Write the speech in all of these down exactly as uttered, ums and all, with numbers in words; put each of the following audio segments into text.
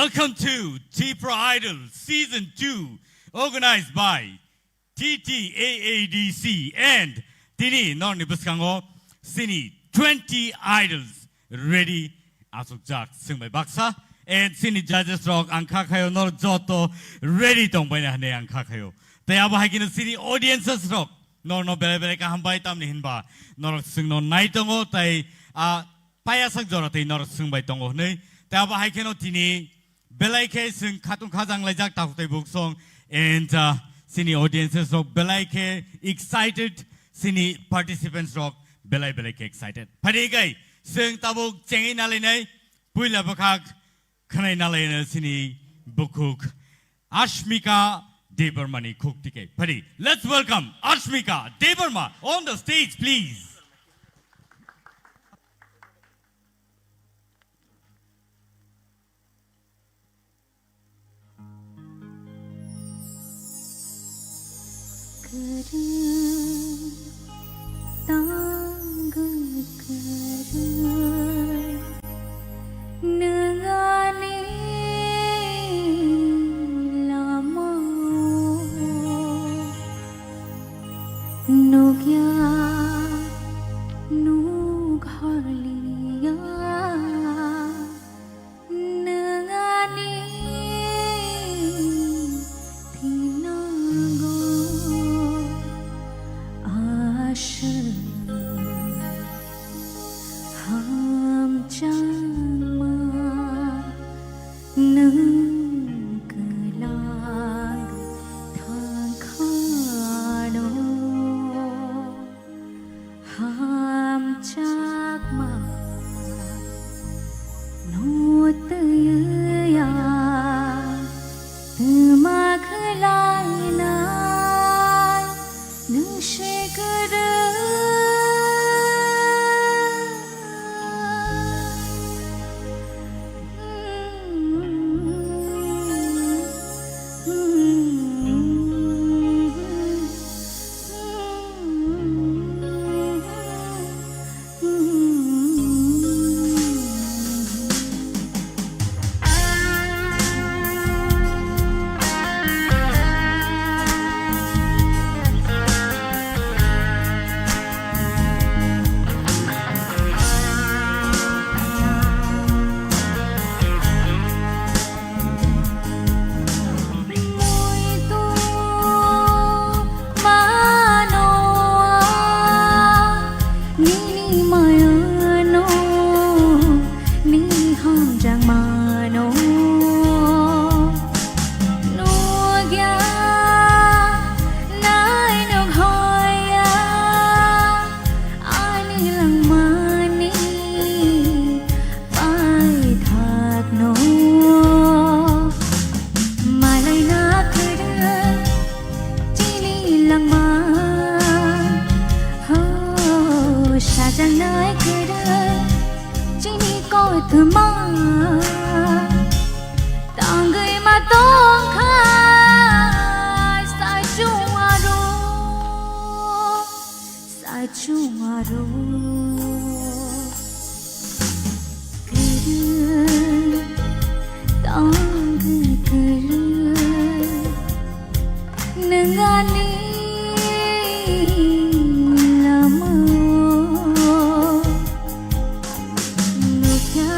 Welcome to Tipra Idol Season two, organized by T T A A D C, and tini norni bwskango sini twenty idols ready asukjak swngbai baksa, and sini judges rok ang kha khayo nor joto ready tongbaina hwnwi ang kha khayo. Tei abo hai kheno sini audiences rok norno belai belai kaham bai, tamni hinba norok swngno nai tongo, tei a payasak jora tei norok swngbai tongo hwnwi. Tei abo hai kheno tini belai khe swng khatung khajang laijak takhuk tei buksong, and uh, sini audiences rok belai khe excited, sini participants rok belai belai khe excited. Phadi kai swng tabuk chengwi nalainai, puila bwkhak khwnai nalainai sini bukhuk Ashmika Debbarmani khuk tike. Phadi, let's welcome Ashmika Debbarma on the stage, please. Kwrwi tangwi kwrwi nwng ani lama nukya nuk horliya. Nwng ani thinango aswk hamjakma, nwng kwlwng thangkhano. Hamjakma no twiya, twma khwlainai nwng se kwrwi. Nini mayano, nini hamjakmano. Nugya, nai nughoya, ani langmani paithakno. Malaina kwrwi chini langma, ho, sajaknai kwrwi chini kothoma. Tangwi ma tongkha sachung aro. Sachung aro kwrwi, tangwi kwrwi, nwng ani lama nukya,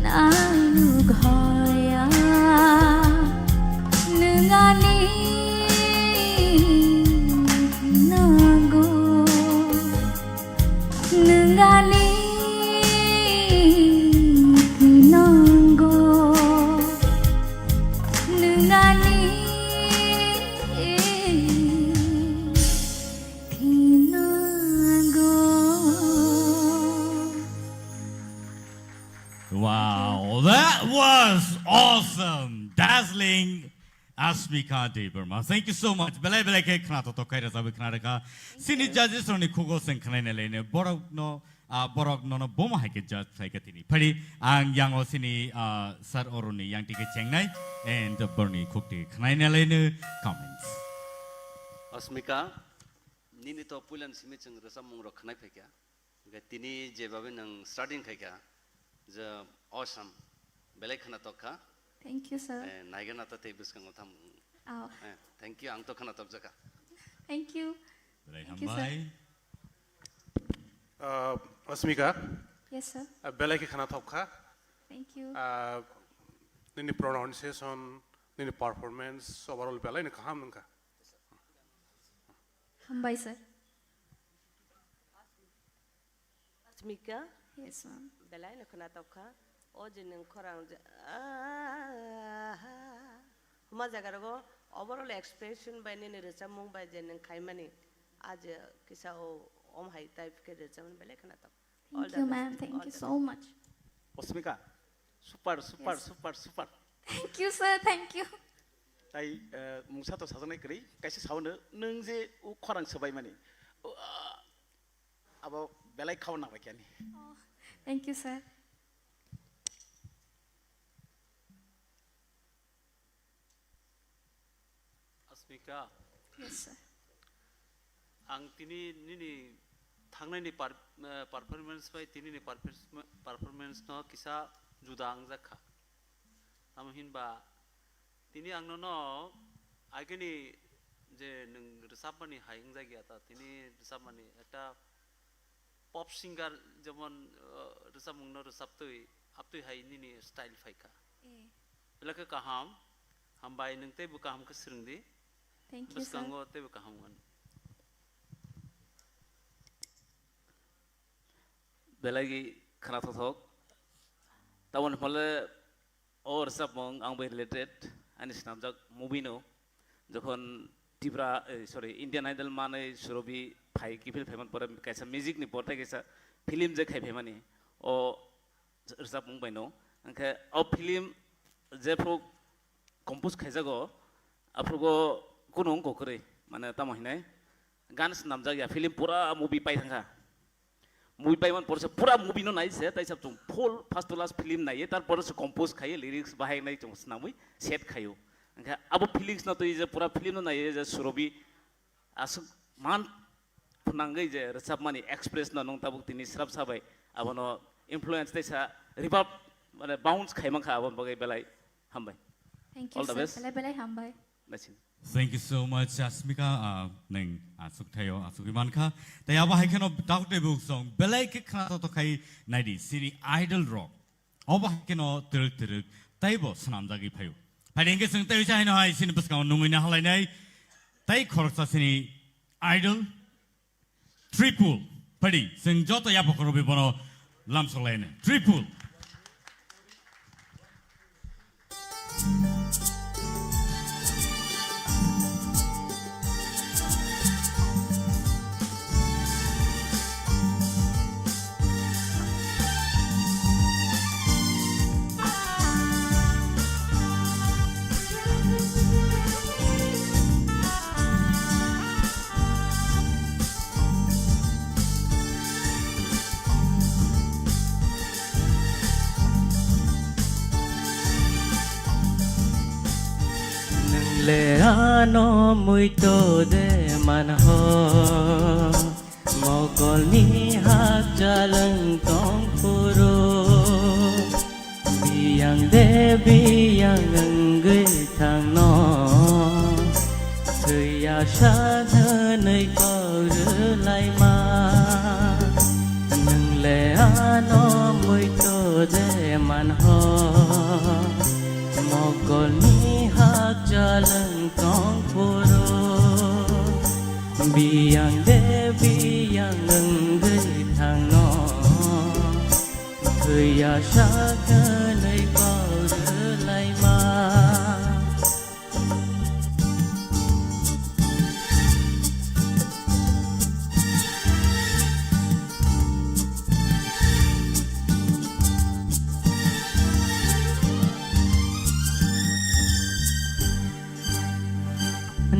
nai nughoya, nwng ani nango. Nwng ani thinango, nwng ani thinango. Wow, that was awesome, dazzling. Ashmika Debbarma, thank you so much. Belai belai khe khna to tokai rajabi khna reka. Sini judges roni khugo seng khna ne lene borok no, ah, borok nono bomo hai khe judge khlai kha tini. Phari ang yango sini, ah, sir oroni yang tike chengnai and borni khuk tike khna ne lene comments. Ashmika, nini to puilan simi chwng rwchapmung rok khnai phaikha. Hingkhe tini jebabe nwng starting khaikha, je awesome, Belai khwna tok kha. Thank you, sir. Eh, naigana ta tei bwskango tham. Oh. Eh, thank you, ang to khwna tok jaka. Thank you. Belai Thank you, sir. hambai. Uh, Asmika, Yes, sir. uh, belai khe khwna tok kha. Thank you. Uh, nini pronunciation, nini performance, overall belai ni kaham nungkha. Hambai, sir. Asmika, Yes, ma'am. belai no khwna tok kha. O je nwng khorang je, ah, huma jaga rogo overall expression bai nini rwchapmung bai je nwng khaimani, a je kisa o om hai type khe rwchapmani belai khwna tok. All Thank the you, best. ma'am. Thank All you the so much. Osmika, super, super, Yes. super, super. Thank you, sir. Thank you. Tai, eh, mungsa to sajaknai kwrwi, kaisa saono, nwng je o khorang swbaimani. O, ah, Abo belai khao nang bai khe ani. Oh, thank you, sir. Asmika, Yes, sir. ang tini nini thangnai ni par-, eh, performance bai tini ni performance, performance no kisa juda wngjak kha. Tamo hinba tini ang nono agini je nwng rwchapmani hai wngjak ya ta, tini rwchapmani ekta pop singer jemon, uh, rwchapmungno rwchaptwi, aptwi hai nini style phaikha. Eh. Belai khe kaham, hambai nwng teibo kaham khe swrwngdi. Thank you, sir. Bwskango teibo kaham wngmani. Belai khwnathok thok. Tamoni hwnle O rwchapmung ang bai related, ani swnamjak movie no, jokhon Tripura, eh, sorry, Indian Idol manwi Surobi phai, kiphil phaiman pore kaisa music ni portai kaisa film je khai phaimani, o rwchapmung bai no, hwnkhe o film jephru compose khaijago, aphrugo kunu wngkha kwrwi, mane tamo hinai gan swnamjak ya, film pura movie pai thangkha. Movie paiman porse pura movie no nai se, taisa chwng full first to last film naiye, tar porse compose khaiye, lyrics bahai nai chwng swnamwi set khaio. Hwnkhe abo feelings no twi je pura film no naiye je Surobi aswk man phwnangwi je rwchapmani express no nwng tabuk tini srapsa bai abono influence taisa reverb mane bounce khai mankha, aboni bagwi belai hambai. Thank you, All the sir. best. Belai belai hambai. Naising. Thank you so much, Asmika. Ah, nwng aswk thaio, aswk mankha. Tei abo hai kheno daktei buk song belai khe khna to khai naidi sini idol rok. Obo hai kheno twrwk twrwk teibo swnamjagwi phaio. Phaidi hwnkhe chwng tei uisa haino hai sini bwskango nungwi na halainai. Tei khoroksa sini idol Tripul, phaidi, chwng joto yapha khoroknwi bono lamsoklainai. Tripul. Nwngle ano muito de manho, mokolni hakchalwng tongphuru. Biyang de biyang wngwi thangno, thwiya sa hwnwi kok rwlaima. Nwngle ano muito de manho, mokolni hakchalwng tongphuru. Biyang de biyang wngwi thangno, thwiya sa hwnwi kok rwlaima.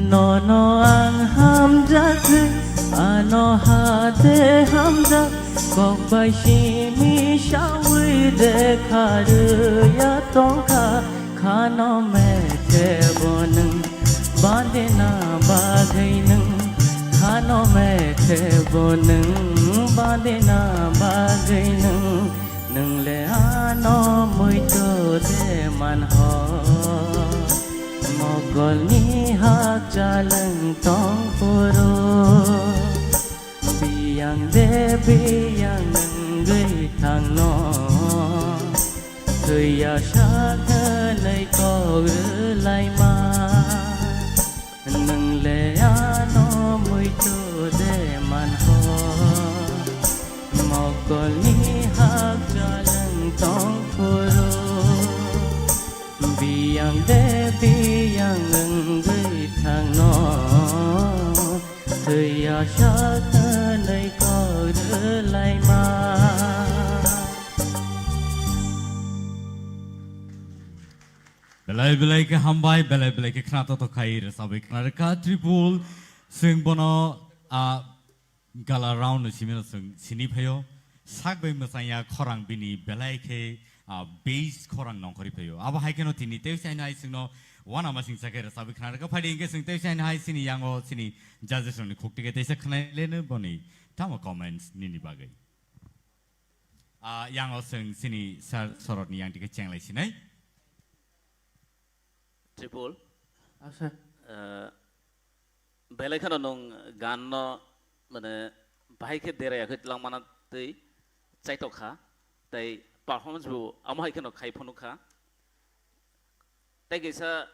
Nono ang hamjak, ano hate hamjak, kok bai simi sawi de kharwi ya tongkha, khano mekhe bo nwng bandina bagwi nwng, khano mekhe bo nwng bandina bagwi nwng. Nwngle ano muito Manho mokolni hakchalwng tong phuru, biyang de biyang wngwi thangno, thwiya sak hwnwi kok rwlaima. Nwng le ano muitu de manho, mokolni hakchalwng tong phuru, biyang de biyang wngwi thangno, thwiya sak hwnwi kok rwlaima. Belai belai khe hambai, belai belai khe khna totok khai rwchabwi khna rwkha Tripul. Chwng bono, a, gala round ni simi no chwng sini phaio. Sak bai mwchangya khorang bini belai khe, a, bass khorang nongkhorwi phaio. Abo hai kheno tini tei chaino hai chwngno wana masing cha khe rwchabwi khna rwkha. Phaidi hwnkhe chwng tei chaino hai chini yango chini judges rokni khukti khe teisa khwnai leno boni tamo comments nini bagwi. A, yango chwng chini sir Sorotni yang dikhe chenglai sinai. Tripul. Ah, sir. Eh, belai kheno nwng gan no, mane, bahai khe deraya khe twlang mana twi chaitok kha, tei performance bo amo hai kheno khai phunuk kha. Tei kaisa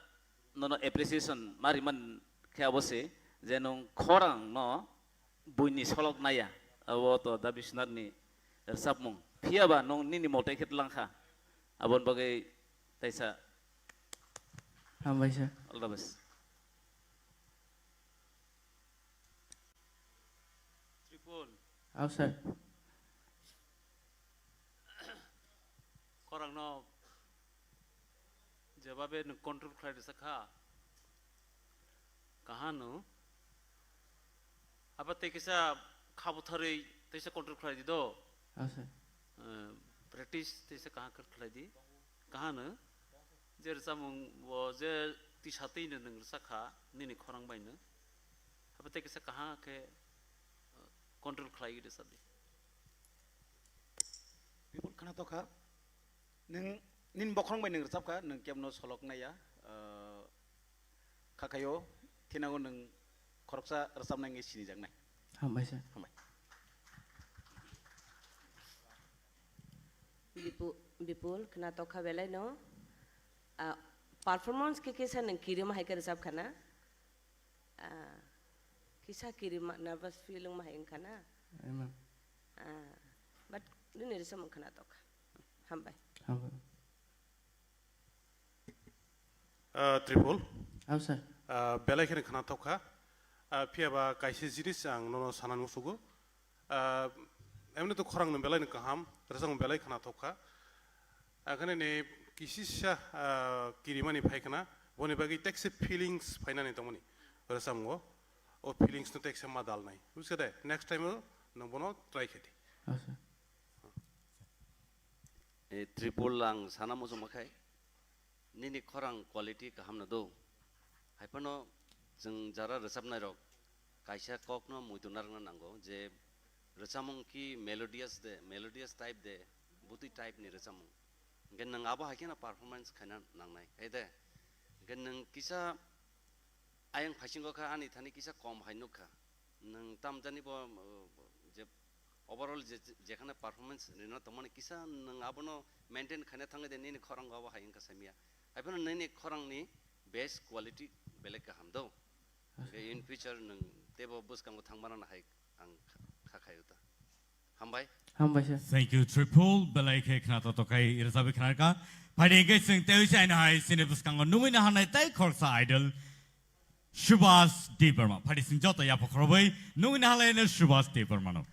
nono appreciation ma riman khe abo se je nwng khorang no buini solok naiya, abo to Da Biswanath ni rwchapmung. Phiya ba nwng nini motai khe twlang kha, aboni bagwi taisa. Hambai sir. All the best. Tripul. Aw sir. Khorang no jebabe nwng control khlai rwsa kha. Kaham no. Abo tei kisa kha butharwi teisa control khlai di do. Aw sir. Eh, practice teisa kaham khe khlai di. Kaham no. Je rwchapmung bo je tisa twi no nwng rwsa kha nini khorang bai no. Abo tei kisa kaham khe, eh, control khlai rwsa di. People khna tokha. Nwng nini bokhorok bai nwng rwchap kha, nwng kebno solok naiya, ah, kha khaio, thinango nwng khoroksa rwchapnai wngwi sinijaknai. Hambai sir. Hambai. Bipu-, Bipul, khna tokha belai no. Ah, performance khe kisa nwng kirima hai khe rwchap khana? Ah, kisa kirima, nervous feeling ma hai wngkha na? Amen. Ah, but nini rwchapmung khna tokha. Hambai. Hambai. Ah, Tripul. Aw sir. Ah, belai kheno khna tokha. Ah, phiya ba kaisa jinis ang nono sanani musugo. Ah, emni to khorang no belai no kaham, rwchapmung belai khna tokha. Akhane ni kisisa, ah, kirimani phai khna, boni bagwi tekse feelings phainani tongmani rwchapmungo. O feelings no tekse ma dalnai. Bujikhade, next time o nwng bono try khe di. Aw sir. Eh, Tripul ang sana muchungma khai, nini khorang quality kaham no do. Haiphano chwng jara rwchapnai rok kaisa kok no muitu narwkna nango je rwchapmung ki melodious de, melodious type de, butwi type ni rwchapmung. Hwnkhe nwng abo hai kheno performance khaina nangnai, hai de? Hwnkhe nwng kisa ayang phaisingo kha ani thani kisa kom hai nukha. Nwng tamjani bo, uh, je overall je, jekhane performance rina tongmani kisa nwng abono maintain khaina thangwi de nini khorang abo hai wngkha saimia. Haiphano nini khorangni best quality belai kaham do. Hwnkhe in future nwng teibo bwskango thangmana hai ang kha, kha khaio ta. Hambai. Hambai sir. Thank you, Tripul. Belai khe khna to tokai rwchapwi khna rwkha. Phaidi hwnkhe chwng tei se aino hai chini bwskango nungwi na hanai tei khoroksa idol Subhas Debbarma. Phaidi chwng joto yapha khorobwi nungwi na halai no Subhas Debbarma no.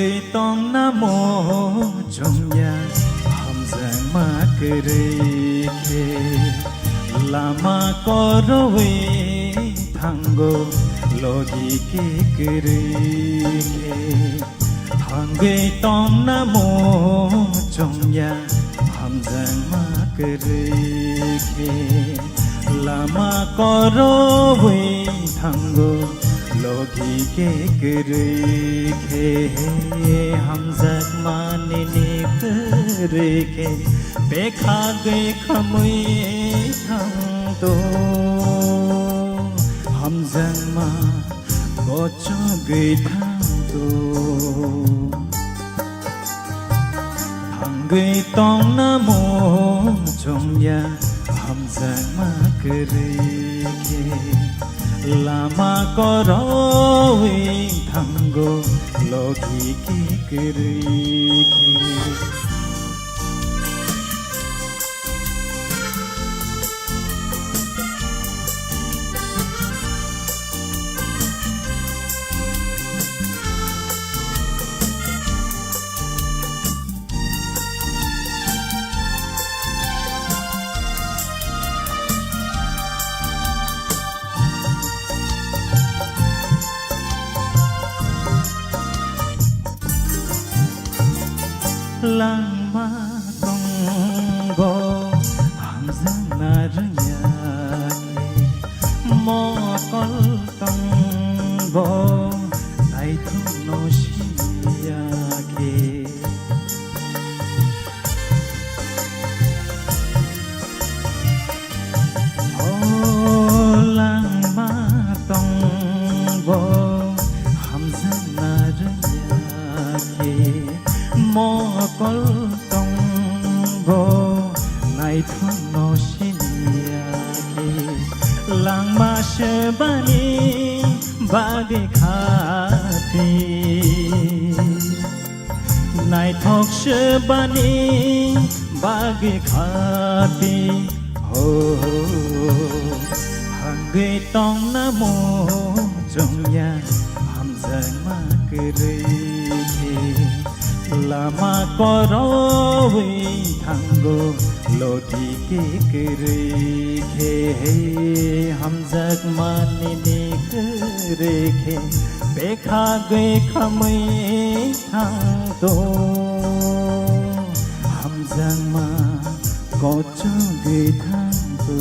Tongna mo chongya hamjakma kwrwi khe, lama koroi thango logi ke kwrwi khe. Thangwi tongna mo chongya hamjakma kwrwi khe, lama koroi thango logi ke kwrwi khe. Hamjakma nini kwrwi khe, bekha gwi khamwi thangto. Hamjakma kochogwi thangto. Thangwi tongna mo chongya hamjakma kwrwi khe, lama koroi thango logi ke kwrwi khe. Langma tongo hamjakna rwngya khe, mokol tongo naithokno siniya khe. O langma tongo hamjakna rwngya khe, mokol tongo naithokno siniya khe, langma sebani bagwi khati. Naithok sebani bagwi khati, ho, ho, hangwi tongna mo chongya hamjakma kwrwi khe, lama koroi thango logi ke kwrwi khe. Hamjakma nini kwrwi khe, bekha gwi khamwi thangto. Hamjakma kochogwi thangto.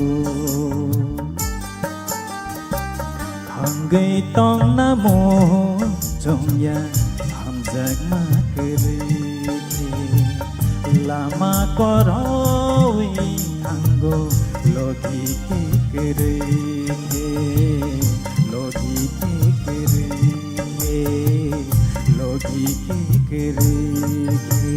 Thangwi tongna mo chongya hamjakma kwrwi khe, lama koroi thango logi ke kwrwi khe, logi ke kwrwi khe, logi ke kwrwi khe.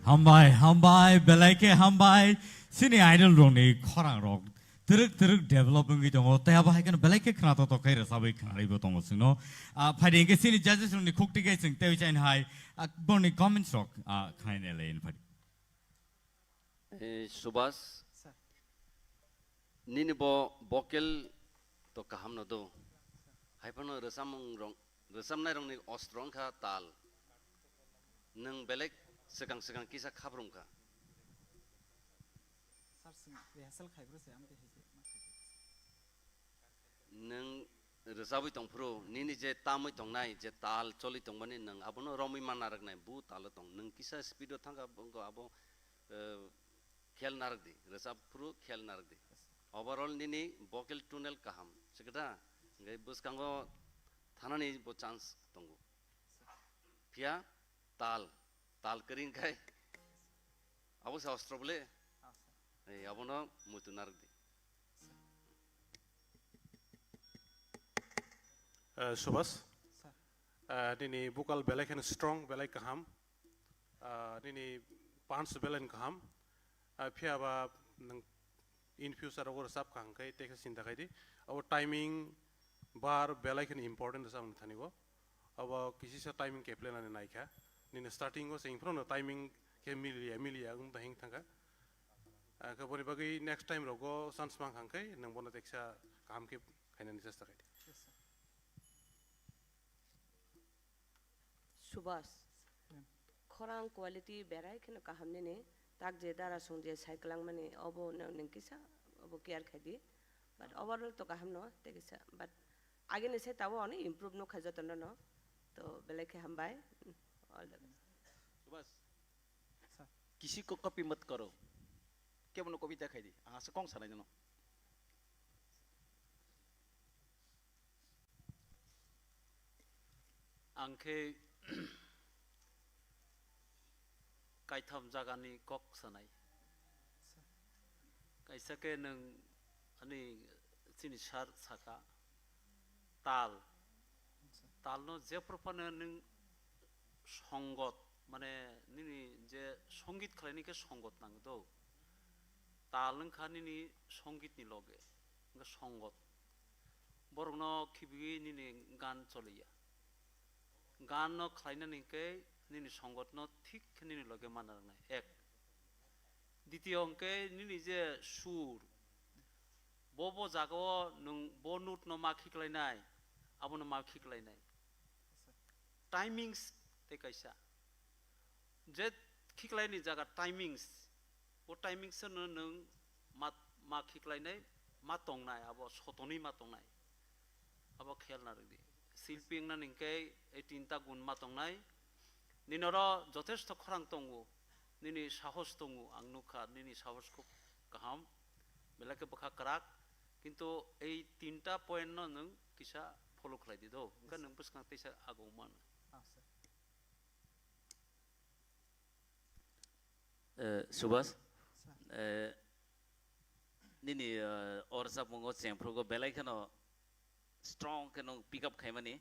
Hambai, hambai, belai khe hambai. Chini idol rokni khorang rok twrwk twrwk develop wngwi tongo. Tei abo hai kheno belai khe khna tok tok khe rwchabwi khnarwibo tongo chwngno. Ah, phaidi hwnkhe chini judges rokni khukti khe chwng tei chaini hai, ah, borni comments rok, ah, khnai nai lai phadi. Eh, Subhas, sir, nini bo vocal to kaham no do. Hai phano rwchapmung rok, rwchapnai rokni ostro wngkha tal. Nwng belek swkang swkang kisa khaprum kha. Sir, swng rehearsal khai bro se, ang tei hai se ma khai. Nwng rwchabwi tong phuru, nini je tamwi tongnai, je tal choli tongmani, nwng abono romwi man narwknai, bu talo tong. Nwng kisa speed o thangkha, bo-, abo, eh, khel narwk di, rwchap phuru khel narwk di. Overall nini vocal tonal kaham, sikha da? Hwnkhe bwskango thanani bo chance tongo. Phiya tal, tal kwrwi khai abo se ostro bole. Ah, sir. Ei, abono muitu narwk di. Eh, Subhas. Sir. Eh, nini vocal belai kheno strong, belai kaham. Ah, nini punch belai kaham. Ah, phiya ba nwng in future o rwchap kha hwnkhe tekhe chinta khai di. Abo timing, bar belai kheno important rwchapmung thani bo. Abo kisisa timing khe planani naikha. Nini starting o se phano timing khe miliya, miliya wng bahing thangkha. Ah, khe boni bagwi next time rogo chance mang kha hwnkhe nwng bono teksa kaham khe khainani chesta khai di. Yes, sir. Subhas. Hmm. Khorang quality berai kheno kaham nini. Tak je dara song je sai kwlangmani obo no ning kisa obo care khai di. But overall to kaham no, tei kisa. But agini se tabo ani improve no khai joto no no. To belai khe hambai. All the best. Subhas. Sir. किसी को कॉपी मत करो। Kebono copy ta khai di. Ang asa kong sanai no. Ang khe kaitham jagani kok sanai. Kaisa khe nwng ani chini sar saka tal. Talno jephru phano nwng songot, mane nini je songit khlaini khe songot nango do. Tal wngkha nini songitni loge, wngkha songot. Borokno khibiwi nini gan choliya. Ganno khlainani hwnkhe nini songotno thik khe nini loge manna nangnai. Ek. Ditiyo hwnkhe nini je sur, bo bo jagao nwng bo note no ma khiklainai, abono ma khiklainai. Timings tei kaisa. Je khiklaini jaga timings, o timings no nwng ma, ma khiklainai, ma tongnai, abo sotonwi ma tongnai. Abo khel narwk di. Silpi wngna hwnkhe ei tinta gun ma tongnai. Nini oro jothesto khorang tongo, nini sahos tongo, ang nukha nini sahos khub kaham, belai khe bwkha kwrak, kintu ei tinta point no nwng kisa follow khlai di do, hwnkhe nwng bwskang teisa agong mano. Eh, Subhas, eh, nini, eh, o rwchapmungo chengphrugo belai kheno strong khe nwng pick up khaimani,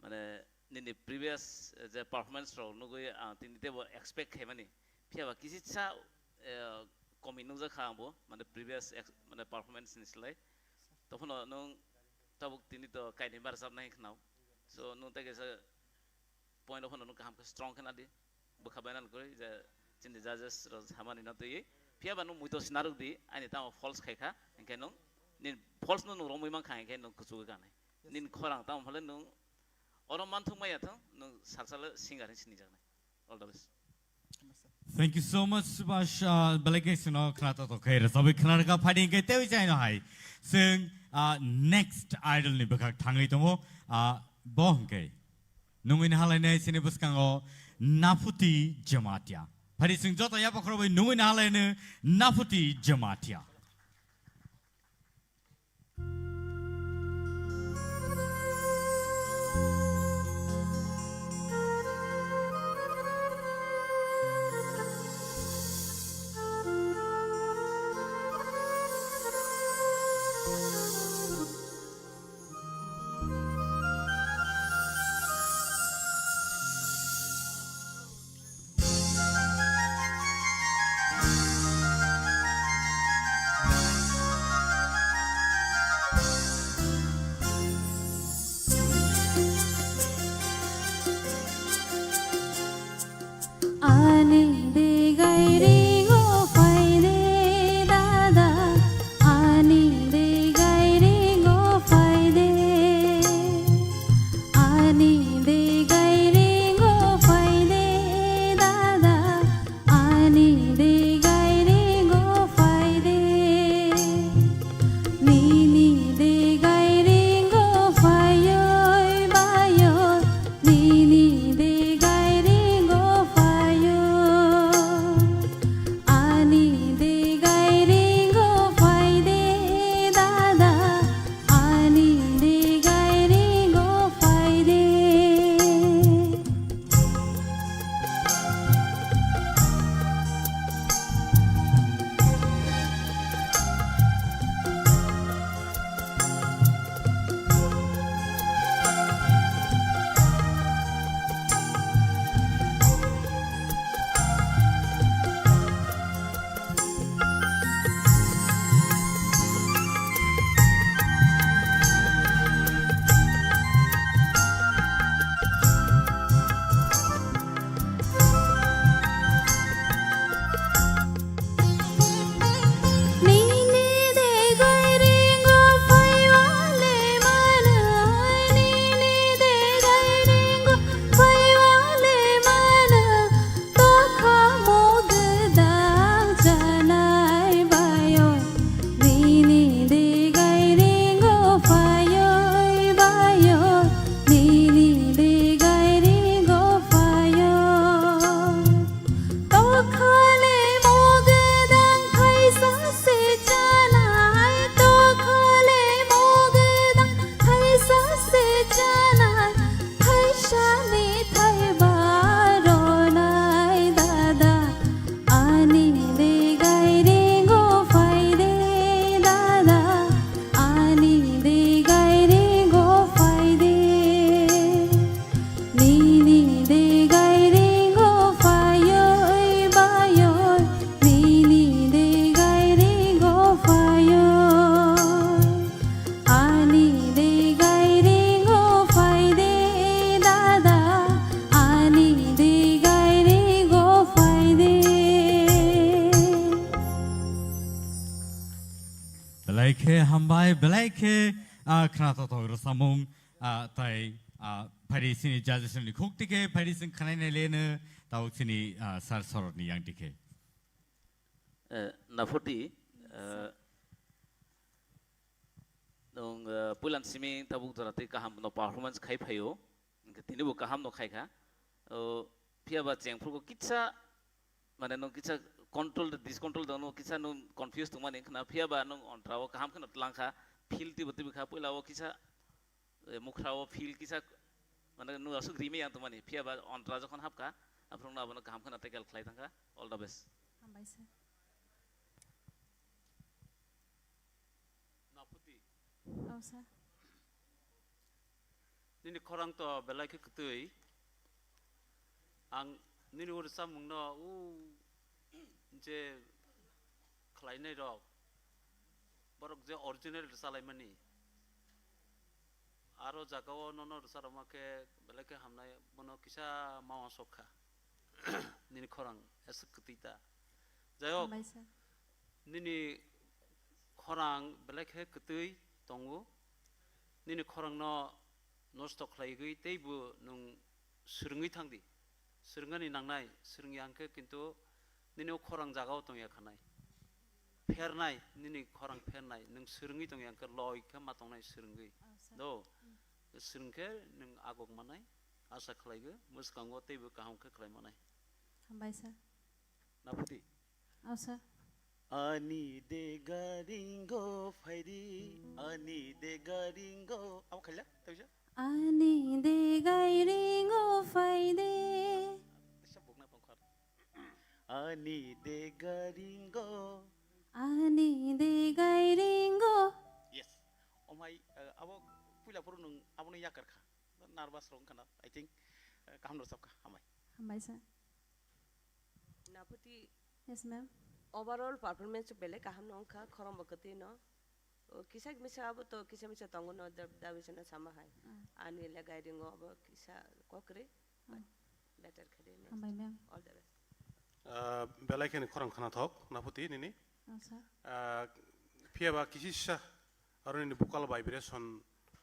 mane nini previous, eh, je performance rok nugwi ang tini teibo expect khaimani, phiyaba kisisa, eh, komi nukjakha angbo, mane previous ex-, mane performance ni slai. Tophono nwng tabuk tini to kainwi barjak nai khnao, so nwng tei kaisa point o phano nwng kaham khe strong khe nadi. Bwkha bai nang kwrwi je chini judges rok samani no twiwi. Phiya ba nwng muito sinarwk di, ani tamo false khai kha, hinkhe nwng nini false no nwng romwi man kha, hinkhe nwng kuchugwi kanai. Nini khorang tamo phale nwng oro manthok maya thung, nwng salsalo singer hin sinijaknai. All the best. Thank you so much, Subhash. Ah, belai khe chwngno khna to to khe rwchabwi khna rwkha, phaidi hinkhe tei chaino hai. Chwng, ah, next idol ni bwkhak thangwi tongo. Ah, bo hinkhe nungwi nahalainai chini bwskango Naphuti Jamatia. Phaidi chwng joto yapakhorwi nungwi nahalaino Naphuti Jamatia. Bai belai khe, ah, khna totok rwchapmung, ah, tai, ah, phaidi sini judges ni khuk tike phaidi sing khanai nai leno tabuk sini, ah, sir sorot ni yang tike. Eh, Naphuti, eh, nwng, eh, puilan simi tabuk jora tei kaham no performance khai phaio. Hwnkhe tini bo kaham no khai kha. O, phiya ba chengphuru kisa, mane nwng kisa control, discontrol dano kisa nwng confuse tongmani wngkha na, phiya ba nwng ontra o kaham kheno tlang kha, feel tibo tibo kha, puila o kisa, eh, mukhra o feel kisa, mane nwng aswk rimi yang tongmani, phiya ba ontra jokhon hap kha, aphuru nwng abono kaham kheno tackle khlai thang kha. All the best. Hambai sir. Naphuti. Oh, sir. Nini khorang to belai khe kwtwi. Ang nini o rwchapmungno o je khlainai rok, borok je original rwchalaimani. Aro jagao nono rwcharokma khe belai khe hamnai, bono kisa ma uansuk kha. Nini khorang aswk kwtwi ta. Jai hok, hambai sir. Nini khorang belai khe kwtwi tongo. Nini khorangno nosto khlaigwi teibo nwng swrwngwi thang di. Swrwngani nangnai, swrwngya hwnkhe kintu nini o khorang jagao tongya khanai. Phernai, nini khorang phernai, nwng swrwngwi tongya hwnkhe loi khe ma tongnai swrwngwi. Oh, sir. Do, hmm, swrwng khe nwng agok manai, asa khlaigo, mwskango teibo kaham khe khlai manai. Hambai sir. Naphuti. Oh, sir. Ani dega ringo phaidi, ani dega ringo. Abo khaila, tawisa? Ani dega ringo phaidi. Isa bukna tongkhar. Ani dega ringo. Ani dega ringo. Yes. Omai, eh, abo puila phuru nwng abono yakar kha. Nervous rok wngkha na, I think, eh, kaham rwchap kha, hambai. Hambai sir. Naphuti. Yes, ma'am. Overall performance belai kaham no wngkha, khorang bo kwtwi no. O, kisa misa abo to kisa misa tongo no, da-, dabi sana sama hai. Ah. Ani le guiding o abo kisa kokri, but, ah, better khe de next. Hambai, ma'am. All the best. Ah, belai kheno khorang khna thok, Naphuti nini. Ah, sir. Ah, phiya ba kisisa aro nini vocal vibration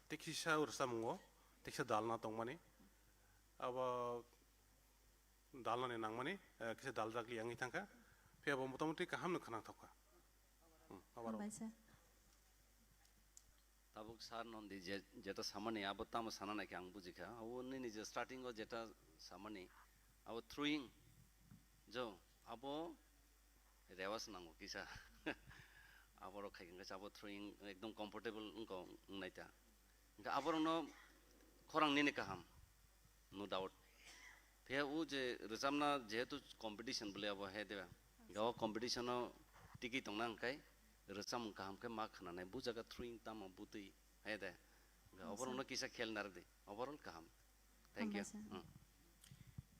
te kisa rwchapmungo, te kisa dalna tongmani. Abo dalnani nangmani, eh, kisa dal ragli yangwi thangkha. Phiya bo motamoti kaham no khna thokha. Hmm, abarok. Hambai sir. Tabuk sir noni je, jeta samani abo tamo sana naikhe ang bujikha. Abo nini je starting o jeta samani, abo throwing jo, abo rewas nango kisa. Aborok khai khe abo throwing ekdom comfortable wngkha, wngnaita. Hwnkhe aborokno khorang nini kaham, no doubt. Phiya o je rwchapna jehetu competition bole abo he de. Hwnkhe o competition o tiki tongna hwnkhe rwchapmung kaham khe ma khnanai, bo jaga throwing tamo butwi he de. Hwnkhe oborokno kisa khel narwdi, overall kaham. Thank you. Hambai sir. Hmm.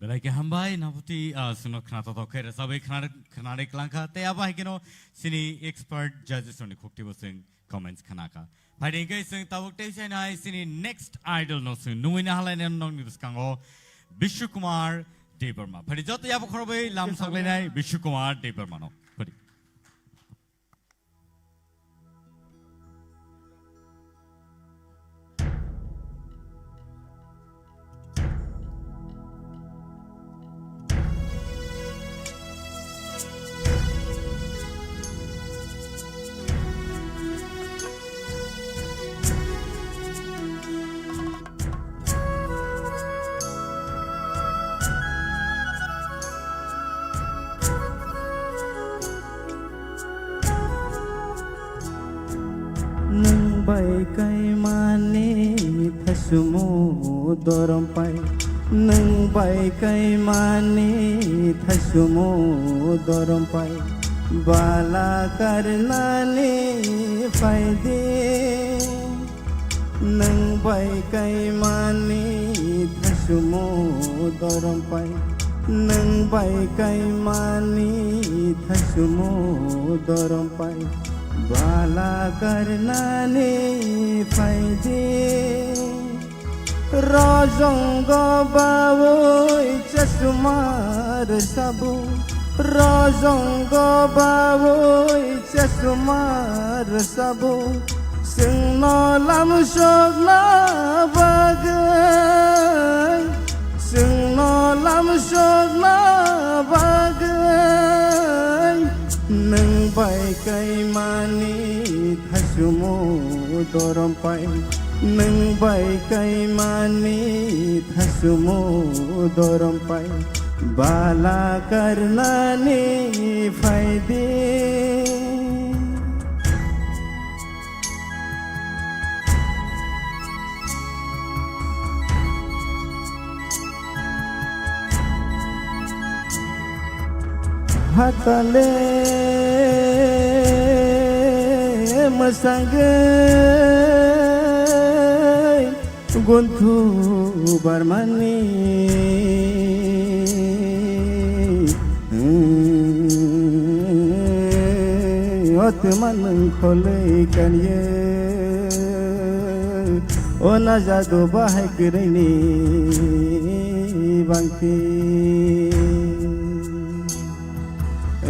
Belai khe hambai, Naphuti, ah, chwngno khna totok khe rwchabwi khna-, khnarwi kwlangkha. Tei abo hai kheno chini expert judges rokni khuktibo chwng comments khnakha. Phaidi hwnkhe chwng tabuk tei sainai chini next idol no chwng nungwi nahalainai nokni bwskango Bishu Kumar Debbarma. Phaidi joto yabo khorobwi lam saklainai Bishu Kumar Debbarma no. Phaidi. Nwng bai kaimani thaichumu dorom pai, nwng bai kaimani thaichumu dorom pai, bala karnani phaidi. Nwng bai kaimani thaichumu dorom pai, nwng bai kaimani thaichumu dorom pai, bala karnani phaidi. Rojongo bawi chasma rwchapbo, rojongo bawi chasma rwchapbo, Chwngno lamsokna bagwi, chwngno lamsokna bagwi, nwng bai kaimani thasumu dorom pai, nwng bai kaimani thasumu dorom pai, bala karnani phaidi. Hatale mwsangwi gunthu barmani, hmm, o twma nwng kholwi kanye, o najado bahai kwrwini bangti.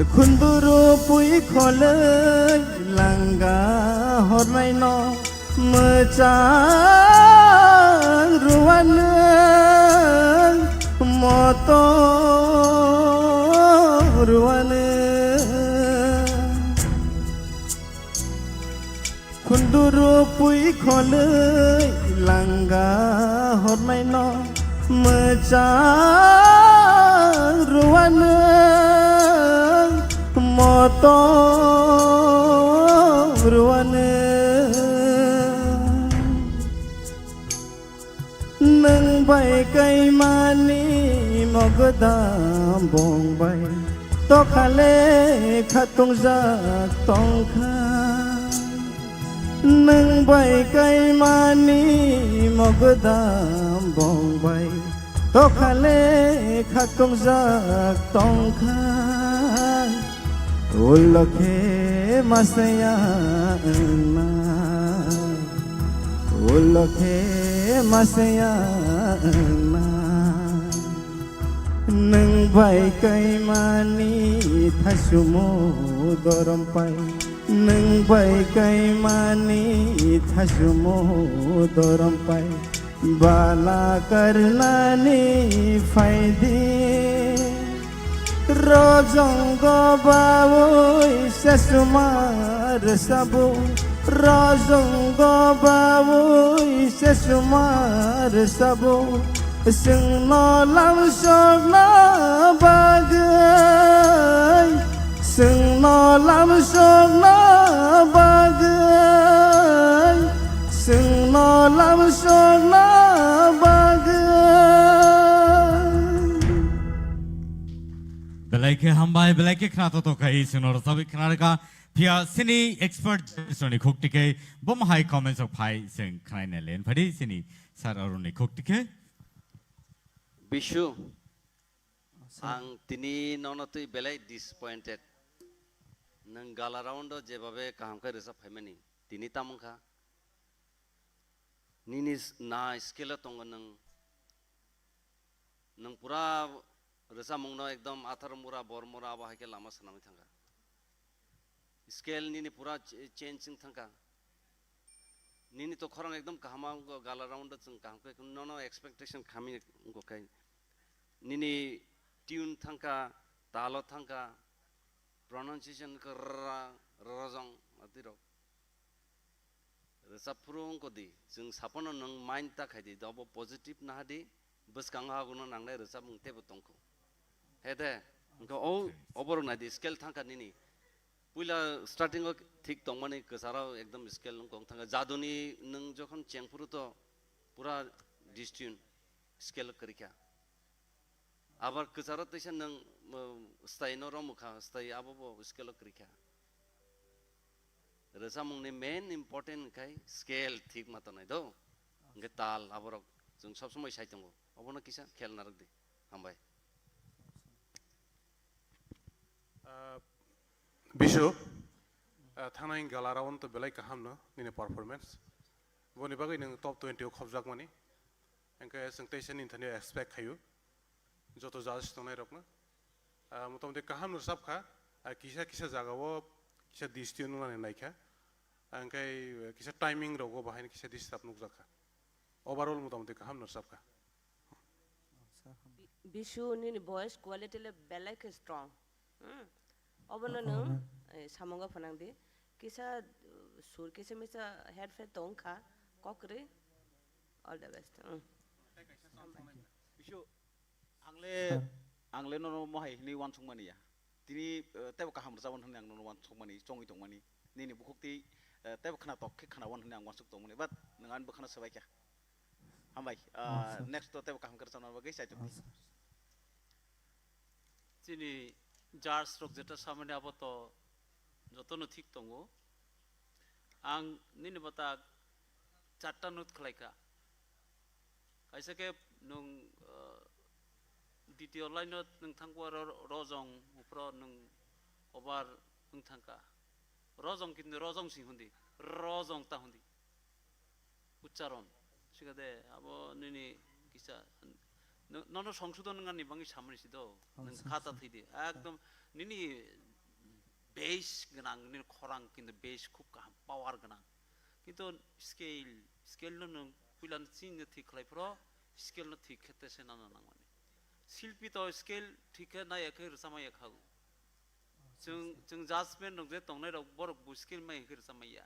Khunduru pui kholwi langa hornaino mwchang ruwano, moto ruwano. Khunduru pui kholwi langa hornaino mwchang ruwano, moto ruwano. Nwng bai kaimani mogodam bong bai tokhale khatungjak tongkha. Nwng bai kaimani mogodam bong bai tokhale khatungjak tongkha. Ulo khe masaya wngna, ulo khe masaya wngna. Nwng bai kaimani thasumu dorom pai, nwng bai kaimani thasumu dorom pai, bala karnani phaidi. Rojongo bawi sesuma rwsabo, rojongo bawi sesuma rwsabo. Chwngno lamsokna bagwi, chwngno lamsokna bagwi, chwngno lamsokna bagwi. Belai khe hambai, belai khe khna to to khai chwngno rwchabwi khna rwkha. Phiya chini expert judge rokni khuk tikhe bo mahai comments rok phai chwng khnaina len phadi chini sir aroni khuk tikhe. Bishu, ang tini nono twi belai disappointed. Nwng gala round o jebabe kaham khe rwchap phaimani, tini tamo wngkha? Nini s-, na scale o tongo nwng. Nwng pura rwchapmungno ekdom athar mura, bor mura abo hai khe lama swnamwi thangkha. Scale nini pura ch-, change wng thangkha. Nini to khorang ekdom kaham wngkha, gala round o chwng kaham khe nono expectation khamwi wngkha khe. Nini tune thangkha, talo thangkha, pronunciation khe rra, rrojong, adirok. Rwchap phuru wngkha di, chwng sapono nwng mind ta khai di, dobo positive naha di, bwskango hagono nangnai rwchapmung teibo tongkho. He de, wngkha o, oborok nai di, scale thangkha nini. Puila starting o thik tongmani kwcharo ekdom scale wngkha wng thangkha. Jaduni nwng jokhon cheng phuru to pura distune scale kwrwikha. Abar kwcharo teisa nwng, um, style no romwkha, style abo bo scale o kwrwikha. Rwchapmungni main important khai scale thik ma tongnai do. Hwnkhe tal aborok chwng sob somoi sai tongo. Obono kisa khel narwk di. Hambai. Ah, Bishu, ah, thangnai gala round to belai kaham no nini performance. Boni bagwi nwng top twenty o khopjakmani. Hwnkhe chwng teisa nini thani expect khaio. Joto judge tongnai rokno. Ah, motamoti kaham no rwchapkha. Ah, kisa kisa jaga o kisa distance nwngnani naikha. Angkai kisa timing rogo bahai kisa disturb nukjakha. Overall motamoti kaham no rwchapkha. Bi-, Bishu nini voice quality le belai khe strong. Hmm. Obono nwng, eh, samungo phanang di. Kisa, uh, sur kisa misa headphone tongkha, kok kwrwi. All the best. Hmm. Bishu, angle, angle nono mohai hinwi wansukmani ya. Tini, eh, teibo kaham rwchapmani hinwi ang nono wansukmani, chongwi tongmani. Nini bukhukti, eh, teibo khna tok khe khna wan hinwi ang wansuk tongmani. But nwng ani bwkhano swbaikha. Hambai. Ah, next to teibo kaham khe rwchapna bagwi chaitok di. Chini judge rok jeta samani abo to jotono thik tongo. Ang nini bata charta note khlaikha. Kaisa khe nwng, ah, ditiyo line o nwng thangkha ro-, rojong, uphro nwng over nwng thangkha. Rojong kintu rojong si hundi, rojong ta hundi. Uchcharon. Sikade abo nini kisa, no-, nono songsodon wngani bangwi samani si do. Nwng khata thwidi. Ekdom nini base gwnang, nini khorang kintu base khub kaham, power gwnang. Kintu scale, scale no nwng puila no chini thik khlai phro, scale no thik khe tese nana nangmani. Silpi to scale thik khe naiya khe rwchapmaya khago. Chwng, chwng judgment rok je tongnai rok borok bo skill mai hwnkhe rwchapmaya.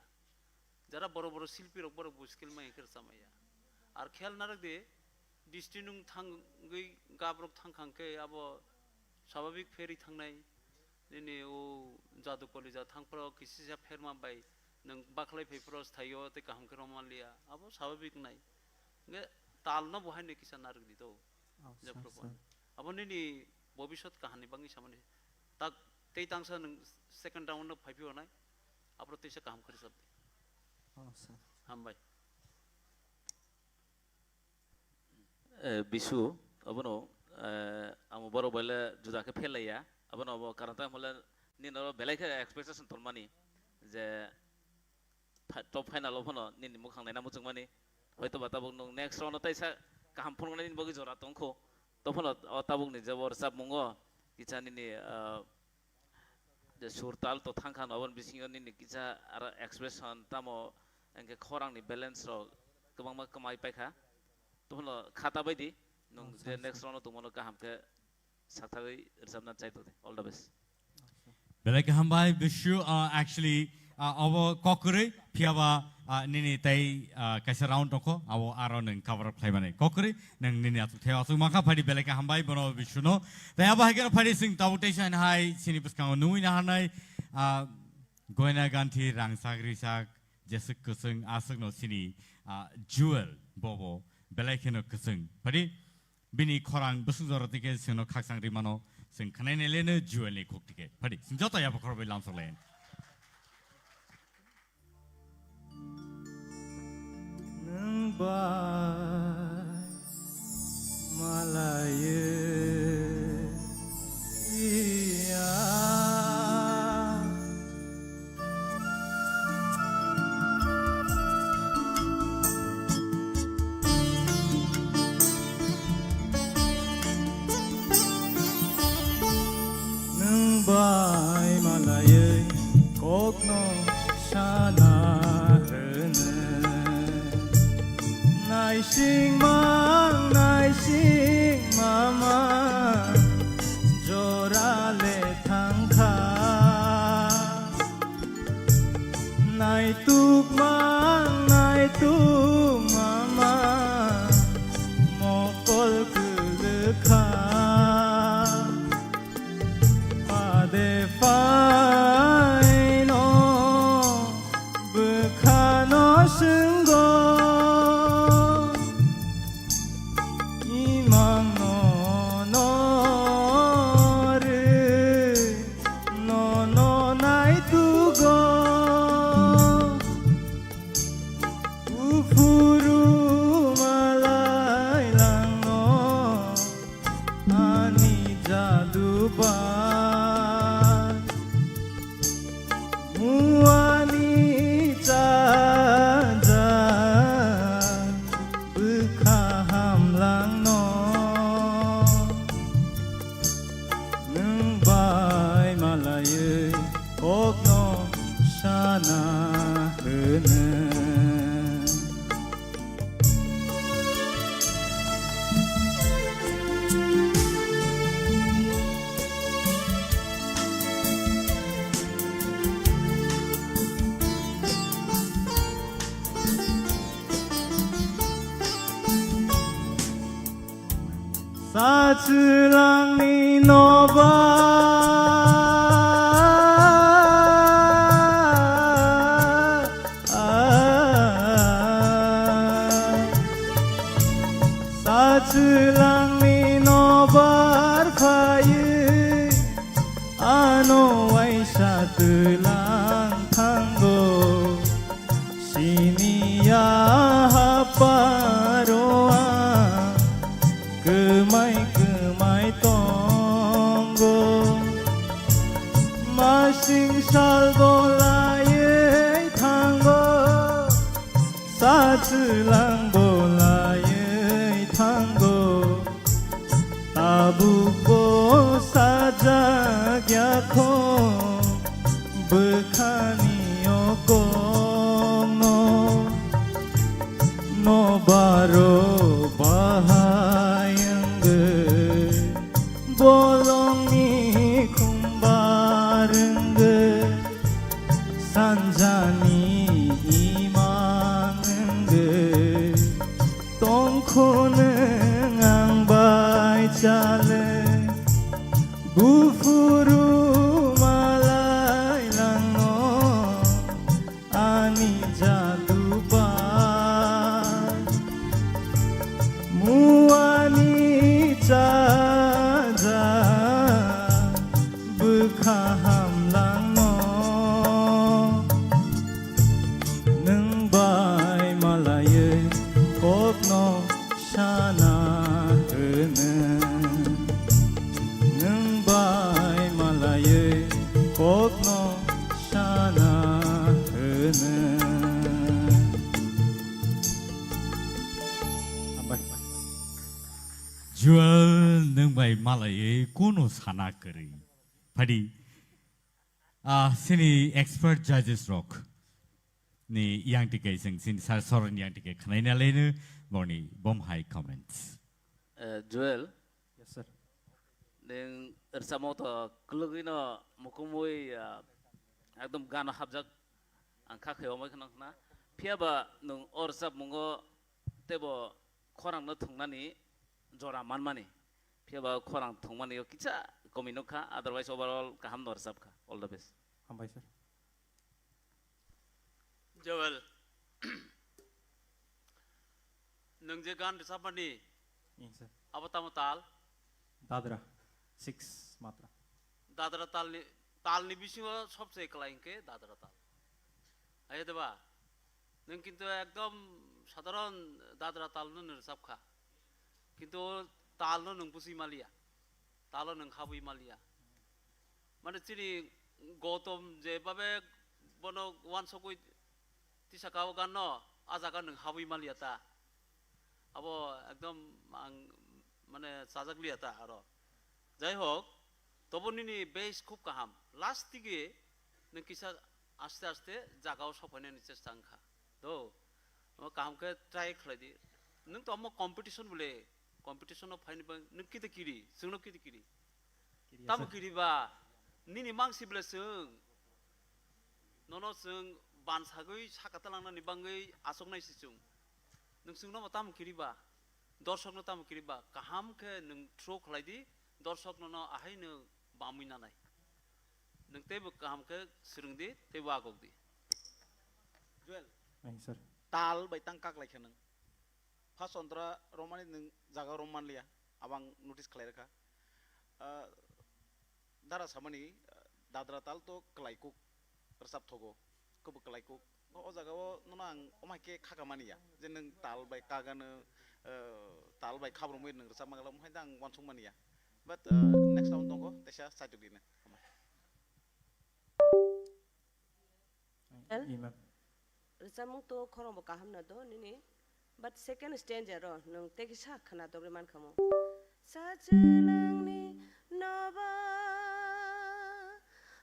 Jara boro boro silpi rok borok bo skill mai hwnkhe rwchapmaya. Ar khel narwk di, district nwng thangwi gabrok thangkha hwnkhe abo swabhabik pherwi thangnai. Nini o jadu kolija thangphro kisisa pherma bai nwng bakhlai phaiphro sthaio tei kaham khe romaliya. Abo swabhabik nai. Hwnkhe talno bo haino kisa narwk di to. Jephru phano. Abo nini bobisot kahani bangwi samani. Tak tei tangsa nwng second round no phaiphio nai. Aphro teisa kaham khe rwchap di. Hambai. Eh, Bisu, abono, eh, amo borok bai le juda khe fail laiya. Abono abo karon tamo le nini oro belai khe expectation tongmani je pha-, top final o phano nini mukhang naina muchungmani. Hoito ba tabuk nwng next round o taisa kaham phunuknani bagwi jora tongkho. To phano o tabukni je o rwchapmungo kisa nini, ah, je sur tal to thangkha no, aboni bisingo nini kisa aro expression tamo hwnkhe khorangni balance rok kwbangma kwmai paikha. To phano khata baidi nwng je next round o tongmano kaham khe saktharwi rwchapna chai tongdi. All the best. Belai khe hambai, Bishu, uh, actually, uh, obo kokrwi, phiyaba, uh, nini tei, uh, kaisa round tongkho, abo aro nwng cover up khlaimani. Kokrwi, nwng nini achuk thai achuk mankha, phaidi belai khe hambai, bono Bishuno. Tei abo hai kheno phaidi chwng tabuk teisa hai, chini bwskango nungwi naharnai, uh, goina ganthi, rangchak, risak, jeswk kwchwng, aswkno chini, uh, jewel, bobo, belai kheno kwchwng. Phaidi, Bini khorang bwswk jora twi khe chwngno khakchang ri mano, chwng khwnai nai le no Joel ni khuk twi khe. Phaidi, chwng joto yapha khorok bai lamsok lai. Nwng bai malaiwi ya. Nwng bai malaiwi kokno sana hwno. Naising mang, naising mama, jora le thangkha. Naituk mang, naituk mama, mokol kwlwkha. Pade phaino bwkhano swngo. Imang nono rw, nono naitugo. Uphuru malai langno ani jadu bai. Muani chajak bwkha hamlangno. Nwng bai malaiwi kokno sana hwno. Chwlangni nobar, sa chwlangni nobar phaiwi, ano waisa twlang thango. Siniya haparo ang kwmai kwmai tongo. Masing sal bolaiwi thango, sa chwlang bolaiwi thango. Tabukbo sajak ya kho bwkhani o kokno, nobaro bahai wngwi bolongni khumbar wngwi. Sanjani imang wngwi tongkho nwng ang bai chale, buphuru malai langno ani jadu bai. Muani chaja bwkha hamlangno, nwng bai malaiwi kokno sana hwno, nwng bai malaiwi kokno sana hwno. Hambai. Joel, nwng bai malaiwi kunu sana kwrwi. Phadi, ah, sini expert judges rok ni yang tike sing sini sar soron yang tike khnaina lenu borni bom hai comments. Eh, Joel. Yes, sir. Neng rwchapmo to kwlwgwino mukumui, ah, ekdom gano hapjak ang kha khe omai khna khna. Phiya ba nwng o rwchapmungo teibo khorangno thwngnani jora manmani. Phiya ba khorang thwngmani o kisa komi nuk kha, otherwise overall kaham no rwchap kha. All the best. Hambai, sir. Joel, nwng je gan rwchapmani, Yes, sir. Abo tamo tal? Dadra, six matra. Dadra talni, talni bisingo sobse kwlai hwnkhe Dadra tal. Ayo deba, nwng kintu ekdom sadharon Dadra talno nwng rwchap kha. Kintu o talno nwng bwswi maliya. Talo nwng habwi maliya. Mane chini Gautam je babe bono wansokwi tisaka o ganno, a jaga nwng habwi maliya ta. Abo ekdom ang mane chajak liya ta aro. Jai hok, tobo nini base khub kaham. Last dige nwng kisa aste aste jaga o sophainani chesta wngkha. Do, omo kaham khe try khlai di. Nwng to omo competition bole, competition o phaini bang nwng kiti kiri, chwngno kiti kiri. Kiri tamo asa. Kiri ba, nini mangsi bole chwng. Nono chwng bansagwi saka talangnani bangwi achuknai si chwng. Nwng chwngno bo tamo kiri ba, dorsokno tamo kiri ba, kaham khe nwng throw khlai di, dorsok nono ahai nwng bamwi nanai. Nwng teibo kaham khe swrwng di, teibo agok di. Joel. Ai, sir. Tal bai tang kak lai khe nwng. First ontra romani nwng jaga rom man liya, abang notice khlai rwkha. Ah, dara samani, ah, dadra tal to kwlai kuk rwchap thogo, kwbw kwlai kuk. O jaga o nono ang omai khe khaka mani ya, je nwng tal bai kagano, ah, tal bai khabrumwi nwng rwchap mangala, omhai da ang uansuk mani ya. But, ah, next round tongo, teisa saitok dino. Well, Imam. Rwchapmung to khorang bo kaham na do nini, but second stanza ro nwng tei kisa khwna dogri man khamu. Sa chwlangni noba,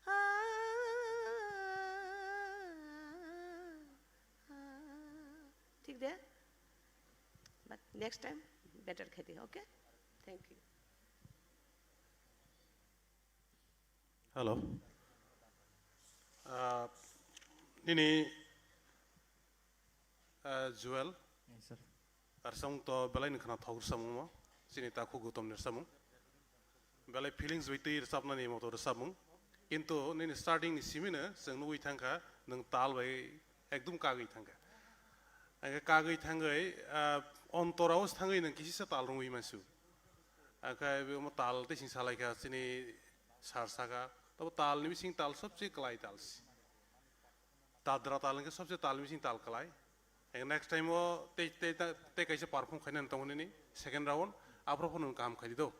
ah, ah, ah. Thik de? But next time better khe di, okay? Thank you. Hello. Ah, nini, ah, Joel. Yes, sir. Rwchapmung to belai ni khwna thok rwchapmung mo. Chini takhu Gautam ni rwchapmung. Belai feelings bai twi rwchapnani moto rwchapmung. Kintu nini starting ni simino chwng nugwi thangkha, nwng tal bai ekdum kagwi thangkha. Hingkhe kagwi thangwi, ah, ontorao thangwi nwng kisisa tal rwngwi mansu. Hingkhe omo tal tei sing salaikha chini sar saka. Tabo tal ni bising tal sobse kwlai tal si. Dadra tal hingkhe sobse tal ni bising tal kwlai. Hingkhe next time o tei, tei, tei, tei kaisa perform khainani tongo nini second round. Aphuru phano nwng kaham khaidi do.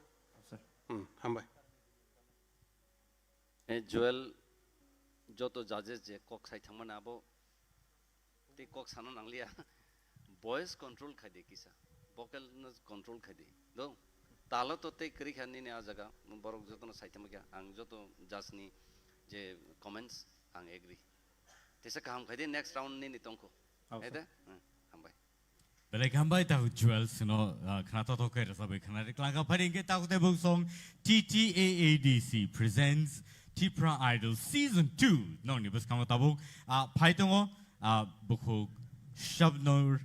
Sir. Hmm, hambai. Eh, Joel, joto judges je kok sai thangmani abo tei kok sana nangliya. Voice control khaidi kisa, vocal no control khaidi. Do, talo to tei kwrwi kha nini a jaga, borok jotono sai thangma kha, ang joto judge ni je comments ang agree. Teisa kaham khaidi, next round nini tongkho. Oh, sir. Ede? Hmm, hambai. Belai hambai, tahu Joel sino, ah, khna totok khe rwchapwi khna ri klangkha. Phari hingkhe tahu tei buk song T T A A D C presents Tipra Idol Season two. Nokni bwskango tabuk, ah, phai tongo, ah, bukhuk Shabnur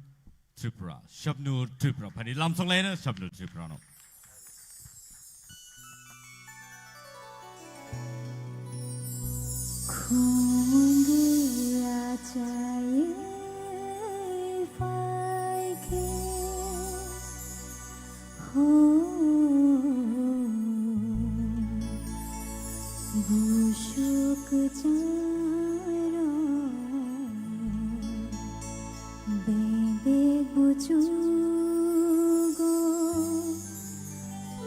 Tripura. Shabnur Tripura. Phari lamsok laina Shabnur Tripura no. Khumui achai phaikhe, ho, busuk charo, bebek buchugo.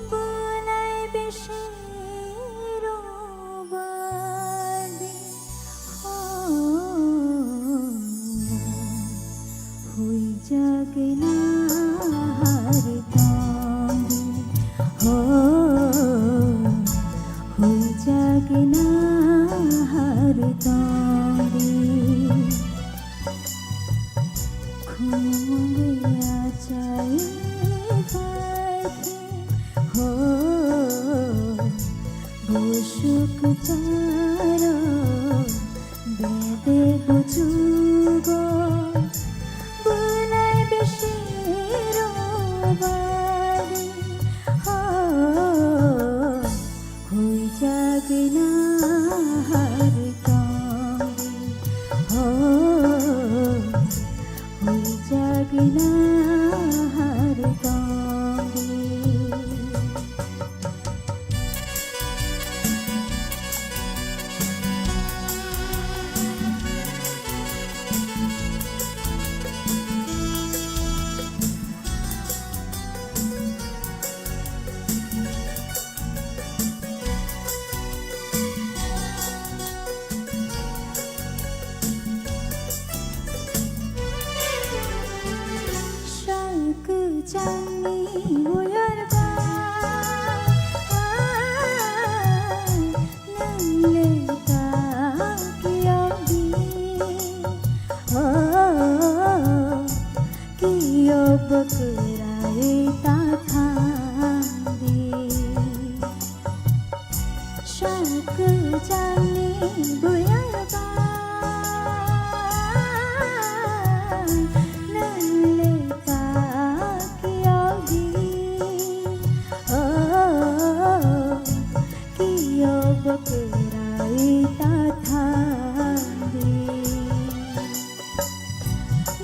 Bolai besero badi ho, hui jagna har tongdi ho, hui jagna har tongdi. Khumui achai phaikhe ho, busuk charo, bebek buchugo, bolai besero badi ho, hui jagna har tongdi ho, hui jagna har tongdi. Sal kwchangni buyar ba, nang le ta kiyok di, oh, kiyok bo kwrai ta thang di. Sal kwchangni buyar ba, nang le ta kiyok di, oh, kiyok bo kwrai ta thang di.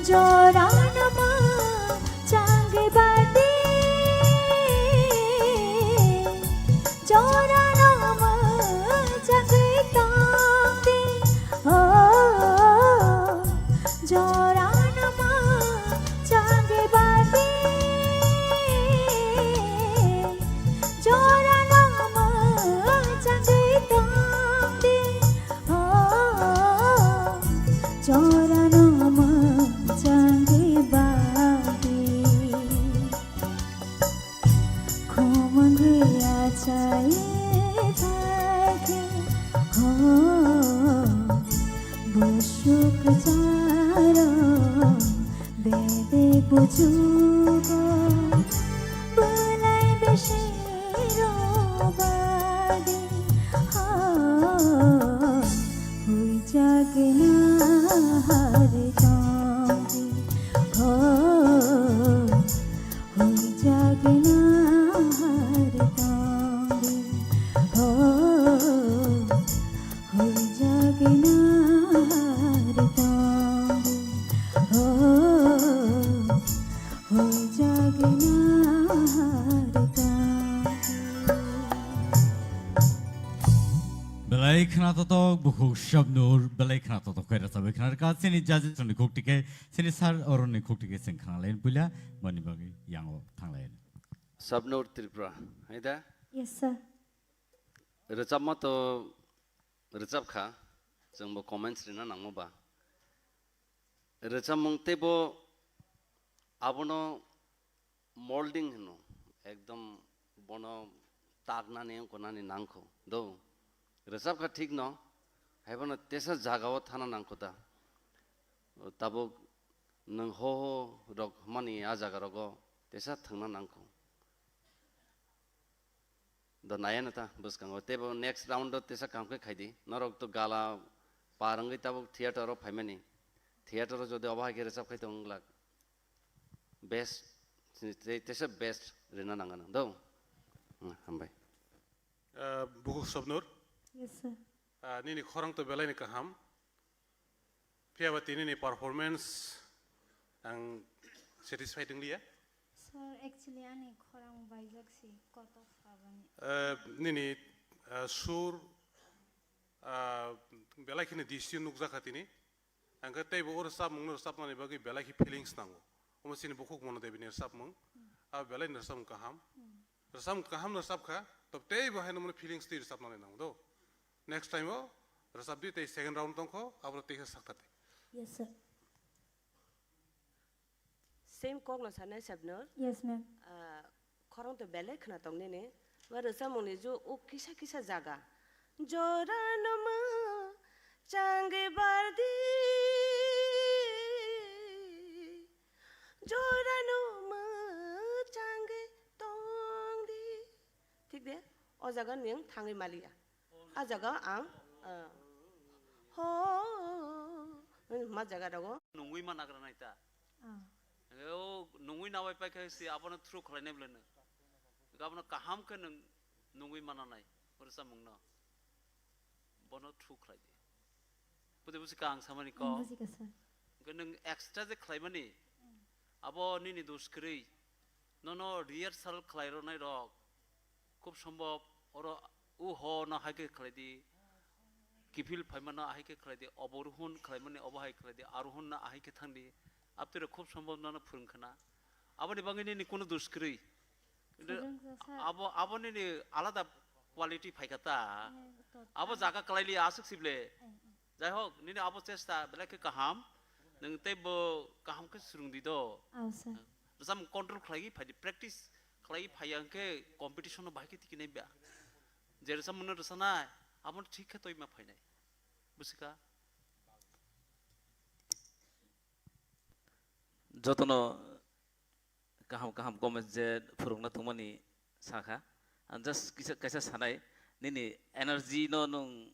Jorano mwchangwi badi, jorano mwchangwi tongdi, oh, jorano mwchangwi badi, jorano mwchangwi tongdi. Oh, jorano mwchangwi badi. Khumui achai phaikhe, oh, busuk charo, bebek buchugo, bolai besero badi ho, hui jagna har tongdi ho, hui jagna har tongdi. Belai khna totok bukhuk Shabnur, belai khna totok khe rwchapwi khna rwkha. Chini judges rokni khuk tike, chini sir oroni khuk tike chwng khna lain puila, boni bagwi yango thang lain. Shabnur Tripura, hai da? Yes, sir. Rwchapma to rwchap kha, chwngbo comments rina nangma ba. Rwchapmung teibo abono molding hino, ekdom bono taknani wngkha nani nangkho do. Rwchapkha thikno, haibono tesa jagao thana nangkho da. Tabuk nwng ho ho rok mani a jaga rogo tesa thangna nangkho. Da naya na ta bwskango. Teibo next round o tesa kaham khe khaidi. Norok to gala par wngwi tabuk theater o phaimani. Theater o jodi obo hai khe rwchap khai tong glak. Best, te-, tesa best rina nangano do. Hmm, hambai. Uh, Bukhuk Shabnur. Yes, sir. Uh, nini khorang to belai ni kaham. Phiya ba tini ni performance ang satisfied wng liya. Sir, actually ani khorang baijak si koto sabani. Eh, nini, eh, sur, ah, belai kheno distance nukjakha tini. Ang khe teibo o rwchapmung no rwchapnani bagwi belai khe feelings nango. Omo chini bukhuk Mono Devi ni rwchapmung. Hmm. A belai ni rwchapmung kaham. Hmm. Rwchapmung kaham no rwchapkha, to teibo haino mani feelings twi rwchapnani nango do. Next time o rwchapdi tei second round tongkho, aboro tei khe sakthar di. Yes, sir. Same kokno sanai Shabnur. Yes, ma'am. Ah, khorang to belai khna tong nini. Ba rwchapmungni ju o kisa kisa jaga. Jora no mwchangwi bardi. Jora no mwchangwi tongdi. Thik de? O jaga nwng thangwi maliya. A jaga ang, ah, ho, ma jaga rogo. Nungwi ma nagra nai ta. Ah. O nungwi na bai pai khe si abono through khlai nai bwlano. Abono kaham khe nwng nungwi ma nanai. O rwchapmung no. Bono through khlai di. Budi busi ka ang samani ko. Ang busi ka, sir. Hwnkhe nwng extra je khlaimani, abo nini dos kwrwi. Nono rehearsal khlai rwnai rok, khub sombhob oro u ho no hai khe khlai di, kiphil phaima no hai khe khlai di, obo ruhun khlaimani obo hai khlai di, aruhun no hai khe thang di. Abtwi rok khub sombhob nono phwrwng khna. Aboni bagwi nini kunu dos kwrwi. Kintu phwrwngsa sa- abo, abo nini alada quality phaikha ta. Eh, to abo ta- jaga kwlaili aswk sible. Eh, eh. Jai hok, nini abo chesta belai khe kaham. Nwng teibo kaham khe swrwng di do. Aw, sir. Rwchapmung control khlaiwi phai di, practice khlaiwi phaiya hwnkhe competition no bahai khe tikinai ba. Je rwchapmung no rwchanai, abo no thik khe twi ma phainai. Busi kha? Jotono kaham kaham comments je phwrwngna tongmani sakha. Ang just kisa kaisa sanai, nini energy no nwng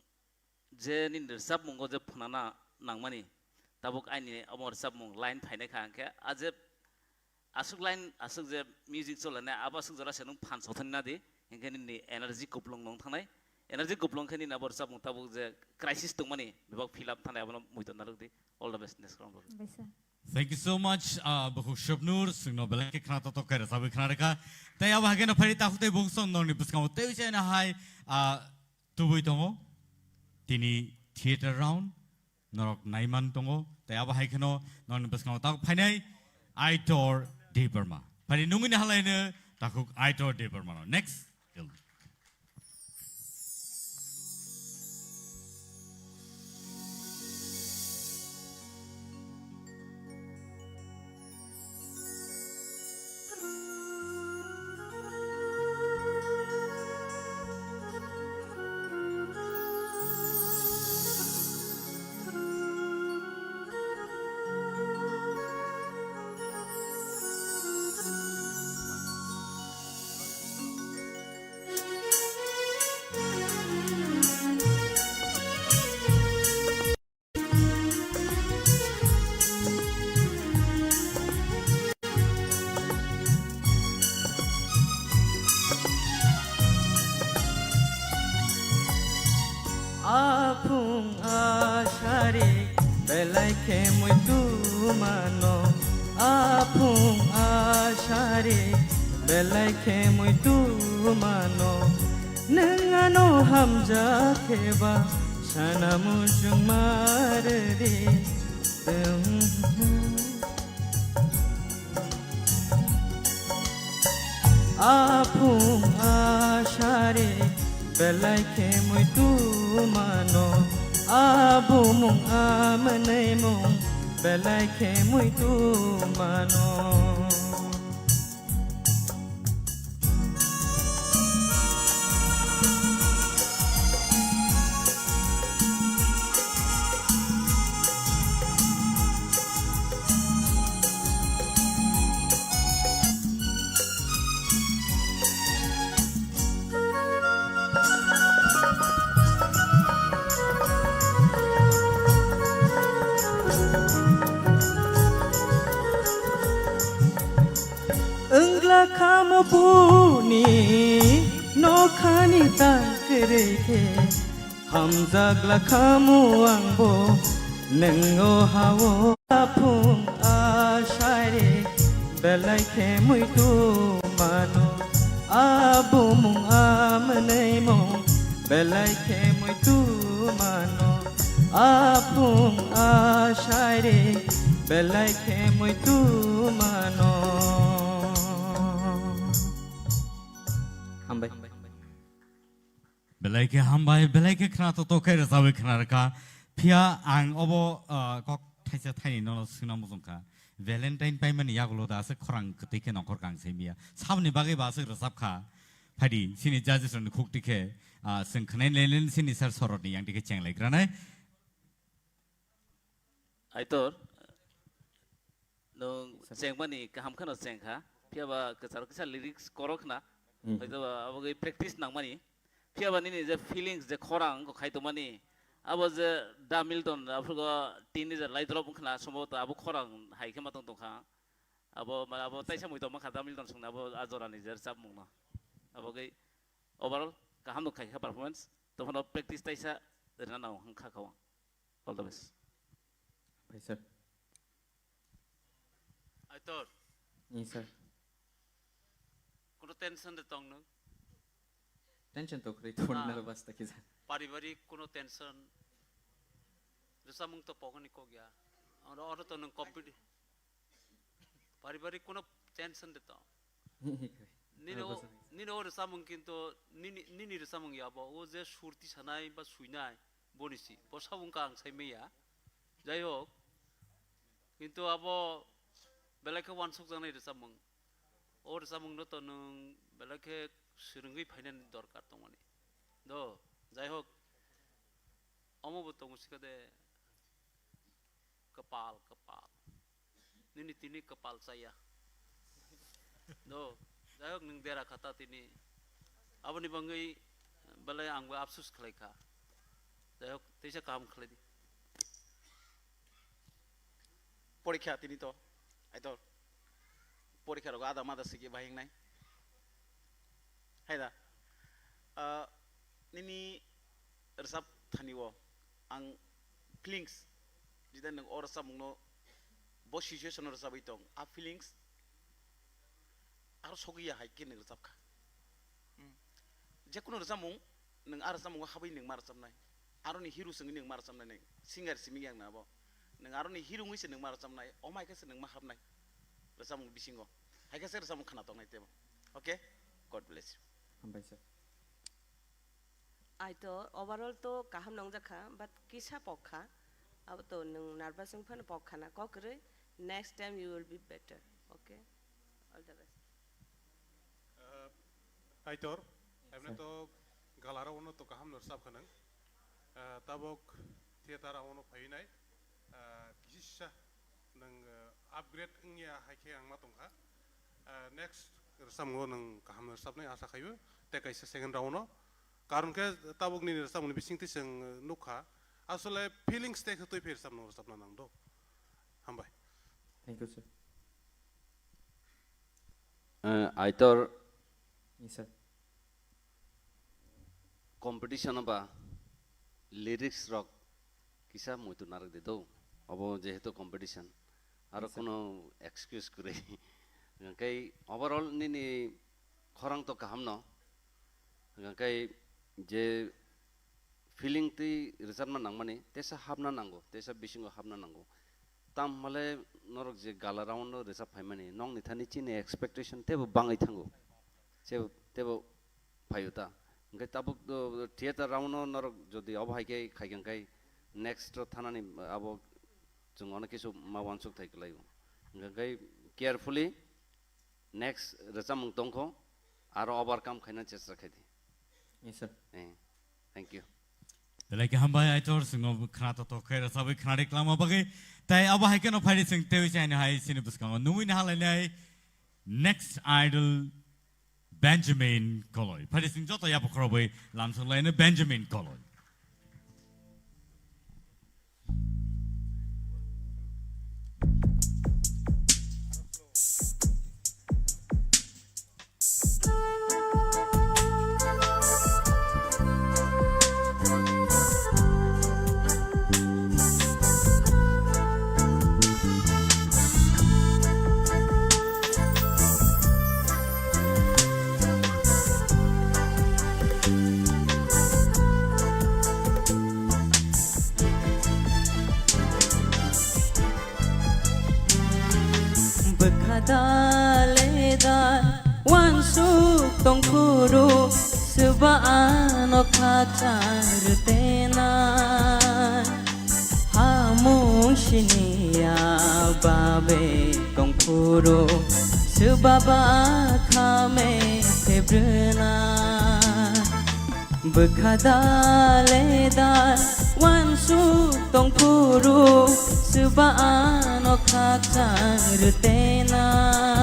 je nini rwchapmungo je phnana nangmani, tabuk aini omo rwchapmung line phainai kha, hwnkhe a je aswk line, aswk je music chole nai, abo aswk jora se nwng phan sothani nadi, hwnkhe nini energy kuplung nung thangnai, energy kuplung khe nini abo rwchapmung tabuk je crisis tongmani bebak fill up thangnai, abono muitu narwk di. All the best next round. Bai sir. Thank you so much, ah, Bukhuk Shobnur, chwngno belai khe khna totok khe rwchabwi khna rwkha. Tei abo hai kheno phai takhuk tei bukhuk song norokni bwskango tei chaina hai, ah, tubui tongo. Tini theater round norok naiman tongo. Tei abo hai kheno norokni bwskango takhuk phainai Aitor Debbarma. Phai nungwi ni halaino takhuk Aitor Debbarma no. Next. Aphung asari belai khe muitu mano. Aphung asari belai khe muitu mano. Nwng ano Hamjak khe ba sana muchung mar di. Aphung asari belai khe muitu mano, abumung amwnei mung belai khe muitu mano. Wngla khamo buni nokhani takrwi khe, hamjakla khamo angbo nwng o hao. Aphung asari belai khe muitu mano, abumung amwnei mung belai khe muitu mano, aphung asari belai khe muitu mano. Hambai. Belai khe hambai, belai khe khna to to khe rwchabwi khna rwkha. Phiya ang obo, ah, kok thaisa thaini nono swngna muchung kha. Valentine paimani yagulo da aswk khorang kwtwi khe nongkhor kang se miya. Saboni bagwi ba aswk rwchap kha. Phaidi, chini judges rokni khuk tikhe, ah, chwng khwnai lelen chini sir sorotni yang tikhe chenglai granai. Aitor, nwng chengmani kaham kheno chengkha, phiya ba kwcharo kisa lyrics korok khna, hmm, hoito ba abo gwi practice nangmani. Phiya ba nini je feelings, je khorang wngkha khai tongmani, abo je Da Milton, aphuru tini je lai drop wngkhna, somboto abo khorang hai khe ma tong tongkha. Abo, ma-, abo taisa mui tongma kha Da Milton songni abo a jorani je rwchapmungno. Abo gwi overall kaham no khai kha performance, tophano practice taisa rwna nang wngkha kha ang. All the best. Bai sir. Aitor. Ni sir. Kuno tension de tong nwng? Tension to kwrwi, to ah, nalo basta kisa. Paribarik kuno tension. Rwchapmung to pokoni kok ya. Oro, oro to nwng competi-, paribarik kuno tension de tong. Nini o, nini o rwchapmung kinto nini, nini rwchapmung ya bo. O je surti sanai ba suinai boni si. Bo sabung ka ang sai maya. Jai hok. Kinto abo belai khe wansuk jaknai rwchapmung. O rwchapmung no to nwng belai khe swrwngwi phainani dorkar tongmani. Do, jai hok. Omo bo tongo sikade. Kwpal, kwpal. Nini tini kwpal chaya. Do, jai hok nwng dera khata tini. Aboni bangwi belai angbo apsus khlai kha. Jai hok, teisa kaham khlai di. Porikha tini to, Aitor. Porikha rogo ada mada sigi bahing nai. Hai da. Ah, nini rwchap thani o ang feelings, jida nwng o rwchapmungno bo situation o rwchapwi tong, a feelings aro sogwi ya hai khe nwng rwchap kha. Hmm. Jekunu rwchapmung nwng a rwchapmungo habwi nwng ma rwchapnai, aroni hero swngwi nwng ma rwchapnai, nwng singer simi yang na abo, nwng aroni hero wngwi se nwng ma rwchapnai, omai khe se nwng ma hapnai rwchapmung bisingo, hai khe se rwchapmung khna tongnai tebo. Okay, God bless you. Hambai sir. Aitor, overall to kaham nongjak kha, but kisa pok kha. Abo to nwng nervous wng phano pok khana, kok kwrwi, next time you will be better. Okay? All the best. Uh, Aitor, yes, emne sir. To galarao no to kaham no rwchap kha nwng. Uh, tabok theater ao no phainai. Uh, kisa nwng, uh, upgrade wngya hai khe ang ma tongkha. Uh, next rwchapmungo nwng kaham rwchapnai asa khaio. Tei kaisa second round o. Karon khe tabuk nini rwchapmungni bisingtwi chwng nukha. Asole feelings tei khe twi phai rwchapno rwchapna nang do. Hambai. Thank you, sir. Eh, Aitor. Yes, sir. Competition ba lyrics rok kisa muitu narwk di do. Abo jehetu competition. Aro, yes, sir, kuno excuse kwrwi. Hwnkhe overall nini khorang to kaham no. Hwnkhe je feeling twi rwchapna nangmani, tesa hapna nango, tesa bisingo hapna nango. Tam hale norok je gala round o rwchap phaimani, nokni thani chini expectation tebo bangwi thango. Che-, tebo phaio ta. Hwnkhe tabuk do theater round o norok jodi obo hai khe khai khe hwnkhe next o thanani abo chwng ono kisu ma uansuk thai kwlaio. Hwnkhe carefully next rwchapmung tongkho, aro overcome khaina chesta khai di. Yes, sir. Eh, thank you. Belai khe hambai Aitor, chwngno khna to to khe rwchabwi khna ri kwlangma bagwi. Tai abo hai kheno phaidi chwng teiwi chaino hai chini bwskango nungwi naha lainai next idol Benjamin Koloi. Phaidi chwng joto yaphak khorobwi lamsok laino Benjamin Koloi. Bwkha da le da uansuk tongphuru, swba ano khakchang rwtena. Hamung siniya babe tongphuru, swba ba khame phebrwna. Bwkha da le da uansuk tongphuru, swba ano khakchang rwtenai.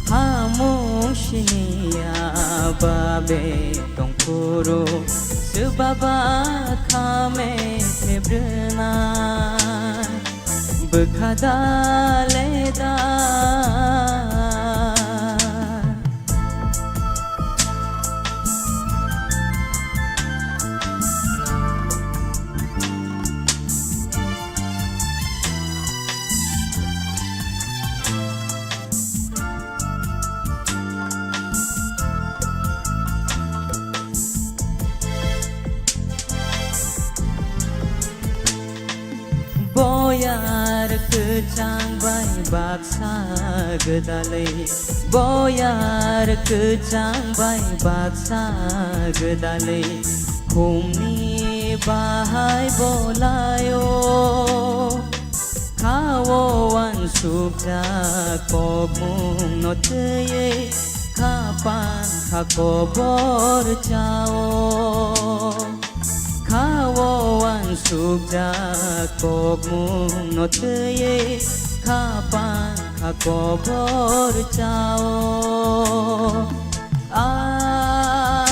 Hamung siniya babe tongphuru, swba ba khame phebrwnai. Bwkha da le da. Boyar kwchang bai baksa gwdalwi, boyar kwchang bai baksa gwdalwi, khumni bahai bolaio. Khao uansukjak kokmungno twiwi, kha pankha kobor chao. Khao uansukjak kokmungno twiwi, kha pankha kobor chao. Ah,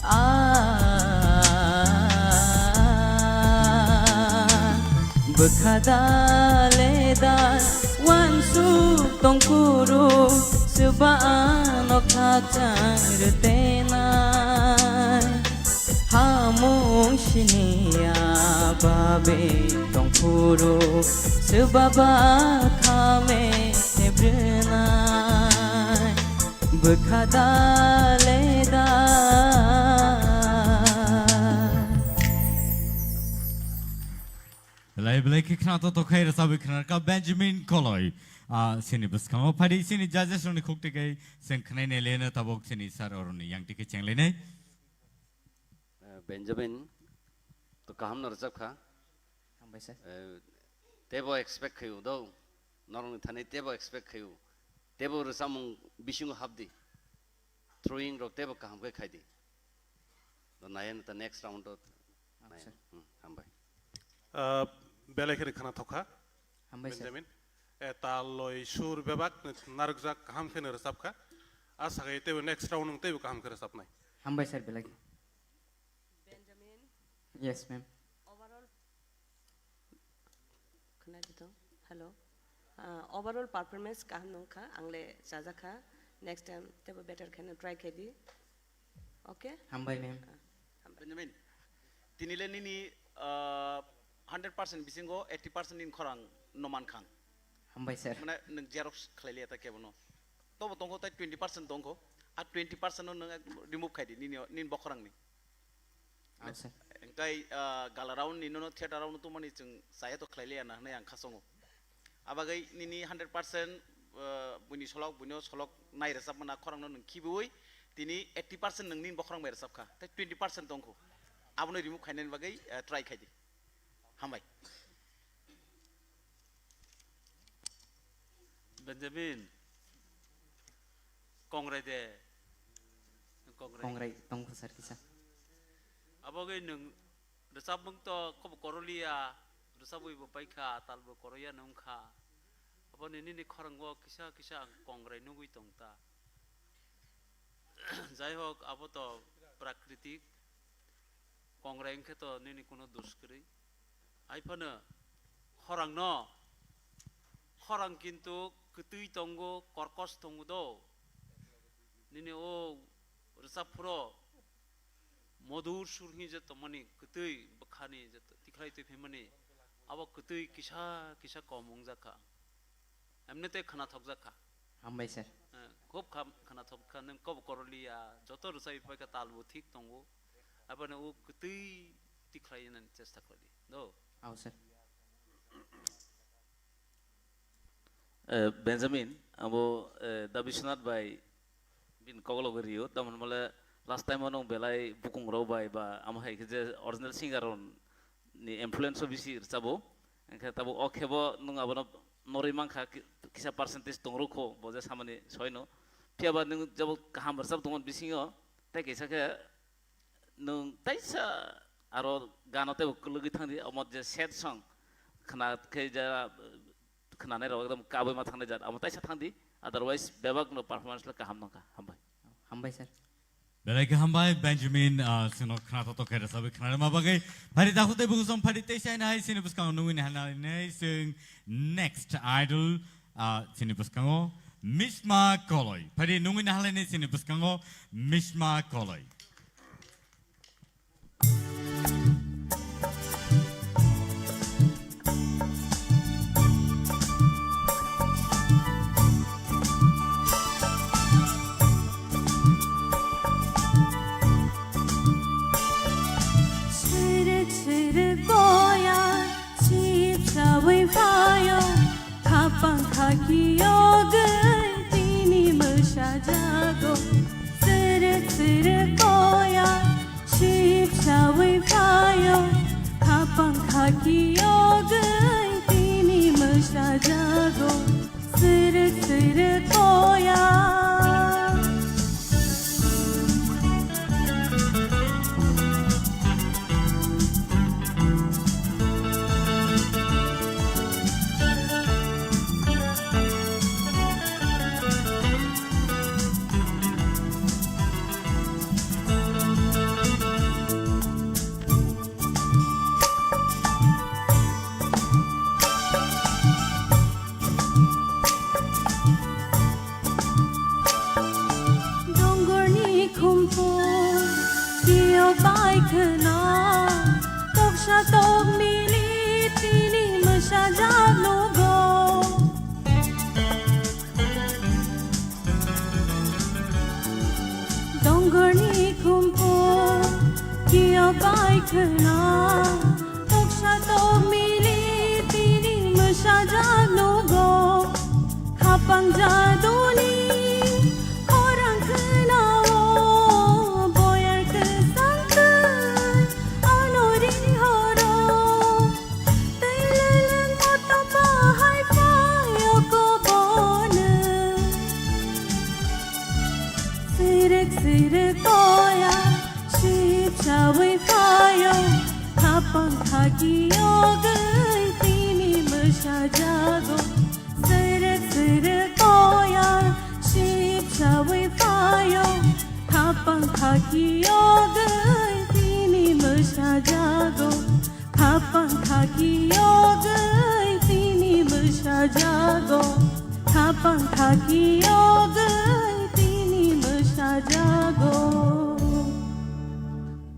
ah, bwkha da le da uansuk tongphuru, swba ano khakchang rwtenai. Hamung siniya babe tongphuru, swba ba khame phebrwnai. Bwkha da le da. Belai belai khe khna to tokhai rwchabwi khna ka Benjamin Koloi. Ah, sini bwskango phaidi sini judges rokni khuk twi kai seng khnai ne lena tabok sini sir oroni yang tike cheng lenai. Eh, Benjamin, to kaham no rwchap kha. Hambai sir. Eh, tebo expect khayu do, norokni thani tebo expect khayu. Tebo rwchapmung bisingo hapdi. Throwing rok tebo kaham khe khaidi. Do naya ta next round o. Acha. Hmm, hambai. Ah, belai khe khna thokha. Hambai sir. Benjamin. Eh, tal loi sur bebak narwkjak kaham khe no rwchap kha. Asa khe tebo next round nwng tebo kaham khe rwchapnai. Hambai sir belai. Benjamin. Yes, ma'am. Overall, khwnadi to? Hello. Ah, overall performance kaham nungkha, ang le chajakha. Next time tebo better khaina try khaidi. Okay? Hambai, ma'am. Ah, hambai. Benjamin, tini le nini, ah, hundred percent bisingo eighty percent ni khorang no mankha. Hambai, sir. Mane nwng xerox khlai liya ta kebono. tobo tongkho, tai twenty percent tongkho. A twenty percent no nwng ekdom remove khai di nini, nini bokhorangni. Ah, sir. Engkai, ah, gala round ni nono theater round no tongmani chwng chaya to khlai liya na hwnwi ang khasongo. Abagwi nini hundred percent, ah, buini solok, buino solok nai rwchapmana khorang no nwng khibiwi tini eighty percent nwng nini bokhorang bai rwchapkha. Tai twenty percent tongkho. Abono remove khainani bagwi, ah, try khai di. Hambai. Benjamin, kongrai de. Kongrai. Kongrai tongkho sir kisa. Abo gwi nwng rwchapmung to kobo koroliya, rwchapwi bo paikha, tal bo koroya nwng kha. Abo nini ni khorang o kisa kisa ang kongrai nugwi tong ta. Jai hok, abo to prakritik. Kongrai wngkhe to nini kuno dos kwrwi. Hai phano khorang no, khorang kintu kwtwi tongo, korkos tongo do. Nini o rwchap phuro modur sur hwnwi je tongmani, kwtwi bwkhani je tikhlai twi phaimani, abo kwtwi kisa kisa kom wngjak kha. Emni tei khwnathokjak kha. Hambai sir. Eh, khub kham-, khwnathok kha, nwng kobo koroliya, joto rwchapwi paikha, tal bo thik tongo. Abono o kwtwi tikhlai nani chesta khlai di. Do. Ao sir. Eh, Benjamin, abo, eh, da Biswanath bai bini koklogwi rio, tamoni mole last time o nwng belai bukung rok bai ba amo hai khe je original singer rok ni influence o bisi rwchabo. Hwnkhe tabuk o khe bo nwng abono norwi mankha, ki-, kisa percentage tongrok kho, bo je samani soino. Phiya ba nwng jabo kaham rwchap tongmani bisingo, tei kisa khe nwng taisa aro gano teibo kwlwgwi thangdi, omo je sad song khna khe ja, khwnanai rok ekdom kabui ma thangnai jat, amo taisa thangdi, otherwise bebak no performance le kaham nangkha. Hambai. Hambai sir. Belai khe hambai, Benjamin, ah, chwngno khna to tokhe rwchapwi khna rwma bagwi. Phari dakhuk tei bukhuk song phari tei saina hai chini bwskango nungwi nahalai nai chwng next idol, ah, chini bwskango Mishma Koloi. Phari nungwi nahalai nai chini bwskango Mishma Koloi. Sirek sirek boya, sip sawi phayo, khapang khaki yogwi tini mwsa jago. Sirek sirek boya, sip sawi phayo, khapang khaki yogwi tini mwsa jago. Sirek sirek boya. Dongorni khumphung kio bai khwna, toksa tok mili tini mwsajak nugo. Dongorni khumphung kio bai khwna, toksa tok mili tini mwsajak nugo. Khapang jaduni khorang khwnao, boyar kwsang twi ano ri horo. Tei leleng motom bahai phaio kobono. Sirek sirek koya, sip sawi phaio, khapang khaki yogwi tini mwsa jago. Sirek sirek koya, sip sawi phaio, khapang khaki yogwi tini mwsa jago. Khapang khaki yogwi tini mwsa jago. Khapang khaki yogwi tini mwsa jago.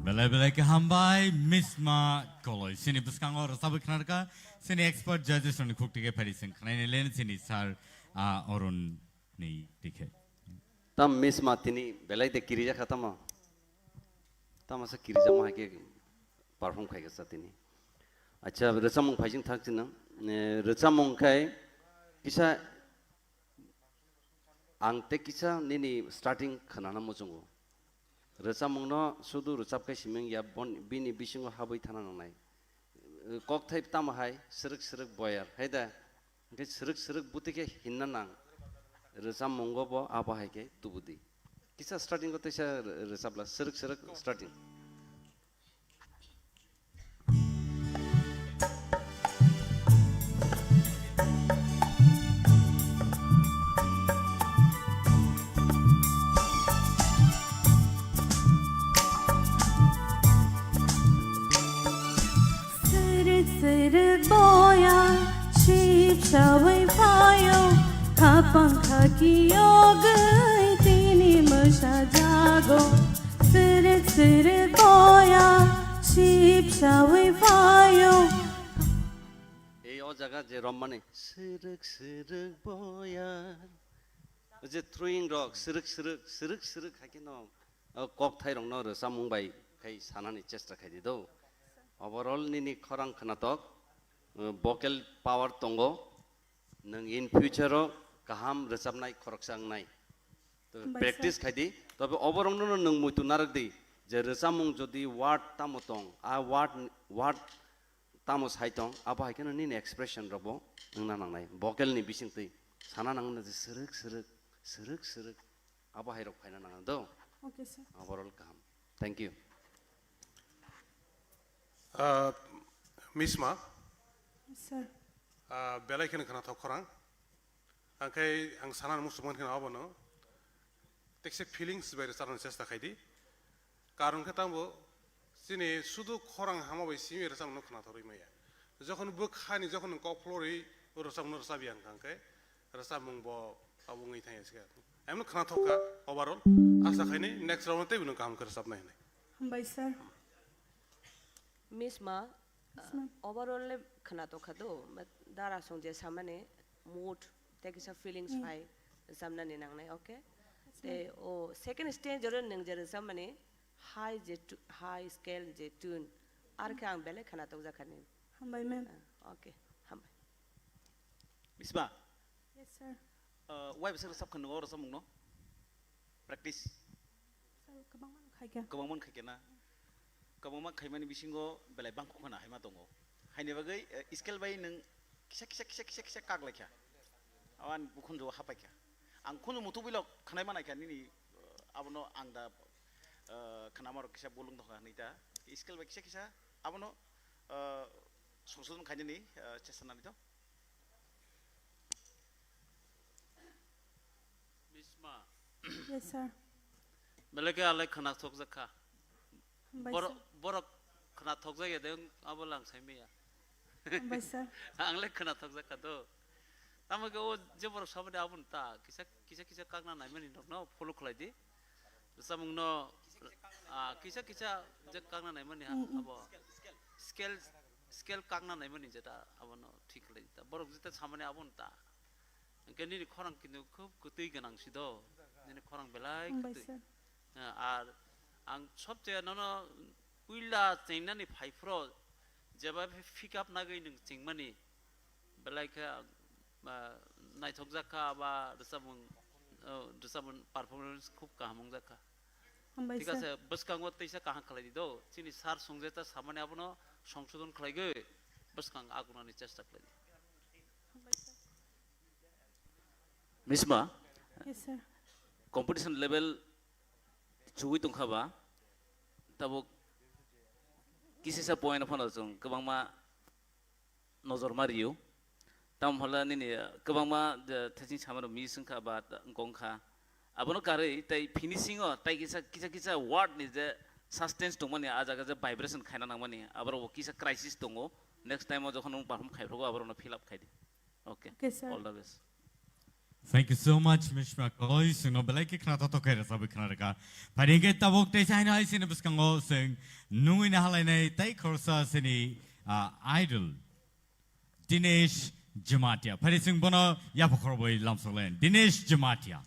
Belai belai khe hambai, Mishma Koloi. Chini bwskango rwchabwi khna rwkha, chini expert judges rokni khuk tike phari chwng khnaini len chini sir, ah, Arun. ni dikhe. Tam Miss Ma tini belai de kirija kha tamo. Tamo sa kirija mo hai ke perform khai kha sa tini. Acha, rwchapmung phaising thak chinang. Eh, rwchapmung khai kisa ang te kisa nini starting khanana muchungo. Rwchapmungno sudu rwchap khe siming ya, bon-, bini bisingo habwi thana nangnai. Eh, kokthai tamo hai, srwk srwk boyar, hai da? Hwnkhe srwk srwk bwtwi khe hinna nang. Rwchapmungo bo abo hai khe tubudi. Kisa starting o teisa rwchapla, srwk srwk starting. Srwk srwk boya, sip sawi phaio, khapang khaki yogwi tini mwsa jago. Srwk srwk boya, sip sawi phaio. Ei o jaga je rommani, srwk srwk boya. Je throwing rok, srwk srwk, srwk srwk hai khe no, o kokthai rokno rwchapmung bai khai sanani chesta khai di do. Overall nini khorang khwnatok, uh, vocal power tongo. Nwng in future o kaham rwchapnai khoroksa wngnai. To Hambai practice sir. Khai di, tobe oborokno nwng muitu narwk di, je rwchapmung jodi word tamo tong, a word, word tamo sai tong, abo hai kheno nini expression rokbo wngna nangnai, vocal ni bisingtwi sana nangnai je srwk srwk, srwk srwk, abo hai rok phaina nang do. Okay, sir. Overall kaham. Thank you. Ah, Miss Ma, Sir. Ah, belai kheno khwnathok khorang. Angkhe ang sana muchungmani kheno abono tekse feelings bai rwchapna chesta khai di. Karon khe tamo chini sudu khorang hama bai simi rwchapna khwnathok rwi maya. Jokhon bwkhani jokhon kok phlorwi rwchapna rwchapya hwnkha khe rwchapmung bo abo wngwi thangya se. Emno khwnathok kha overall. Asa khaini next round tei bini kaham khe rwchapnai hinwi. Hambai sir. Miss Ma, Yes, ma'am. Overall le khwnathok kha do, but dara song je samani mood tei kisa feelings Mm. phai rwchapnani nangnai, okay? Yes, ma'am. Tei o second stage oro nwng je rwchapmani high je tu-, high scale je tune, ar khe ang belai khwnathok jakha ni. Hambai, ma'am. Ah, okay, hambai. Miss Ma, Yes, sir. Uh, wai bwswk rwchap kha nwngo rwchapmung no? Practice. Sir, kwbangma no khaikha. Kwbangma no khaikha na? Kwbangma khaimani bisingo belai bangkuk khana haima tongo. Haini bagwi, eh, scale bai nwng kisa, kisa, kisa, kisa, kisa kak laikha. Awan bukhunjo hapaikha. Ang khunju muthubwilok khanai manaikha nini, eh, abono ang da, eh, khanamaro kisa bolong dongkha hinwi ta. Scale bai kisa, kisa abono, eh, songsodon khainani, eh, chesta nani to. Bisma. Yes, sir. Belai khe alai khwnathok jakha. Hambai, Borok, sir. Borok khwnathok jakya de abo lang sai maya. Hambai, sir. Ang le khwnathok jakha do. Tamo khe o je borok saboni aboni ta kisa, kisa, kisa kakna naimani nokno follow khlai di. Rwchapmung no, ah, kisa, kisa je kakna naimani ha-, Mm, mm. Abo. Scale, scale kakna naimani jeta abono thik khlai di ta. Borok jeta samani aboni ta. Hwnkhe nini khorang kintu khub kwtwi gwnang si do, nini khorang belai Hambai kwtwi. Sir. Eh, ar ang sobchaya nono puila chengnani phaiphro jeba pick up nagwi nwng chengmani belai khe, ah, naithok jak kha ba rwchapmung, oh, rwchapmung performance khub kaham wng jak kha. Hambai Thik sir. Ase, bwskango teisa kaham khlai di do, chini sir songje ta samani abono songsodon khlaigwi bwskang agunani chesta khlai di. Hambai sir. Misma, Yes, sir. Competition level chugui tongkha ba, tabuk kisisa point phano chwng kwbangma nojor ma rio. Tamo phala nini, uh, kwbangma, uh, thaching samarok miss wngkha ba t-, wngkha. Abono karwi tei finishing o tei kisa, kisa, kisa word ni je suspense tongmani, a jaga je vibration khaina nangmani, aborok bo kisa crisis tongo. Next time o jokhon nwng perform khai phuru, aborokno fill up khai di. Okay. Okay, sir. All the best. Thank you so much, Miss Makoi. Chwngno belai khe khna thok thok khe rwchabwi khna rwkha. Phaidi hwnkhe tabuk teisa haino hai chini bwskango chwng nungwi nahalainai tei khoroksa chini, ah, idol Dinesh Jamatia. Phari sing bono yapakhor bai lamsoklen. Dinesh Jamatia.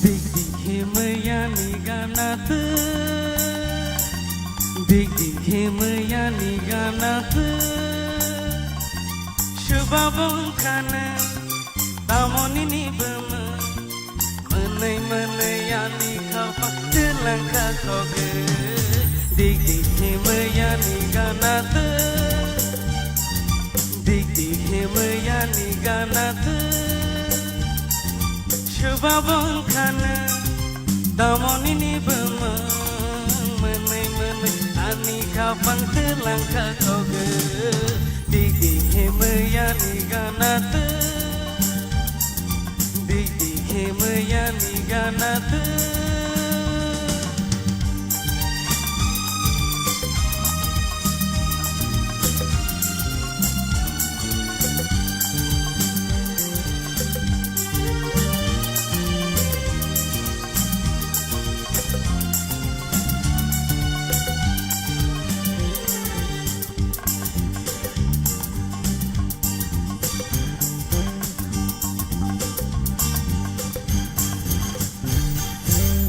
Dik dik himaya ni gana tu, dik dik himaya ni gana tu, subabong khana tamoni ni bama. Mwnwi mwnwi ani khaphang twlang kha khogwi. Dik dik himwi ani gana twi. Dik dik himwi ani gana twi. Swbabong khana damoni ni bwmwng. Mwnwi mwnwi ani khaphang twlang kha khogwi. Dik dik himwi ani gana twi. Dik dik himwi ani gana twi.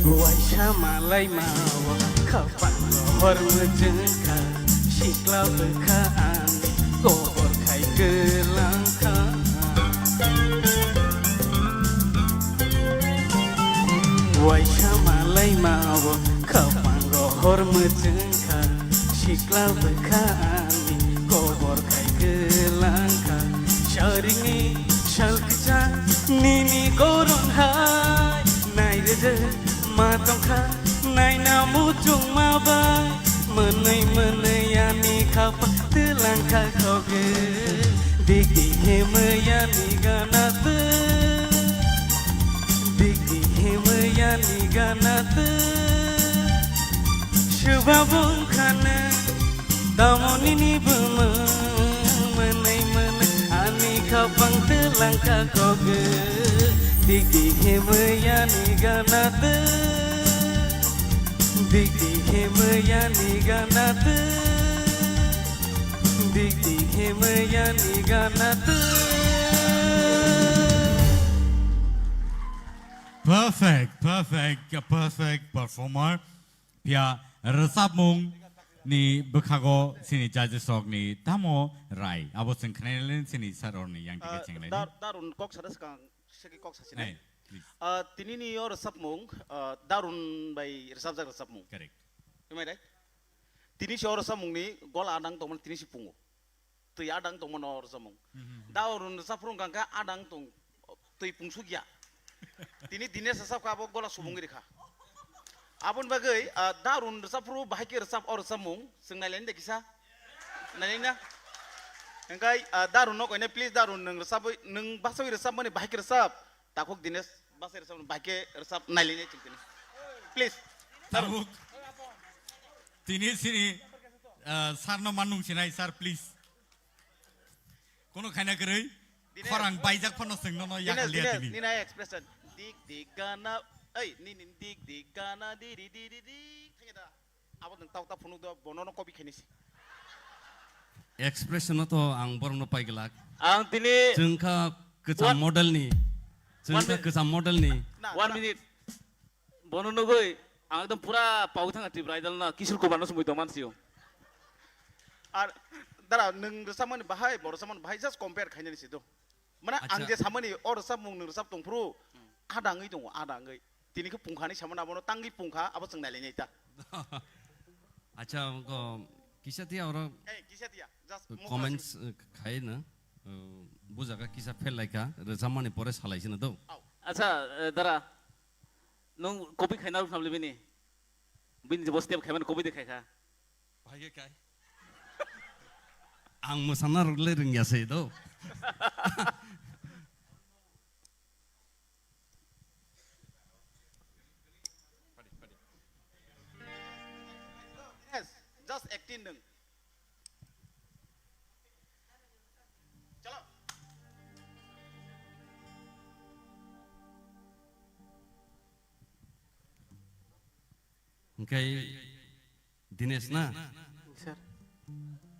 Waisa malai mao, khapang hor mujung kha, sikla bwkha ani kobor khai kwlang kha. Waisa malai mao, khapang hor mujung kha, sikla bwkha ani kobor khai kwlang kha. Saringni sal kwchang nini goron hai, nai rwjak ma tong kha, naina muchung ma bai. Mwnwi mwnwi ani khaphang twlang kha khogwi. Dik dik himwi ani gana twi. Dik dik himwi ani gana twi. Swbabong khana damoni ni bwmwng. Mwnwi mwnwi ani khaphang twlang kha khogwi. Dik dik himwi ani gana twi. Dik dik himwi ani gana twi. Dik dik himwi ani gana twi. Perfect, perfect, a perfect performer. Phiya rwchapmung ni bwkhago chini judges rok ni tamo rai? Abo chwng khnailai chini sir rok ni yang Ah, tike chwng lai. Dar-, Darun kok sada swkang, segi kok sasi Hey, nai. Please. Ah, tini ni o rwchapmung, ah, Darun bai rwchapjak rwchapmung. Correct. Am I right? Tini si o rwchapmung ni gola adang tongmani tini si pungo. Twi adang tongmano rwchapmung. Mhm. Darun rwchapphru wngkha khe adang tong, twi pungsukya. Tini Dinesh rwchapkha abo gola subungwi rikha. Aboni bagwi, ah, Darun rwchapphru bahai khe rwchap o rwchapmung. Chwng nailaini de kisa? Nailaina? Hwnkhe, ah, Darun no koine, please Darun nwng rwchapwi, nwng basawi rwchapmani bahai khe rwchap. Takhuk Dinesh, bwsai rwchap, bai khe rwchap nailainai chwng tini. Please. Tabuk. Tini sini, ah, sir no manung sinai, sir, please. Kono khaina kwrwi, Dinesh. Khorang baijak phano chwng nono Dinesh, yakal liya Dinesh, tini. Nini expression. Dik dik gana, ei, nini dik dik gana, di di di di di. Thangya da. Abo nwng tau ta phunuk do, bono no copy khainai se. Expression no to ang borok no pai glak. Ang tini Chwng kha kwcham One model ni. Chwng One kha minute. Kwcham model ni. Na, One na. Minute. Bono nugui ang ekdom pura pawi thanga Tripura idol na Kishore Kumar no sumui tongman sio. Ar dara nwng rwchapmani bahai, bo rwchapmani bahai just compare khainani se do. Mane ang Acha. Je samani o rwchapmung nwng rwchap tongphuru, Hmm. Ada wngwi tongo, ada wngwi. Tini khe pungkhani samani abono tangwi pungkha, abo chwng nailainai ta. Acha, ko kisa tiya oro Eh, kisa tiya, just mukha comments, eh, khai na, eh, bujaga kisa fail laikha, rwchapmani pore salai sino do. Au. Acha, eh, dara, nwng copy khaina rw khnam le bini? Bini jebo step khaimani kubui de khaikha. Hai khe kai. Ang mwsana rwgwlai rwngya se do. Yes, just acting nwng. Chalo. Hwnkhe Dinesh na? Sir.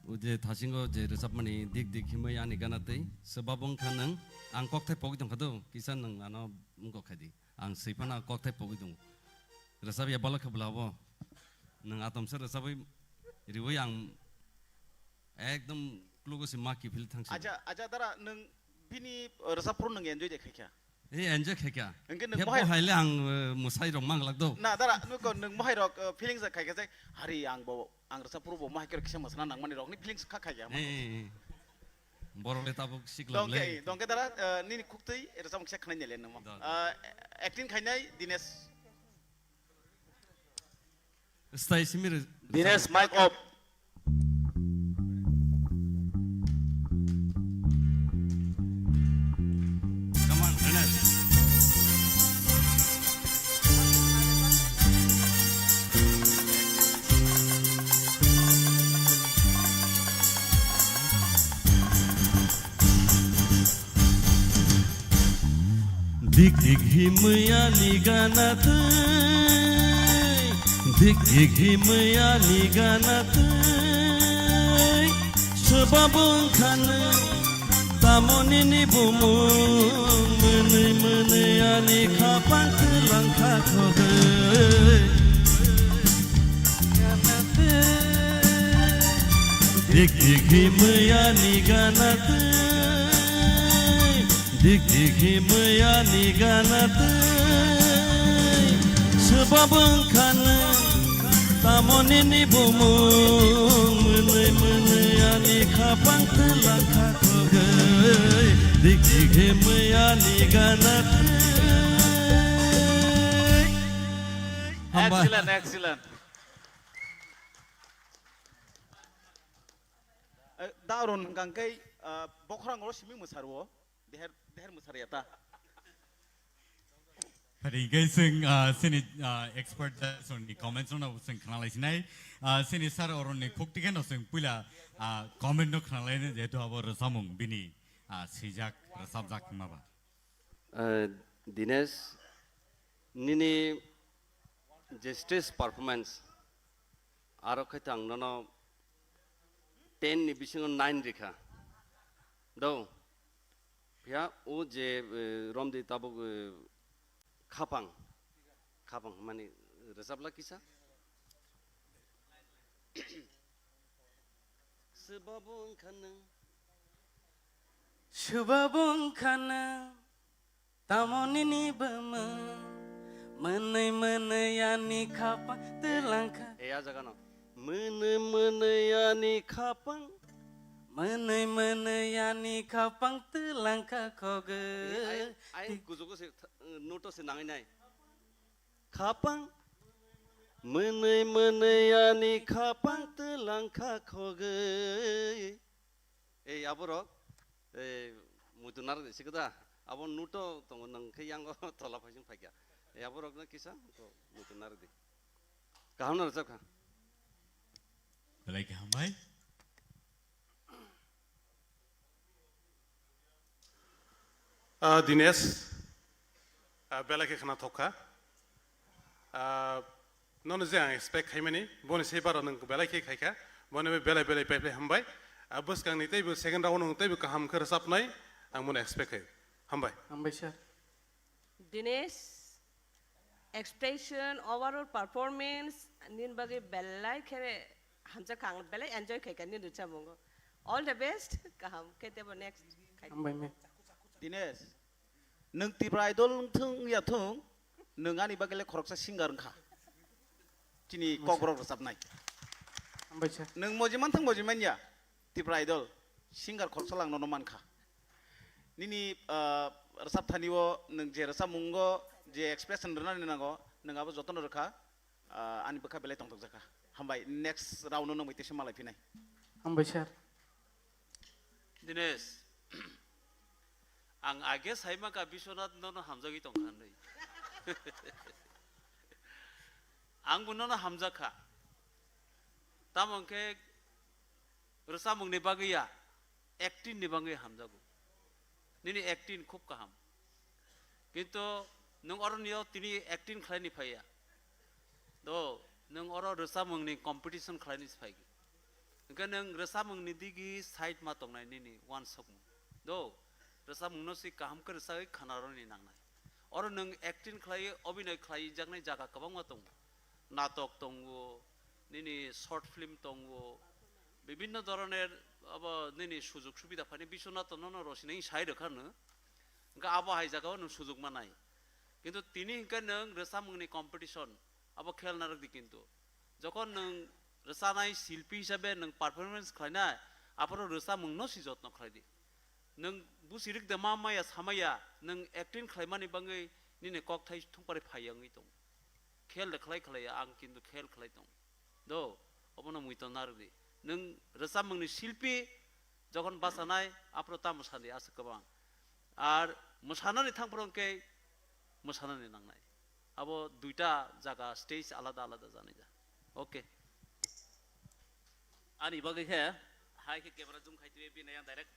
O je thasingo je rwchapmani dik dik himwi ani gana twi swbabo wngkha nwng. Ang kokthai pogwi tongkha do, kisa nwng ano wngkok khai di. Ang swi phano kokthai pogwi tongo. Rwchapya bwla khe bwla bo. Nwng atomsa rwchapwi riwi ang ekdom klugo se ma kiphil thangsi. Acha, acha dara nwng bini, uh, rwchapphru nwng enjoy de khaikha? Ei enjoy khaikha. Hwnkhe nwng mohai bo haile ang, uh, mwsai rok manglak do. Na dara nwng ko nwng mohai rok, uh, feelings khaikha je hari ang bo ang rwchapphru bo mohai khe kisa mwsana nangmani rokni feelings kha khaikha. Ei, ei, ei. Borok le tabuk siklok le. Dongke, dongke dara, uh, nini khuktwi rwchapmung kisa khwnai nele nwng. Do, do. Uh, acting khainai Dinesh. Stay simi re- Dinesh, mic off. Come on, Dinesh. Dik dik himwi ani gana twi, dik dik himwi ani gana twi, swbabo wngkha nwng, tamo nini bumung, mwnwi mwnwi ani khapang twlang kha khogwi. Dik dik himwi ani gana twi, dik dik himwi ani gana twi. Swbabo wngkha nwng, tamo nini bumung, mwnwi mwnwi ani khapang twlang kha khogwi. Dik dik himwi ani gana twi. Hambai. Excellent, excellent. Eh, da ron hwnkha khe, ah, bokhorang oro simi mwsarwo, deher, deher mwsarya ta. Phari khe chwng, ah, chini, ah, expert judge ni comments no chwng khna lai sinai. Ah, chini sir oroni khuk tikhe no chwng puila, ah, comment no khna lai jehetu abo rwchapmung bini, ah, swijak, rwchapjak hwnma ba. Eh, Dinesh, nini je stage performance, aro khaito ang nono ten ni bisingo nine rikha. Do, phiya o je, eh, romdi tabuk, eh, khapang, khapang mani rwchapla kisa. Swbabo wngkha nwng. Swbabo wngkha nwng. Tamo nini bumung, mwnwi mwnwi ani khapang twlang kha. E, a jaga no. Mwnwi mwnwi ani khapang. Mwnwi mwnwi ani khapang twlang kha khogwi. E, ai, ai, kujugo se, th-, noto se nangai nai. Khapang. Mwnwi mwnwi ani khapang twlang kha khogwi. Ei, aborok, ei, muitu narwk di, sikada, abo nuto tongo, nang khe yango tola phaising phaikha. Ei, aborokno kisa muitu narwk di. Kaham no rwchapkha. Belai kaham bai. Ah, Dinesh, ah, belai khe khna thok kha. Ah, nono je ang expect khaimani, boni se baro nwng belai khe khaikha, boni bai belai belai paipai hambai. Ah, bwskangni teibo second round nwng teibo kaham khe rwchapnai, ang bono expect khai. Hambai. Hambai, sir. Dinesh, expression, overall performance, nini bagwi belai khe hamjakha, ang belai enjoy khaikha nini rwchapmungo. All the best, kaham khe teibo next khai. Hambai, ma'am. Dinesh, nwng Tipra Idol wngthung wngya thung, nwng ani bagwi le khoroksa singer wngkha. Chini kokborok rwchapnai. Hambai sir. Nwng moji manthung moji manya, Tipra Idol singer khoroksa lang nono mankha. Nini, ah, rwchapthani o nwng je rwchapmungo je expression rwnani nango, nwng abo jotono rwkha. ah, ani bwkha belai tongthokjakha. Hambai, next round no nungbai tesa malai phinai. Hambai sir. Dinesh, ang age saimaka Biswanath nono hamjagwi tongkha hinwi. Ang bo nono hamjakha. Tamo hwnkhe rwchapmungni bagwi ya, acting ni bagwi hamjago. Nini acting khub kaham. Kintu nwng oroni o tini acting khlaini phaiya. Do, nwng oro rwchapmungni competition khlaini se phaigwi. Hwnkhe nwng rwchapmungni digi side ma tongnai nini uansukmung. Do, rwchapmungno se kaham khe rwchagwi khanaroni nangnai. Oro nwng acting khlai, obinoi khlaijaknai jaga kwbangma tongo. Natok tongo, nini short film tongo, bibinno dhoroner abo nini sujog subida phaini Biswanath nono rosini sai rwkha nwng. Hwnkhe abo hai jagao nwng sujog manai. Kintu tini hwnkhe nwng rwchapmungni competition, abo khel narwk di kintu. Jokhon nwng rwchanai silpi hisabe nwng performance khlainai, aphuru rwchapmungno si jotno khlai di. Nwng busi rwk de ma maya samaya, nwng acting khlaimani bagwi nini kokthai thungpari phaiya wngwi tongo. Khel de khlai khlai ya, ang kintu khel khlai tongo. Do, obono muiton narwk di. Nwng rwchapmungni silpi, jokhon bachanai, aphuru tamo sadi aswk kwbang. Ar mwsanani thangphuru hwnkhe mwsanani nangnai. Abo duita jaga stage alada alada janai ja. Okay. Ani bagwi khe, hai khe camera zoom khai twi bini yang direct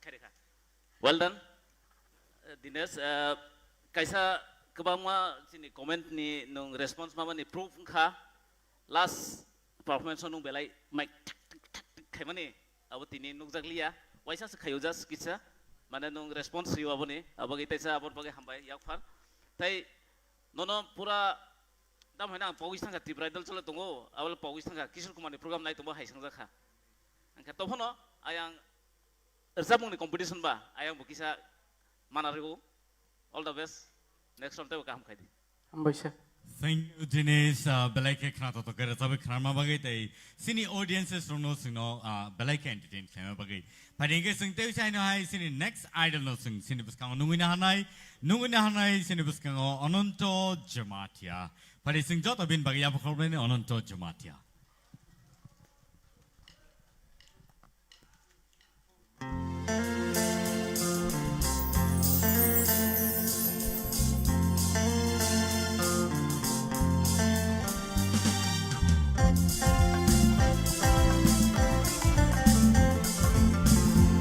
khairi kha. Well done, eh, Dinesh. Eh, kaisa kwbangma chini comment ni nwng response mamani proof wngkha. Last performance o nwng belai mic thak thak thak thak khaimani abo tini nukjakliya. Waisa se khaio just kisa. Mane nwng response rw aboni. Abo bagwi taisa aboni bagwi hambai yakphar. Tai nono pura dam hai nang pogwi sangkha Tripura Idol chole tongo. Abo pogwi sangkha Kishore Kumar ni program nai tongo hai sangjak kha. Angkha tophano ayang rwchapmungni competition ba, ayang bo kisa mana rw. All the best. Next round teibo kaham khai di. Hambai sir. Thank you, Dinesh. Ah, belai khe khna to to khe rwchapwi khnarma bagwi tei chini audiences rokno chwngno, ah, belai khe entertain khlaima bagwi. Phai hwnkhe chwng tei chaino hai chini next idol no chwng chini bwskango nungwi na hanai, nungwi na hanai chini bwskango Ananto Jamatia. Phai chwng joto bini bagwi yapha khoroknani Ananto Jamatia.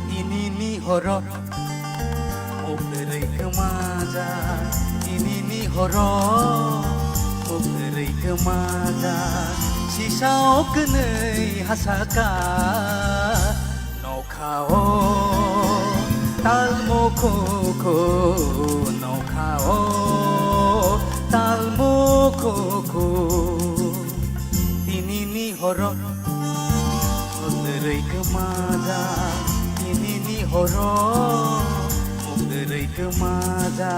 Tinini horo mukdrwi kwmaja, tinini horo mukdrwi kwmaja, sisa o kwnwi hasaka. Nokhao tal mukhuku, nokhao tal mukhuku. Tinini horo mukdrwi kwmaja, tinini horo mukdrwi kwmaja.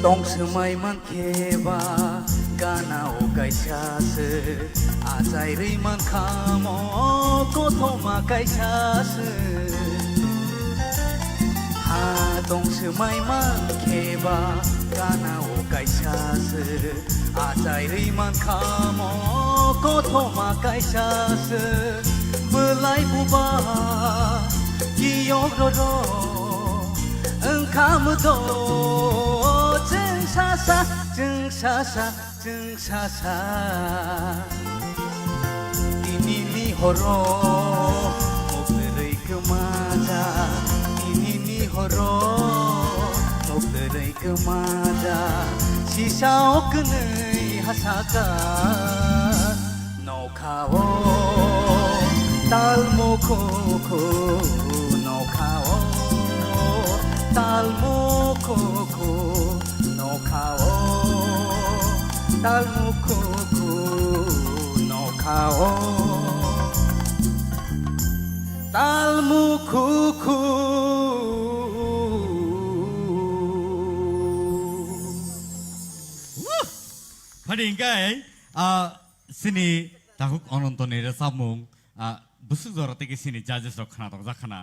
Tong swmai mankhe ba gana o kaisa se, achai rwi mankha mo kothoma kaisa se. Ha tong swmai mankhe ba gana o kaisa se, achai rwi mankha mo kothoma kaisa se. Bwlai buba kiyok roro wngkha mwdo chwng sasa, chwng sasa, chwng sasa. Tinini horo mukdrwi kwmaja, tinini horo mukdrwi kwmaja, sisa o kwnwi hasaka. Nokhao tal mukhuku, nokhao tal mukhuku, nokhao tal mukhuku, nokhao tal mukhuku. Woo! Phai hwnkhe, ah, Sini takhuk Onontoni rwchapmung, ah, bwswk jora tei khe sini judges rok khna tokjak khna.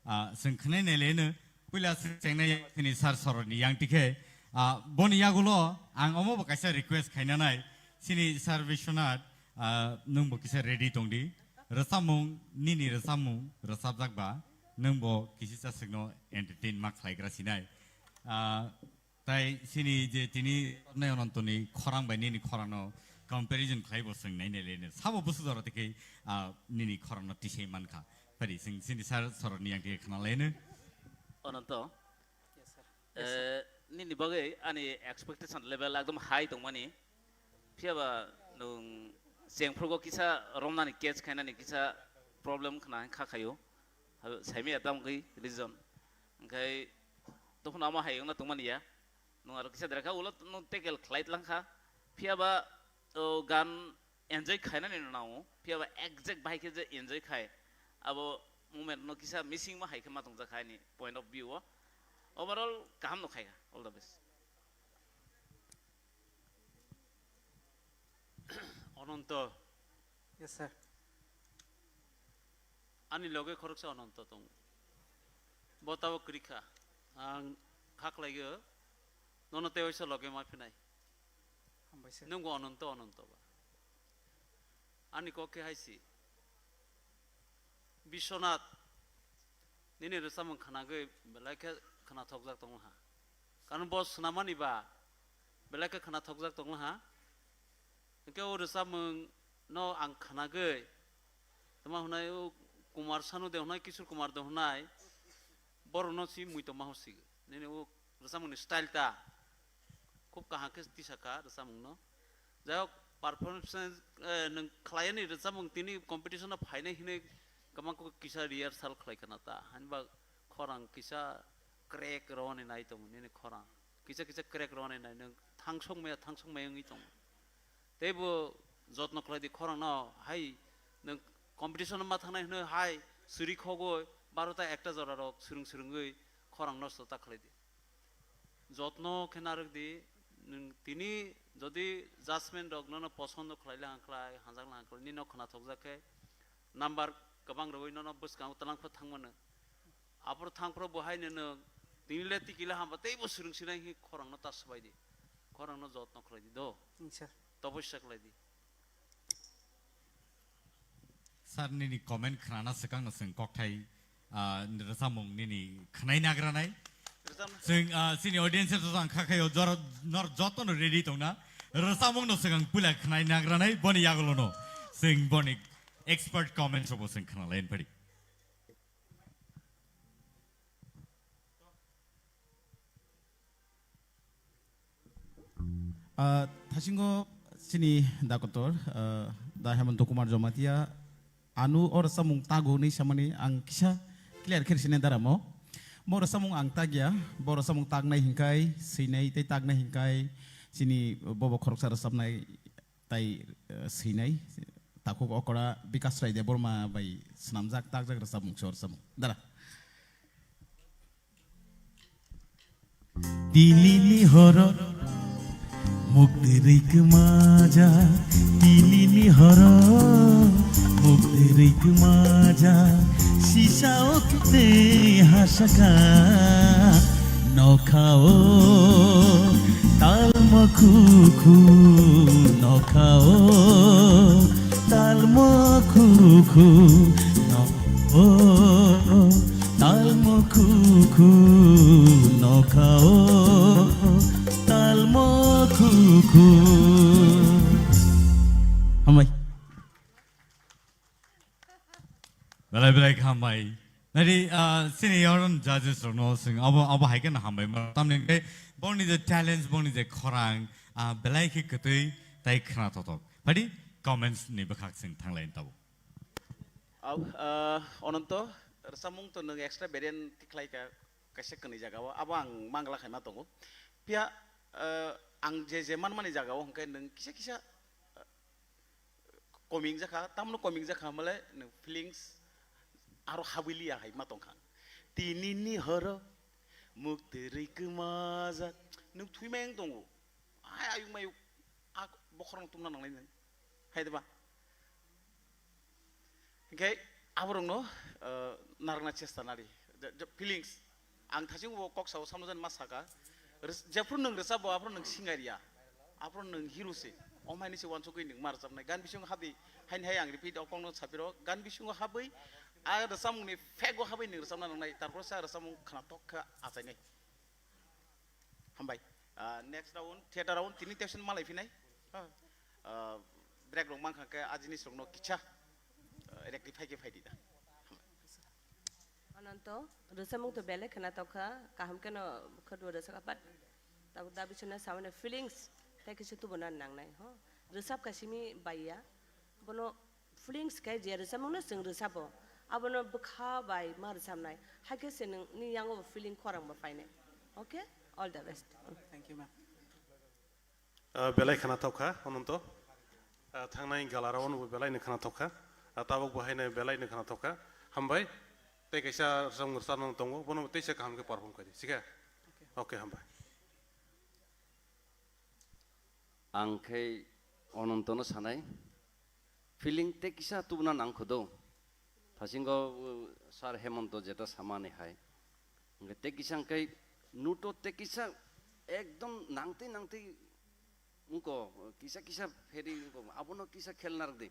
Ah, chwng khwnai nai le no, puila chwng chengnai sini sir soroni yang tikhe, ah, boni yagulo ang omo bo kaisa request khaina nai, sini sir Biswanath, ah, nwng bo kisa ready tong di. Rwchapmung, nini rwchapmung, rwchapjak ba, nwng bo kisisa swkno entertain ma khlaigra sinai. Ah, Tai sini je tini nai Onontoni khorang bai nini khorang no comparison khlai bo chwng nai nai le no. Sabo bwswk jora tei khe, ah, nini khorang no tisai man kha. Phari chwng sini sir soroni yang tei khna lai no. Ononto, Yes, sir. Eh, nini bagwi ani expectation level ekdom high tongmani. Phiya ba nwng chengphrugo kisa romnani catch khainani kisa problem khna kha khayo. Saimi ya tamo khe reason. Hwnkhe tongphano amo hai wngna tongmani ya. Nwng aro kisa dera kha, ulo nwng tackle khlai tlang kha. Phiya ba, o, gan enjoy khainani no nango. Phiya ba exact bahai khe je enjoy khai, abo moment no kisa missing ma hai khe ma tongjak kha ani point of view o. Overall kaham no khai kha. All the best. Ononto. Yes, sir. Ani loge khoroksa Ononto tongo. Bo tabok kwrwi kha. Ang kha khlaio, nono tei waisa loge ma phinai. Hambai, sir. Nwng bo Ononto, Ononto ba. Ani kok khe hai si. Biswanath, nini rwchapmung khwnagwi belai khe khwnathokjak tongma ha. Karon bo swnamani ba belai khe khwnathokjak tongma ha. Hwnkhe o rwchapmung no ang khwnagwi, tamo hwnai o Kumar Sanu de hwnai, Kishore Kumar de hwnai, borokno si muitom ma hosigi. Nini o rwchapmungni style ta khub kaham khe tisa kha rwchapmungno. Jai hok, performance, eh, nwng khlaiani rwchapmung tini competition o phainai hinwi kwbang kok kisa rehearsal khlai khna ta. Hani ba khorang kisa crack rwani nai tongo nini khorang. Kisa kisa crack rwani nai nwng thangsok maya, thangsok maya wngwi tongo. Tei bo jotno khlai di khorang no, hai nwng competition o ma thangnai hwnwi hai suri khogwi barota ekta jora rok swrwng swrwngwi khorang nosto ta khlai di. Jotno khe narwk di, nwng tini jodi judgment rok nono posondo khlai le hang khlai, hanjak le hang khlai, nini no khwnathokjak khe number kwbang rwui nono bwskango twlang phano thang mano. Aphuru thang phuru bo hai no nwng tini le tiki le hamba tei bo swrwng sinai hi khorang no ta swbai di, khorang no jotno khlai di do, Sir. Topossa khlai di. Sir, nini comment khnana swkang no chwng kokthai, ah, rwchapmung nini khnai nagranai. Rwchapmung. Chwng, ah, chini audience to ang kha khayo jor-, nor joto no ready tongna. Rwchapmung no swkang puila khnai nagranai boni yagulo no. Chwng boni expert comments robo chwng khna lain phari. Ah, thasingo chini dakotor, ah, da Hemanta Kumar Jamatia, anu o rwchapmung tago hwnwi samani ang kisa clear khe sinai daramo. Bo rwchapmung ang tagya, bo rwchapmung tagnai hinkai, swinai tei tagnai hinkai, chini bobo khoroksa rwchapnai tai, eh, swinai, takhuk okora Bikas Rai Debbarma bai swnamjak, takjak rwchapmung se o rwchapmung. Dara. Tinini horo muktirwi kwmaja, tinini horo muktirwi kwmaja, sisa o kute hasaka, nokhao talmo khukhu, nokhao talmo khukhu, nokhao talmo khukhu, nokhao talmo khukhu. Hambai. Belai belai kha hambai. Nari, ah, sini yaron judges rokno swng abo, abo hai khe no hambai ma. Tamni hwnkhe bongni je talents, bongni je khorang, ah, belai khe kwtwi tai khna thothok. Phadi comments ni bwkhak swng thanglai tabo. Au, ah, Ononto, rwchapmung to nwng extra variant tikhlai kha, kaisa kwnwi jaga o. Abo ang mangla khaima tongo. Phiya, ah, ang je je manmani jaga o hwnkhe nwng kisa kisa, ah, koming jakha, tamno koming jakha hwnmale nwng feelings aro habwi liya hai ma tongkha. Tinini horo muktirwi kwmajak nwng thwi mayung tongo. Ai ayuk mayuk a bokhorok tungna nangnai nwng. Phai de ba? Hinkhe aborokno, uh, narwkna chesta nari. Je, je feelings. Ang thasing bo kok sao samno jan ma saka. Res-, jephru nwng rwchap bo, aphru nwng singer ya. Aphru nwng hero se. Om haini se wansugwi nwng ma rwchapnai. Gan bisingo habwi haini hai ang repeat o kokno sapiro. Gan bisingo habwi a rwchapmungni fake o habwi nwng rwchapna nangnai. Tarpor se a rwchapmung khna tok kha achainai. Hambai. Ah, next round, theater round, tini tection malai phinai. Ah, break rok mankha khe a jinis rokno kicha, ah, rectify khe phai di da. Ananto, rwchapmung to belai khwna tokha, kaham kheno khwtwi rwchapkha, but tabuk da bisina samani feelings tei kisa tubuna nangnai, ho. Rwchapkha simi baiya, bono feelings khe je rwchapmungno chwng rwchapo, abono bwkha bai ma rwchapnai, haikhe se nwng, nini yango bo feeling khorang bo phainai. Okay? All the best. Thank you, ma'am. Ah, belai khwna tokha, Ananto. Ah, thangnai gala round bo belai no khwna tokha. Ah, tabuk bo haino belai no khwna tokha. Hambai. Tei kaisa rwchapmung rwchapna tongo, bono teisa kaham khe perform khaidi. Sikhe? Okay, hambai. Ang khe Anantono sanai, feeling tei kisa tubuna nang kho do. Thasingo, uh, Sir Hemonto jeta samani hai. Hwnkhe tei kisa hwnkhe note-o tei kisa ekdom nangtwi nangtwi wngkho, kisa kisa pheri wngkho, abono kisa khel narwk di.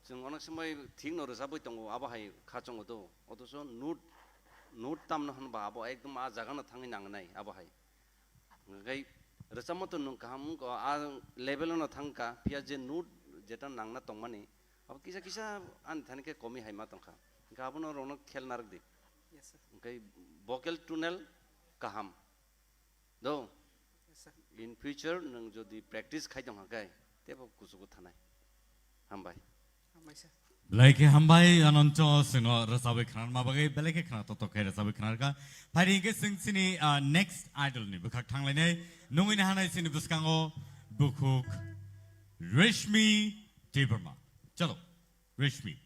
Chwng onek somoi thik no rwchapwi tongo, abo hai kha chongo do. Othocho note, note tamno hwnba abo ekdom a jaga no thangwi nangnai abo hai. Hwnkhe rwchapma to nwng kaham wngkha, a level-o no thangkha, phiya je note jeta nangna tongmani, abo kisa kisa ani thani khe komi hai ma tongkha. Hwnkhe abono rokno khel narwk di. Yes, sir. Hwnkhe vocal tonal kaham. Do? Yes, sir. In future nwng jodi practice khai tong kha khe, teibo kuchugo thanai. Hambai. Hambai, sir. Belai khe hambai, Ananto, chwngno rwchabwi khwnarma bagwi, belai khe khwna toktok khe rwchabwi khwnarkha. Phai ri hwnkhe chwng chini, ah, next idol ni bwkhak thanglainai. Nungwi nahanai chini bwskango bukhuk Reshmi Debbarma. Chalo, Reshmi.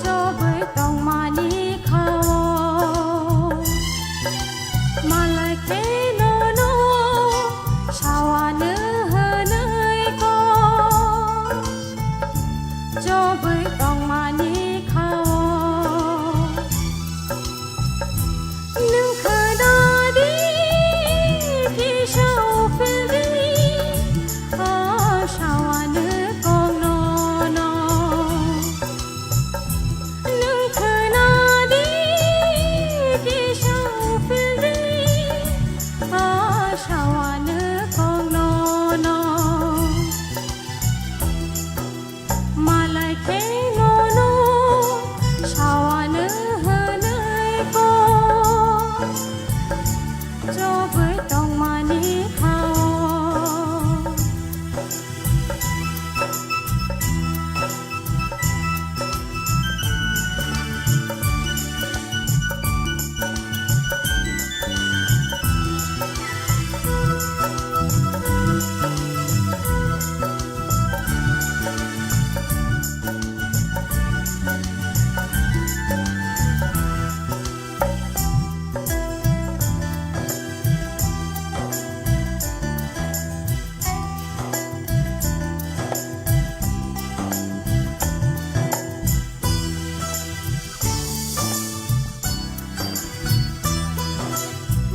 Chobwi tongmani kha o. Malai khe nono sawano hwnwi kok. Chobwi tongmani kha o. Nwng khwnadi kisa uphildi, o sawano kok nono. Nwng khwnadi kisa uphildi, o sawano kok nono. Malai khe nono sawano hwnwi kok chobwi tongmani kha o.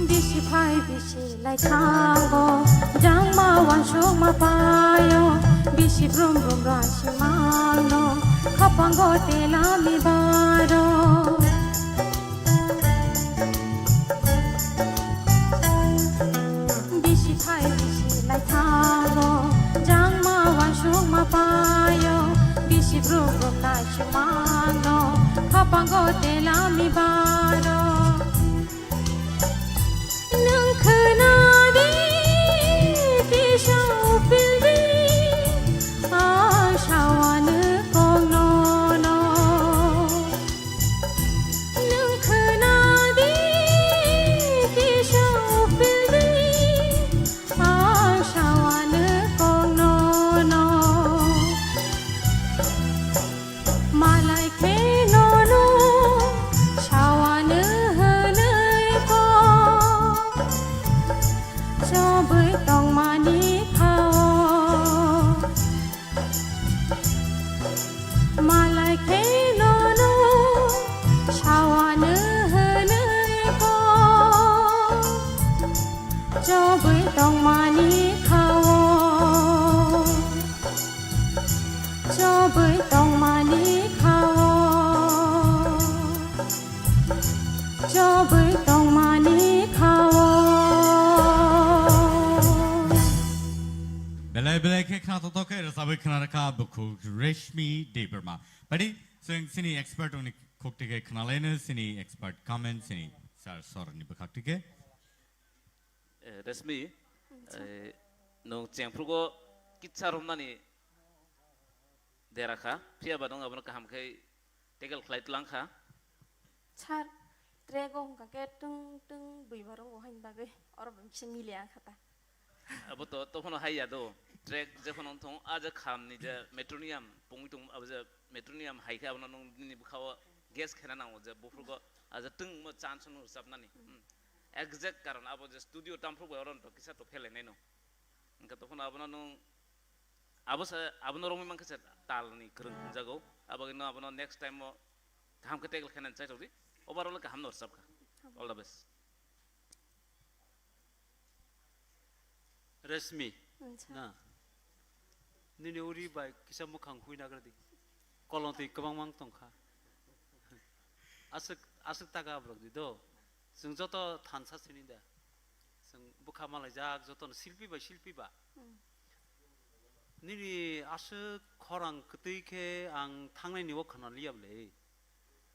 Bisi phai bisi lai thango, jangma wansukma paio, bisi brum brum rasi mangno, khapango telami baro. Bisi phai bisi lai thango, jangma wansukma paio, bisi brum brum Bwi tongmani khao. Malai khe nono sawano hwnwi kok. Chobwi tongmani khao. Chobwi tongmani khao. Chobwi tongmani khao. Belai belai khe khna tongthok khe rwchabwi khna rwkha bukhuk Reshmi Debbarma. Padi, chwng chini expert wngni khukti khe khna laino chini expert comment chini sir sorni bwkhak tike. Eh, Reshmi, eh, nwng chengphrugo kitsa romnani dera kha, phiya ba nwng abono kaham khe tackle khlai tlang kha. Sir, track o hwnkha khe twng twng bui ba rwngo haini bagwi, oro bo kisa mili ang kha ta. Abo to, to phano hai ya do. Track je phano thung, a je kham ni je metronium pungwi tong, abo je metronium hai khe abono nwng nini bwkha o guess khaina nango je buphrugo a je twng mo chance no rwchapnani. Hmm. Exact karon abo je studio tamphru bai oro to kisa to phelainai no. Hwnkhe to phano abono nwng abo sa, abono romwi mankha se tal ni kwrwng hwnjago. Abo no abono next time o kaham khe tackle khainani chai tongdi. Overall kaham no rwchapkha. All the best. Reshmi, na, nini uri bai kisa mwkhang hui nagra di. Kolong twi kwbangma wng tong kha. Aswk, aswk taka abrok di do. Chwng joto thansa sini da. Chwng bwkha malaijak jotono silpi bai silpi ba. Nini aswk khorang kwtwi khe ang thangnai ni o khna liya bwle.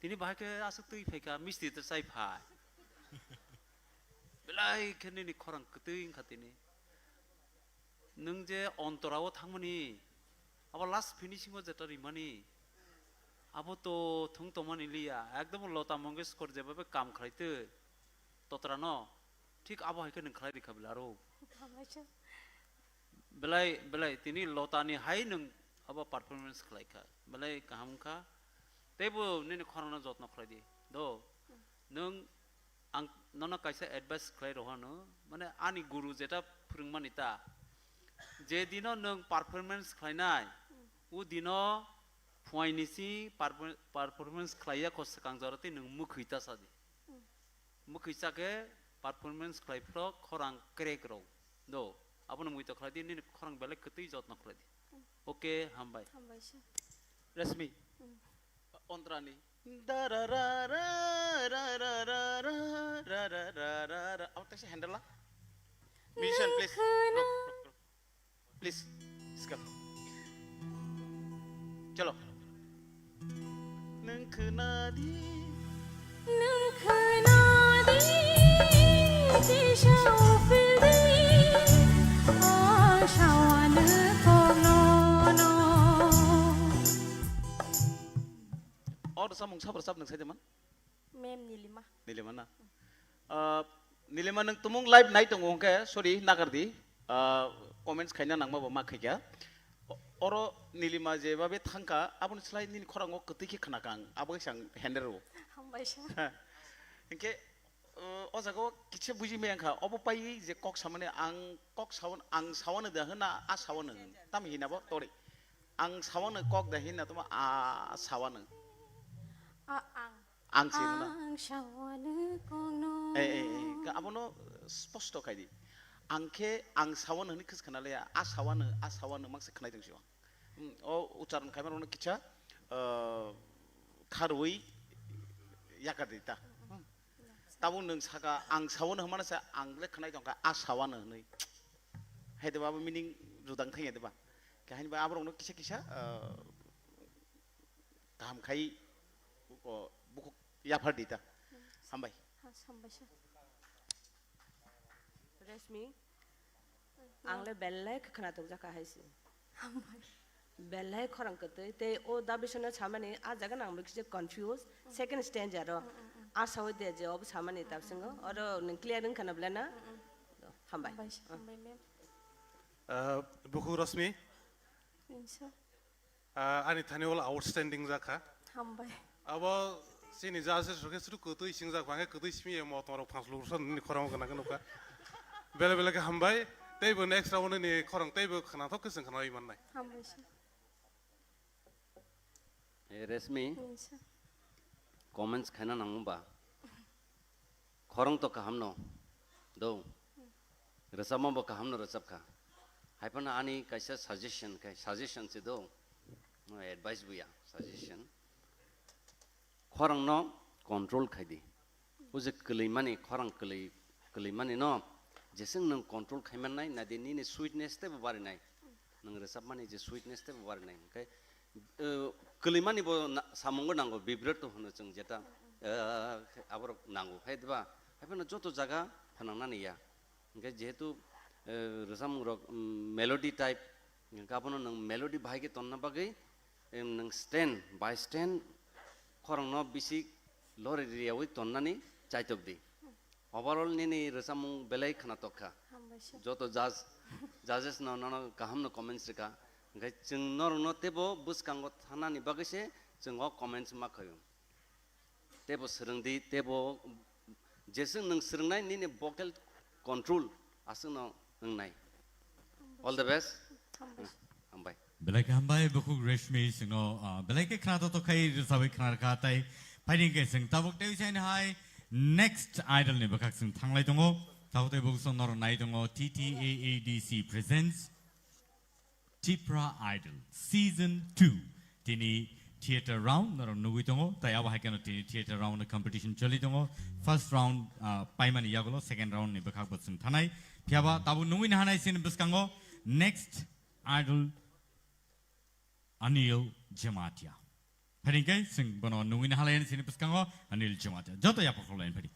Tini bahai khe aswk twi phai kha, misti ta chai phai. Belai khe nini khorang kwtwi wngkha tini. Nwng je ontora o thangmani, abo last finishing o jeta rimani, abo to thung tongmani liya. Ekdom Lota Mangeshkar jebabe kam khlai twi totra no, thik abo hai khe nwng khlai rikha bwle aro. Belai, belai, tini Lotani hai nwng abo performance khlai kha. Belai kaham wng kha. Teibo nini khorangno jotno khlai di. Do, nwng ang nono kaisa advice khlai rohano, mane ani guru jeta phwrwngmani ta. Je dino nwng performance khlainai, o dino phuaini si perfor-, performance khlaiya kho swkang jora tei nwng mwkhwi ta sa di. Mwkhwi cha khe performance khlai phro khorang crack rw do. Abono muitok khlai di, nini khorang belai kwtwi jotno khlai di. Okay, hambai. Hambai sir. Rashmi. Hmm. Ontrani. Da ra ra ra ra ra ra ra ra ra ra ra ra ra. Abo taisa handle la. Musician, please. Ruk, ruk, ruk. Please, skip. Chalo. Nwng khwnadi. Nwng khwnadi, tisa uphildi, o sawano koknono. O rwchapmung sabo rwchap nwng sai de man? Ma'am Nilima. Nilima na? Ah, Nilima, nwng tumung live nai tongo hwnkhe, sorry, nagar di. Ah, comments khaina nangma bo ma khaikha. O-, oro Nilima je babe thangkha, aboni slai nini khorango kwtwi khe khna kha ang, abo khe ang hender rwo. Hambai sir. Hinkhe, uh, o jaga o kisa buji maya wngkha, obo pai je kok samani ang kok sawan, ang sawano da hwna, a sawano hwn. Tamo hina bo tori. Ang sawano kok da hina tamo a sawano. A ang. Ang se hwnna. Ang sawano kokno. Eh, eh, eh, ka-, abono sposto khai di. Ang khe ang sawano hwnwi khis khna le, a sawano, a sawano mang se khnai tong sio. Hmm, o ucharon khai mano kisa, eh, kharwi yakar di ta. Hmm. Tabuk nwng saka ang sawano hwnmano se ang le khnai tong kha a sawano hwnwi. Hai de ba bo meaning judang thang ya de ba. Kahaini ba aborokno kisa kisa, eh, kaham khai, o, bukhuk yaphar di ta. Hambai. Ha, hambai sir. Rashmi, ang le belai khe khwnatok jakha hai se. Hambai. Belai khorang kwtwi, tei o da bisingno samani, a jaga nang bikhe confuse, second stanza ro. A sawi de je obo samani ta bisingo, oro nwng clear wngkha na bwle na? Hambai. Hambai sir, hambai ma'am. Ah, bukhuk Rashmi. Nini sir. Ah, ani thani wala outstanding jakha. Hambai. Abo chini judges rok khe chwrwk kwtwi singjak, bangkhe kwtwi simi ye motom rok phang lursa nini khorang gana gana kha. Bele bele khe hambai. Teibo next round ni khorang teibo khwnathok khe chwng khwnawi mannai. Hambai se. Hey, Resmi, Hambai se. Comments khaina nango ba? Khorang to kaham no do. Rwchapma bo kaham no rwchap kha. Hai phano ani kaisa suggestion khai, suggestion se do. No advice buya, suggestion. Khorang no control khai di. O je kwlwi mani, khorang kwlwi, kwlwi mani no, jeswng nwng control khai mannai, nadi nini sweetness teibo barinai. Nwng rwchapmani je sweetness teibo barinai. Hwnkhe, eh, kwlwi mani bo na-, samungo nango, vibrato hwno chwng jeta, eh, aborok nango. Hai diba? Hai phano joto jaga phanangnani ya. Hwnkhe jehetu, eh, rwchapmung rok, mm, melody type, hwnkhe abono nwng melody bahai khe tonna bagwi, em, nwng stand by stand khorang no bisi lori riyawi tonnani chaitok di. Overall nini rwchapmung belai khwnatok kha. Hambai se. Joto judge, judges no nono kaham no comments rwkha. Hwnkhe chwng norok no teibo bwskango thanani bagwi se chwng o comments ma khaio. Teibo swrwng di, teibo jeswng nwng swrwngnai nini vocal control aswkno wngnai. All the best. Hambai. Hambai. Belai khe hambai bukhuk Reshmi singno, ah, belai khe khwnathok khai rwchabwi khwna rwkha tai phaini khe chwng tabuk tei usaini hai next idol ni bwkhak chwng thanglai tongo. Tabuk tei bukhuk song norok nai tongo T T A A D C presents Tipra Idol Season two. Tini theater round norok nugwi tongo, tai abo hai kheno tini theater round ni competition choli tongo. First round, ah, paimani yagulo second round ni bwkhak bo chwng thanai. Phiyaba tabuk nugwi nahanai sini bwskango next idol Anil Jamatia. Phai hwnkhe chwng bono nugwi nahalai sini bwskango Anil Jamatia. Joto yapha khulai phai.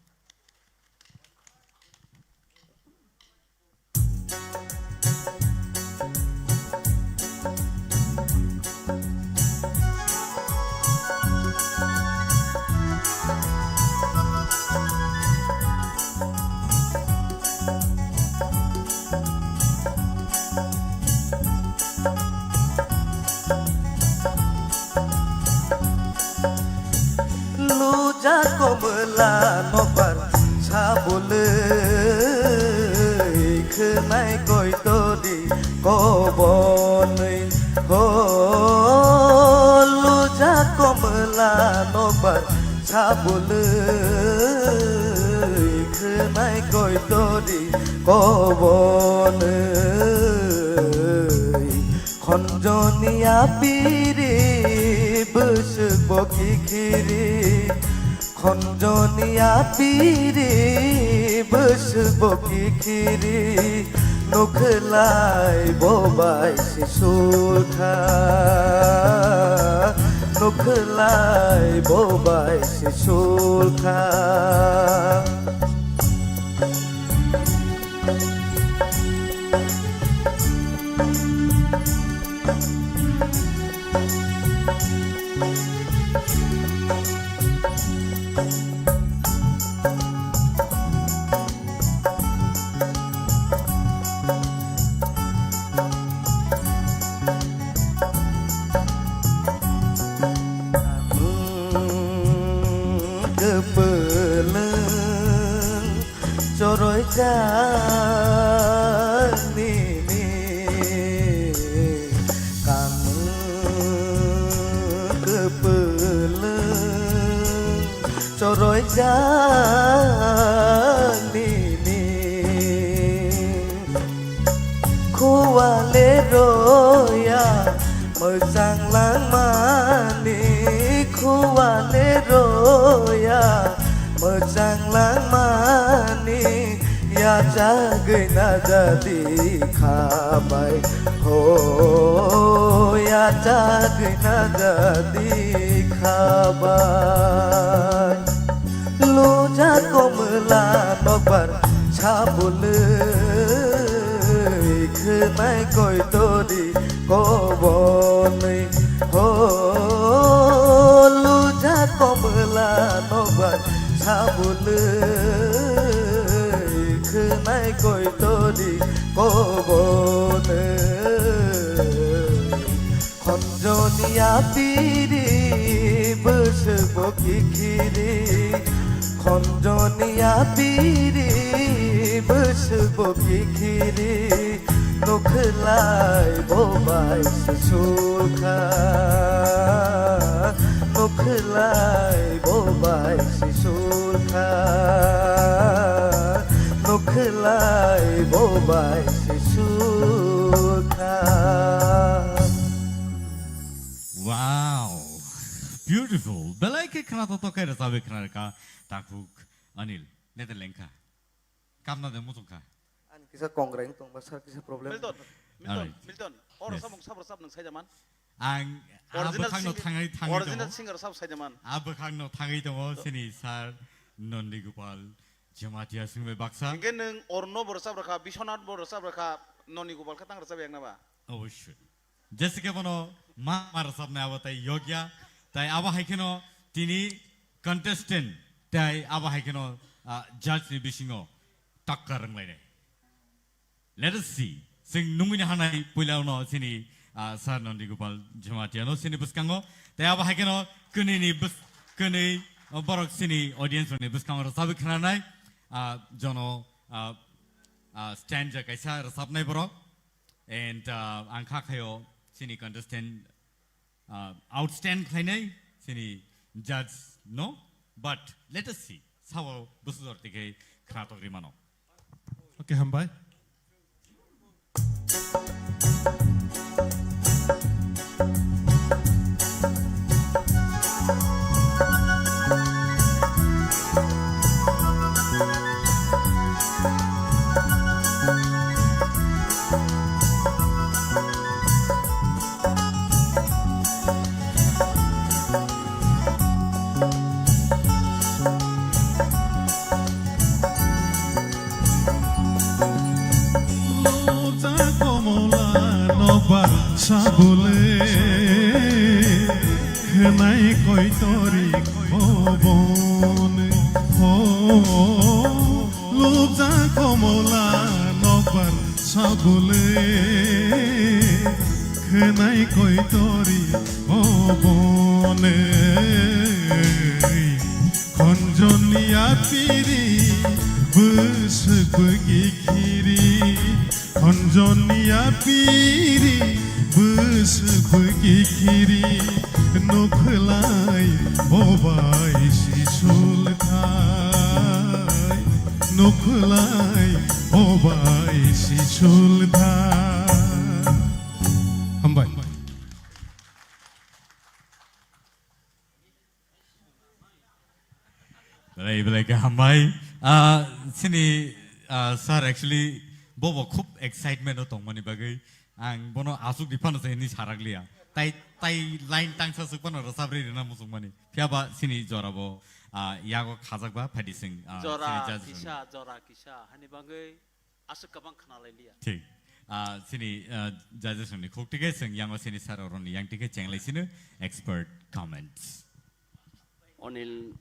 Luja komla nokbar sabulwi khwnai koitori kobonwi ho. Luja komla nokbar sabulwi khwnai koitori kobonwi. Khonjoni apiri bwswk bo kikhiri, khonjoni apiri bwswk bo kikhiri, nukhlai bo bai se sulkha, nukhlai bo bai se sulkha. Kwpwlwng choroijak nini kamung, kwpwlwng choroijak nini. Khuwale roya mwchang langmani, khuwale roya mwchang langmani, yachagwi najadi khabai ho, yachagwi najadi khabai. Luja komla nokbar sabulwi khwnai koitori kobonwi ho. Luja komla nokbar sabulwi khwnai koitori kobonwi. Khonjoni apiri bwswk bo kikhiri, khonjoni apiri Bwswk bo kikhiri, nukhlai bo bai se sulkha, nukhlai bo bai se sulkha, nukhlai bo bai se sulkha. Wow, beautiful. Belai khe khna to to khe rwchapwi khna rwkha takhuk Anil, nete lengkha. Kamna de muchung kha. Ani kisa kongreng tongba sir kisa problem. Milton, Milton, Alright. Milton. Oro Yes. samung sabra sab nang saijaman. Ang ah, Original bwkhakno sing-, thangai thangai original tongo. Singer sab saijaman. Ah, bwkhakno thangai tongo sini sir Nondi Gopal Jamatia singbai baksa. Hingke nung orno bo rwchap rwkha, Biswanath bo rwchap rwkha, Nondi Gopal khe tang rwchap yang naba? Obosoi. Jessica bono ma ma rwchapnai abo tai yokya. Tai abo hai kheno tini contestant tai abo hai kheno, ah, judge ni bisingo takkar rwnglainai. Let us see. Chwng nungmini hanai puila uno sini, ah, Sir Nondi Gopal Jamatia no sini bwskango. Tai abo hai kheno kwnwi ni bws-, kwnwi, ah, borok sini audience rokni bwskango rwchapwi khwnanai, ah, jono, ah, ah, stand ja kaisa rwchapnai borok. And, uh, ang kha khayo sini contestant, uh, outstand khlainai sini judge no, but let us see. Sao bwsajor tikhe khnatok rimano. Okay, hambai. Lobja komola nokbar sabule, khwnai koitori khobon. Ho, lobja komola nokbar sabule, khwnai koitori khobon. Khonjoni apiri bwswk bwkhi khiri, khonjoni apiri bwswk bwkhi khiri, nukhlai bobai sisul thai, nukhlai bobai sisul thai. Hambai. Belai, belai khe hambai. Ah, sini, ah, sir, actually, bobo khub excitement o tongmani bagwi ang bono aswk di phano se hwnwi sarakliya. Tai, tai line tangsa swk phano rwchapri rwna muchungmani. Phiyaba sini jorabo, ah, yago khajakba phaidi sing, ah, sini Jora judge rwng. Kisa, jora kisa, hani bagwi aswk kwbang khna lai liya. Thik. Ah, sini, ah, judges rokni khuk tikhe chwng yango sini sir oroni yang tikhe chenglai sino expert comments. Onil,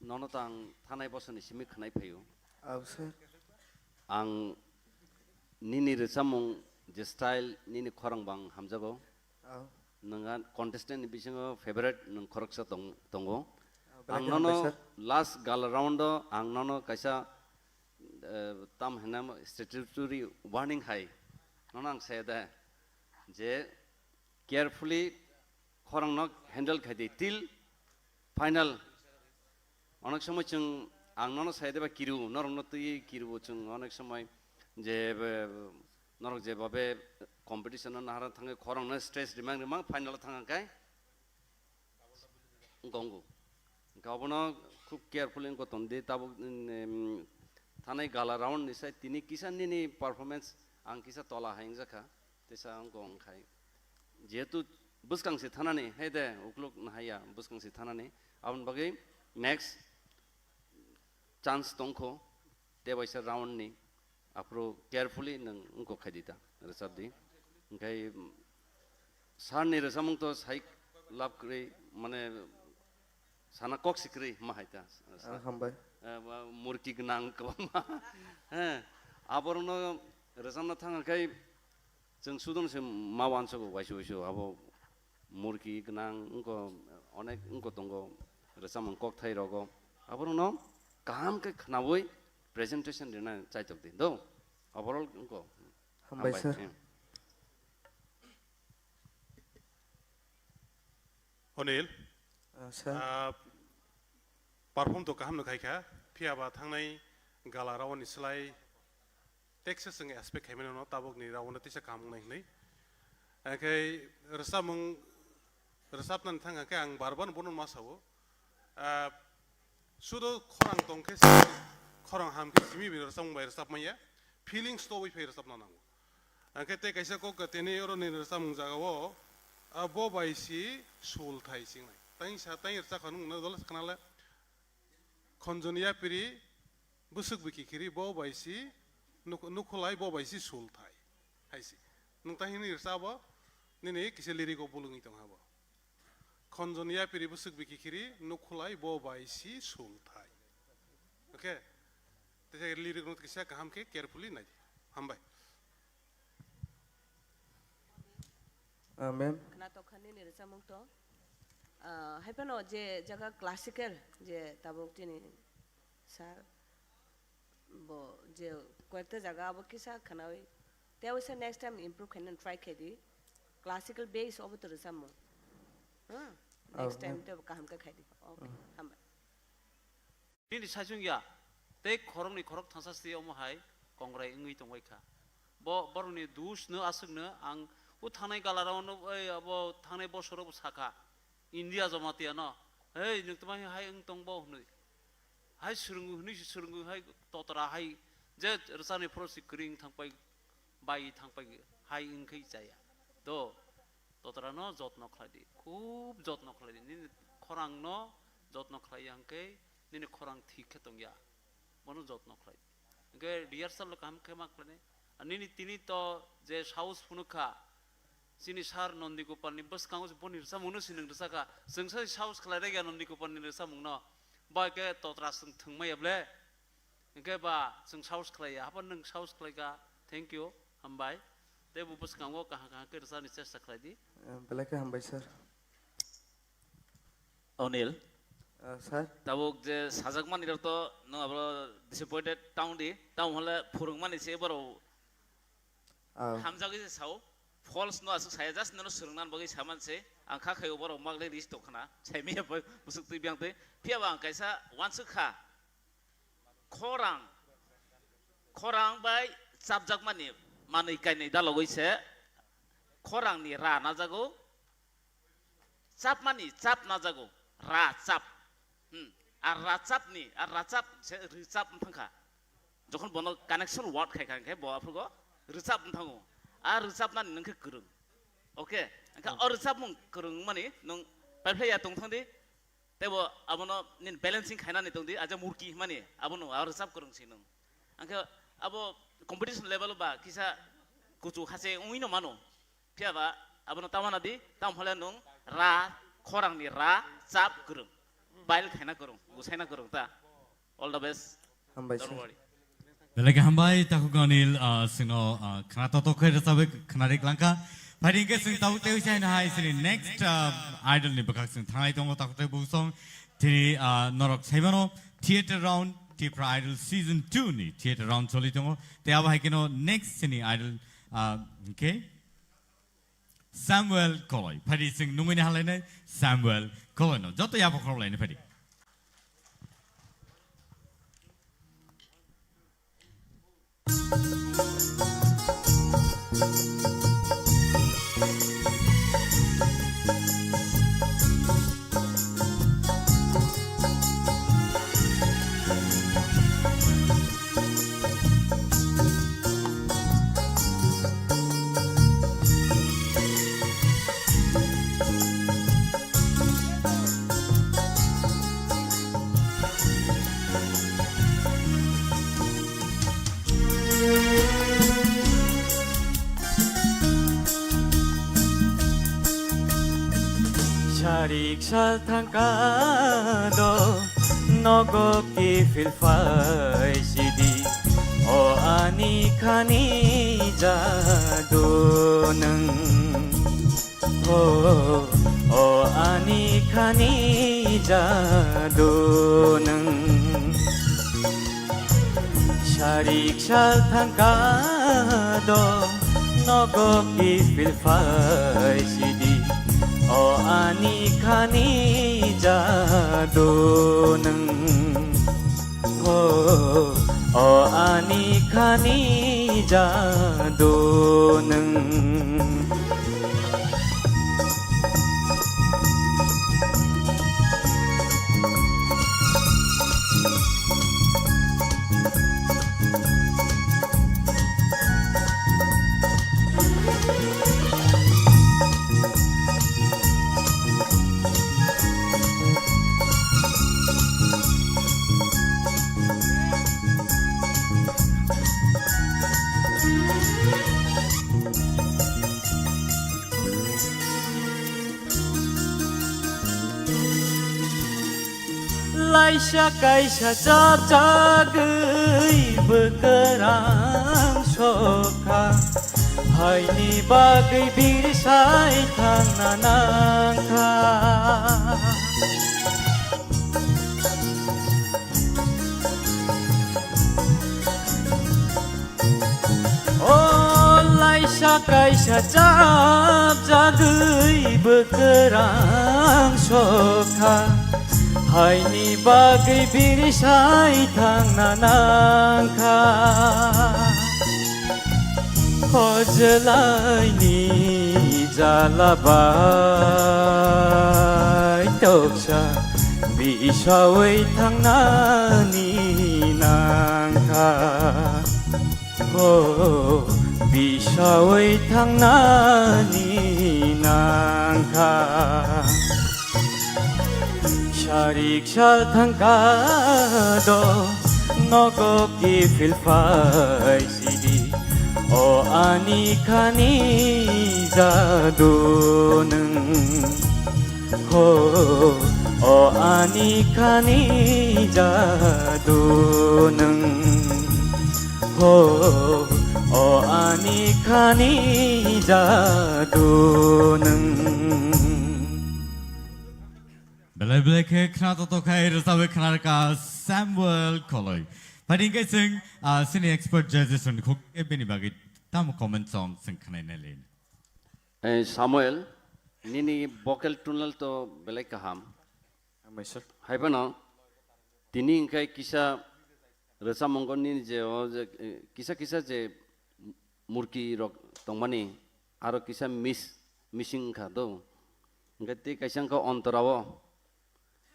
nono tang thanai bosoni simi khwnai phaio. Aw, sir. Ang nini rwchapmung je style nini khorang bang hamjago. Aw. Nwng a contestant ni bisingo favorite nwng khoroksa tong-, tongo. Aw, belai Ang khe nono hambai, sir. Last gala round o ang nono kaisa eh, tam hwnna statutory warning hai. Nono ang saya da je carefully khorang no handle khai di till final. Onek somoi chwng ang nono saya da ba kiru, norok no twi kiru chwng onek somoi je, eh, norok je babe competition no nahara thangwi khorang no stress rimang rimang final thang kai. Wngkha, wngkha. Wngkha obono khub carefully wngkha tongdi, tabuk, em, thanai gala round ni sai tini kisa nini performance ang kisa tola hai wngjakha, teisa wngkha wngkhai. Jehetu bwskang se thanani, hai de, ukluk nahaiya, bwskang se thanani, aboni bagwi next chance tongkho, tebaisa round ni, aphuru carefully nwng wngkok khai di ta, rwchap di. Hwnkhe, mm, sir ni rwchapmung to sai lab kwrwi, mane, sana kok si kwrwi ma hai ta, sir. Ah, hambai. Eh, ba, murki gwnang kwbangma. He, aborokno rwchapna thang khe chwng sudon se ma uansugo waisa waisa abo murki gwnang wngkha, onek wngkha tongo, rwchapmung kokthai rogo. Aborokno kaham khe khnaui presentation rina chaitok di do. Overall ko. Hambai, hambai, sir. Hmm. Onil. Ah, sir. Ah, perform to kaham no khaikha, phiya ba thangnai gala rawani slai Texas wng expect khaimani no tabuk ni rawano tisa kaham wngnai hwnwi. Hwnkhe rwchapmung, rwchapnani thang hwnkhe ang bar bar bono ma sao. Ah, sudo khorang tong khe se, khorang ham khe simi bai rwchapmung bai rwchap manya. Feelings to bai phai rwchapna nango. Hwnkhe tei kaisa kok ka tini oro ni rwchapmung jaga o, ah, bo bai si sul thai singnai. Tang sa tang rwchap kha nung na dol khna le. Khonjoni yapiri, bwswk bwkhi khiri, bo bai si nuk-, nukhulai, bo bai si sul thai. Hai si. Nwng ta hini rwchabo, nini kisa lyric o bulungwi tong ha bo. Khonjoni yapiri, bwswk bwkhi khiri, nukhulai, bo bai si sul thai. Okay? Tei lyric no kisa kaham khe carefully nai di. Hambai. Ah, ma'am. Khna tokha nini rwchapmung to. Ah, hai phano je jaga classical je tabuk tini sir bo je koyekta jaga abo kisa khnawi. Tei waisa next time improve khaina try khai di. Classical base obo to rwchapmung. Hmm? Oh, next time ma'am. To kaham khe khai di. Okay, hmm. Hambai. Nini saichung ya, tei khoroknwi khorok thangsa se omo hai kongrai wngwi tongbai kha. Bo borokni dus no aswk no ang o thangnai galarao no, ei abo thangnai bosoro bo sakha, India Jamatia no, "Hei, nwng tma hai wng tong bo?" hwnwi. Hai swrwngwi hwnwi se swrwngwi hai totra hai je rwchani phoro se kwrwi wng thang pai, bai thang pai hai wng khe chaya. Do. Totra no jotno khlai di, khub jotno khlai di. Nini khorang no jotno khlai ya hwnkhe nini khorang thik khe tong ya. Bono jotno khlai di. Hwnkhe rehearsal kaham khe ma khlai nai. Ar nini tini to je saus phunuk kha, chini sir Nondi Gopal ni bwskango se boni rwchapmung no se nwng rwchak kha. Chwng sai saus khlai rwk ya Nondi Gopal ni rwchapmung no. Bai khe totra chwng thwng maya ble. Hwnkhe ba chwng saus khlai ya, haba nwng saus khlai kha, thank you, hambai. Tei bo bwskango kaham kaham khe rwchapni chesta khlai di. Eh, belai khe hambai, sir. Onil. Eh, sir. Tabuk je sajakmani rok to nwng abo disappointed tong di, tamo hwnle phwrwngmani se borok. Ah. Hamjagwi se sao, false no aswk saya, just nono swrwngna bagwi saman se, ang kha khaio borok magle list tong khna, saimanya bai bwswk twi biyang twi. Phiya ba ang kaisa uansuk kha, khorang, khorang bai chapjakmani manwi kainwi dalogwi se khorangni ra najago, chapmani chap najago, ra chap. Hmm. Ar ra chapni, ar ra chap se rwchap wng thangkha. Jokhon bono connection word khai kha, hwnkhe bo aphrugo rwchap wng thango. A rwchapnani nwng khe kwrwng. Okay? Hwnkhe o rwchapmung kwrwng wngmani nwng paiphlai ya tong thang di. Teibo abono nini balancing khainani tong di, aja murki hwnmani abono a rwchap kwrwng si nwng. Hwnkhe abo competition level ba kisa kuchu hache wngwi no mano. Phiya ba abono tamana di, tamo hole nwng ra, khorangni ra, chap kwrwng, bail khaina kwrwng, gusaina kwrwng ta. All the best. Hambai, don't sir. Worry. Belai khe hambai, takhuk Anil, ah, chwngno, ah, khna totok khe rwchabwi khna rik langkha. Phaidi hwnkhe chwng tabuk tei uisa haino hai chini next, ah, idol ni bwkhak chwng thanglai tongo, takhuk tei bukhuk song. Tini, ah, norok saimano theater round, Tipra Idol season two ni theater round choli tongo. Tei abo hai kheno next chini idol, ah, hwnkhe Samuel Koloi. Phaidi chwng nungwi ni halainai Samuel Koloi no. Joto yapha khorok lainai phaidi. Sarik sal thangka do nogo kiphil phai sidi, o ani khani jadu nwng. O, o ani khani jadu nwng. Riksa thangka do nogo kiphil phai sidi, o ani khani jadu nwng. Ho, o ani khani jadu nwng. Laisa kaisa chapjagwi bwkrang sokha, haini bagwi birsai thangna nangkha. O laisa kaisa chapjagwi bwkrang sokha, haini bagwi birsai thangna nangkha. Hojlaini jala bai toksa bisawi thangnani nangkha. Ho, bisawi thangnani nangkha. Sarik sal thangka do nogo kiphil phai sidi, o ani khani jadu nwng. Ho, o ani khani jadu nwng. Ho, o ani khani jadu nwng. Belai belai khe khna toto khai rwchapwi khna rwkha Samuel Koloi. Phaidi hwnkhe chwng, ah, sini expert judges rokni khuk khe bini bagwi tamo comment song chwng khnaina le. Eh, Samuel, nini vocal tunnel to belai kaham. Hambai sir. Hai phano, tini hwnkhe kisa rwchapmung nini je o je, eh, kisa kisa je murki rok tongmani, aro kisa miss, missing wngkha do. Hwnkhe tei kaisa wngkha ontorao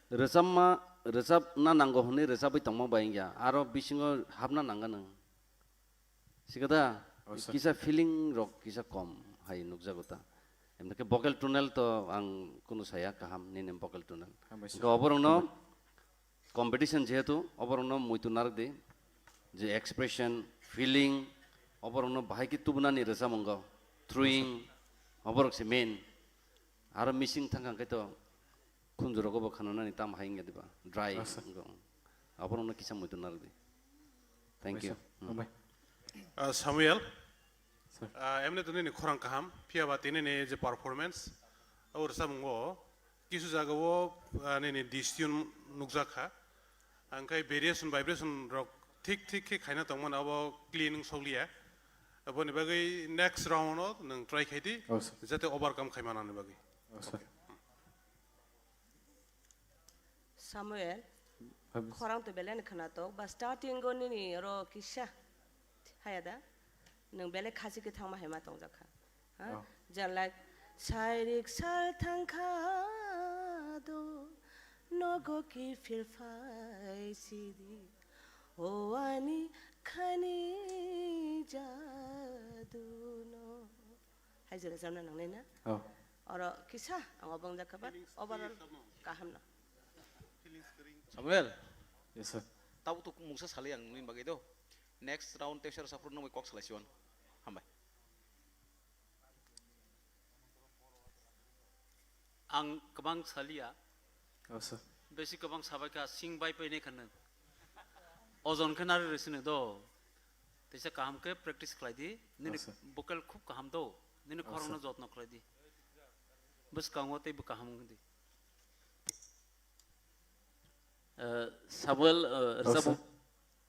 rwchapma, rwchapna nango hwnwi rwchapwi tongma bai wngya, aro bisingo hapna nangani. Sikada, oh, sir, kisa feeling rok kisa kom hai nukjago ta. Emnake vocal tunnel to ang kunu saya kaham nini vocal tunnel. Hambai sir. Hwnkhe oborokno competition jehetu, oborokno muitu narwk di. Je expression, feeling, oborokno bahai khe tubunani rwchapmung, throwing, oborok se main. Aro missing thangkha hwnkhe to khunjurogo bo khananani tam hai wngya diba? Dry. Asa. Wngkha. Aborokno kisa muitu narwk di. Thank you. Asa. Hmm. Hambai. Ah, Samuel, sir, ah, emni to nini khorang kaham, phiya ba tini ni je performance, o rwchapmung o kisu jaga o, ah, nini distune nukjak kha. Ang khai variation, vibration rok thik thik khe khaina tongmani abo clean wng sokliya. Aboni bagwi next round o nwng try khai di, oh, sir, jate overcome khai manani bagwi. Oh, sir. Okay. Samuel, Habis. Khorang to belai ni khwnatok, ba starting o nini oro kisa haya da, nwng belai khasi khe thangma hai ma tongjak kha. Ha? Oh. Jan like, sairik sal thangkha do, nogo kiphil phai sidi, o ani khani jadu no. Hai jora jamna nangnai na? Oh. Oro kisa ang obong jakha ba overall kaham no. Samuel. Yes, sir. Tabuk to mungsa sali ang nini bagwi do. Next round teacher saphuru nungwi kok salai siwan. Hambai. Ang kwbang saliya. Oh, sir. Besi kwbang sabai kha, sing bai painai kha nwng. Ojon khe nari rw sini do. Teisa kaham khe practice khlai di. Nini, oh, sir, vocal khub kaham do. Nini, oh, khorokno, sir, jotno khlai di. Bwskango tei bo kaham wng di. Eh, Samuel, eh, oh, rwchapmung, sir,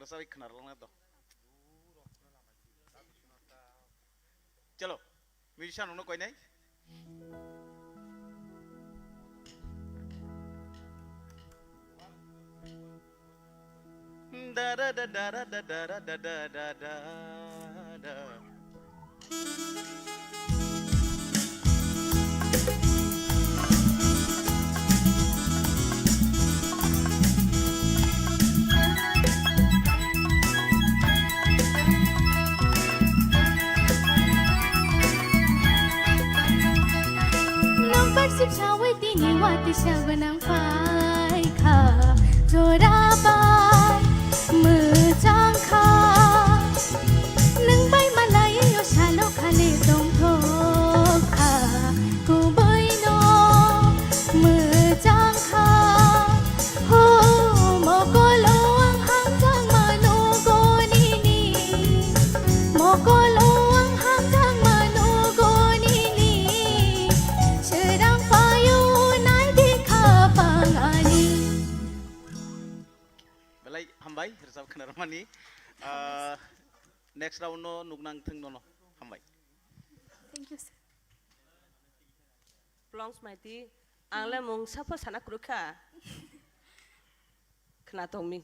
rwchapwi khna rwlangna do. Chalo, musician rokno koinai. Da da da da da da da da da da da. Sip sawi tini wati sa gwnang phai kha, jora bai mwchang kha. Nwng bai malai o salo khale tongthok kha, kubui no mwchang kha. Ho, mokolo ang hamjakma nugo nini. Mokolo ang hamjakma nugo nini. Srang payo nai di khapang ani. Belai hambai, rwchap khwnarmani. Ah, next round no nuknang thung nono. Hambai. Thank you, sir. Plong Smaiti, ang le mung sapho sana kwrwkha. Khna tongmi.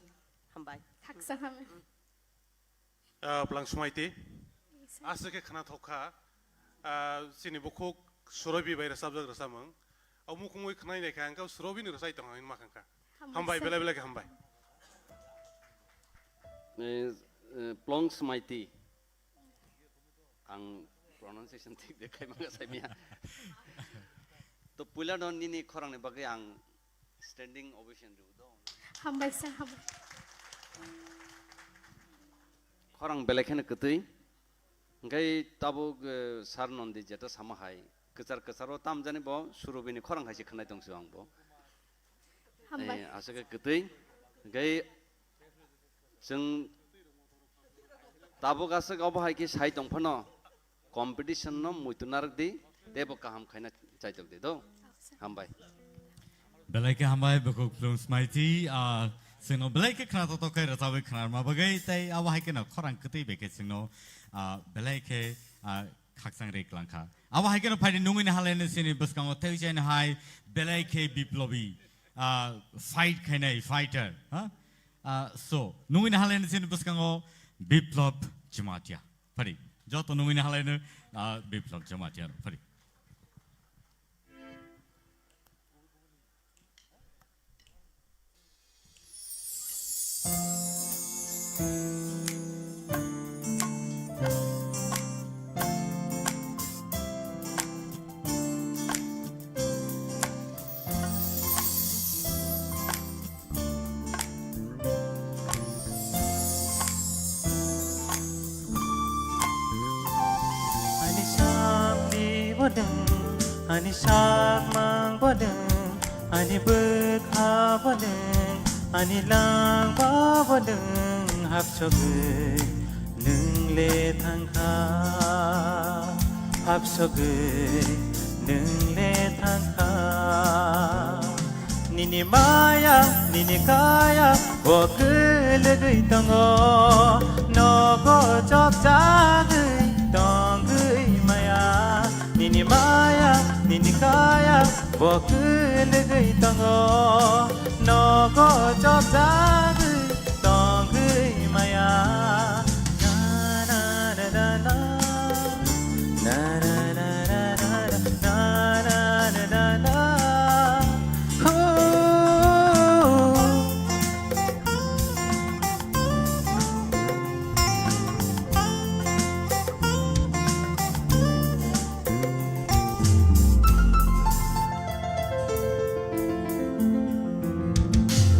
Hambai. Khaksa hambai. Ah, Plong Smaiti. Yes, sir. Aswk khe khna thok kha. Ah, chini bukhuk Surobi bai rwchapjak rwchapmung. O mukhungwi khwnai nai kha, ang khe Surobi ni rwchai tong ang ma khang kha. Hambai, hambai, sir. Belai belai khe hambai. Eh, eh, Plong Smaiti. Ang pronunciation thik de khai manga sai miya. To puila no nini khorang ni bagwi ang standing ovation rw do. Hambai sa, hambai. Khorang belai kheno kwtwi. Hingkai tabuk, eh, Sir Nondi jeta sama hai. Kwchar kwcharo tamjani bo Surobini khorang hai se khwnai tongsu ang bo. Hambai. Eh, aswk kwtwi. Hingkai Chwng tabuk aswk obo hai khe sai tong phano competition no muitu narwk di, teibo kaham khaina chaitok di do. Hambai. Belai khe hambai, bukhuk Plung Smaiti, ah, chwngno belai khe khna totok khe rwchabwi khna rwma bagwi, tei abo hai kheno khorang kwtwi bai khe chwngno, ah, belai khe, ah, khakchang ri klang kha. Abo hai kheno phaidi nungwi ni halai no chini bwskango tei chai no hai belai khe biplobi, ah, fight khainai fighter, ha? Ah, so, nungwi ni halai no chini bwskango Biplab Jamatia. Phari, joto nungwi ni halai no, ah, Biplab Jamatia no. Phari. Ani sakni bodeng, ani sakmang bodeng, ani bwkha bodeng, ani langba bodeng, hapsogwi nwng le thangkha, hapsogwi nwng le thangkha. Nini maya, nini kaya, o kwlwgwi tongo, nogo chopjagwi tongwi maya. Nini maya, nini kaya, o kwlwgwi tongo, nogo chopjagwi tongwi maya. Na, na, na, na, na. Na, na, na, na, na. Na, na, na, na, na. Ooh.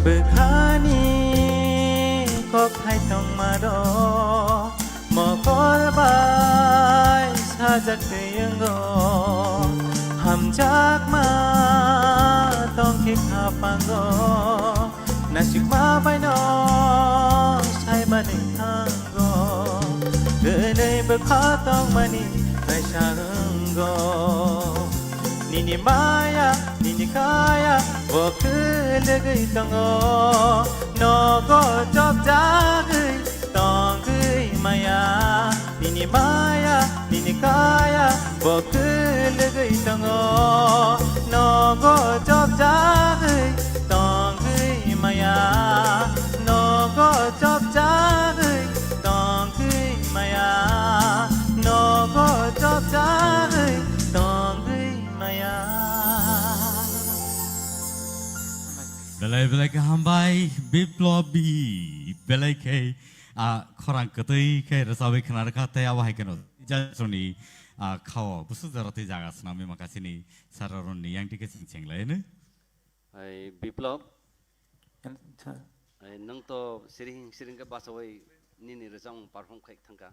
Bwkhani kok hai tongma rok mokol bai sajak twi wngo, hamjakma tongkhe khapango, nasikma baino saimani thango, twnwi bwkha tongmani kaisa wngo. Nini maya, nini kaya, o kwlwgwi tongo, nogo chopjagwi tongwi maya. Nini maya, nini kaya, o kwlwgwi tongo, nogo chopjagwi tongwi maya, nogo chopjagwi tongwi maya, nogo chopjagwi tongwi maya. Belai belai khe hambai, Biplobi, belai khe, ah, khorang kwtwi khe rwchabwi khna rwkha tei abo hai kheno Jasoni Ah, khao, busu jora tei jaga swnamwi makasini sararon ni yang tike sing cheng lai no. Ai Biplop, Sir. Ai nwng to siring siring ke basawi nini rwchapmung perform khai thangka.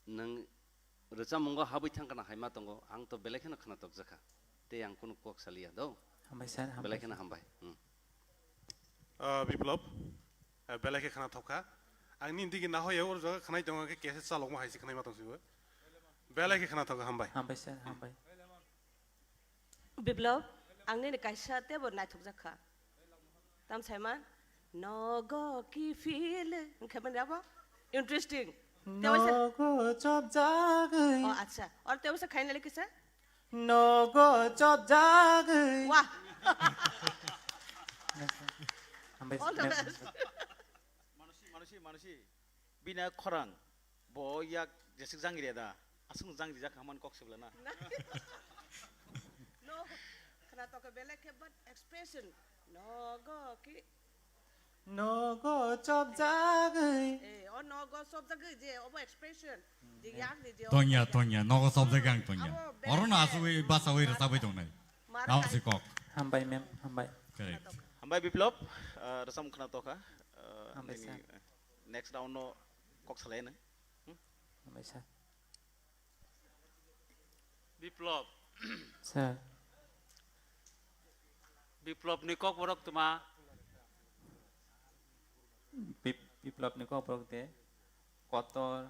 Nwng rwchapmungo habwi thangka na haima tongo, ang to belai kheno khna tokjakha. Tei ang kunu kok saliya do. Hambai sir, hambai. Belai kheno hambai. Hmm. Ah, Biplop, ah, belai khe khna thokha. Ang nini digi nahoya oro jaga khnai tongo, khe kese chalokma hai se khnai ma tong sibo. Belai khe khna thokha, hambai. Hambai sir, hambai. Biplop, ang nini kaisa teibo naithokjak kha. Tam saima, nogo ki feel, hwnkhe mani abo interesting. Tei waisa Nogo chopjagwi. Oh, acha. Or tei waisa khaina le kisa? Nogo chopjagwi. Wah. Hambai sir. All the best. Manusi, manusi, manusi. Bini khorang, bo yak jesik jangri da, aswk jangri jak hamani kok sibla na. No, khna tokha belai khe, but expression, nogo ki. Nogo chopjagwi. Eh, o nogo chopjagwi je, obo expression. Je yak ni je, obo Tonya, expression. Tonya, nogo chopjagwi ang tonya. Abo belai Oro no khe. Asugwi basawi rwchabwi tongnai. Mara Tamo kai. Si kok. Hambai ma'am, hambai. Correct. Hambai Biplop, ah, rwchapmung khna tokha. Ah, Hambai nini, sir. Next round no kok salai nang. Hmm? Hambai sir. Biplop. Sir. Biplop ni kok borok tuma. Bip-, Biplop ni kok borok de. Kotor.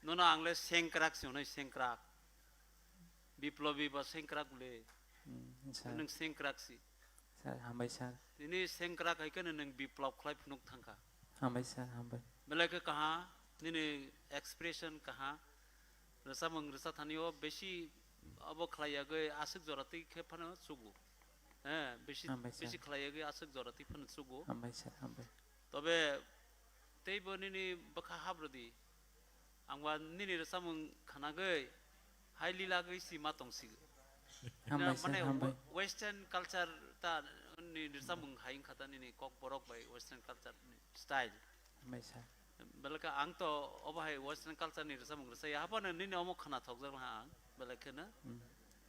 Nono ang le sengkrak se hwnwi sengkrak. Biplobi ba sengkrak le. Hmm, sir. Nwng sengkrak si. Sir, hambai sir. Nini sengkrak hai kheno nwng biplop khlai phunuk thangkha. Hambai sir, hambai. Belai khe kaha, nini expression kaha. Rwchapmung rwchapthani o besi abo khlai yagwi aswk jora twi khe phano chugo. Eh, besi, Hambai sir. Besi khlai yagwi aswk jora twi phano chugo. Hambai sir, hambai. Tobe teibo nini bwkha habrwdi. Ang ba nini rwchapmung khnagwi hai lilagwi si ma tongsigo. Hambai sir, Mane hambai. Western culture ta ni rwchapmung hai wngkha ta nini kok borok bai western culture ni style. Hambai sir. Belai khe ang to obo hai western culture ni rwchapmung rwchaya. Haphano nini omo khna thokjak laha ang. Belai kheno. Hmm.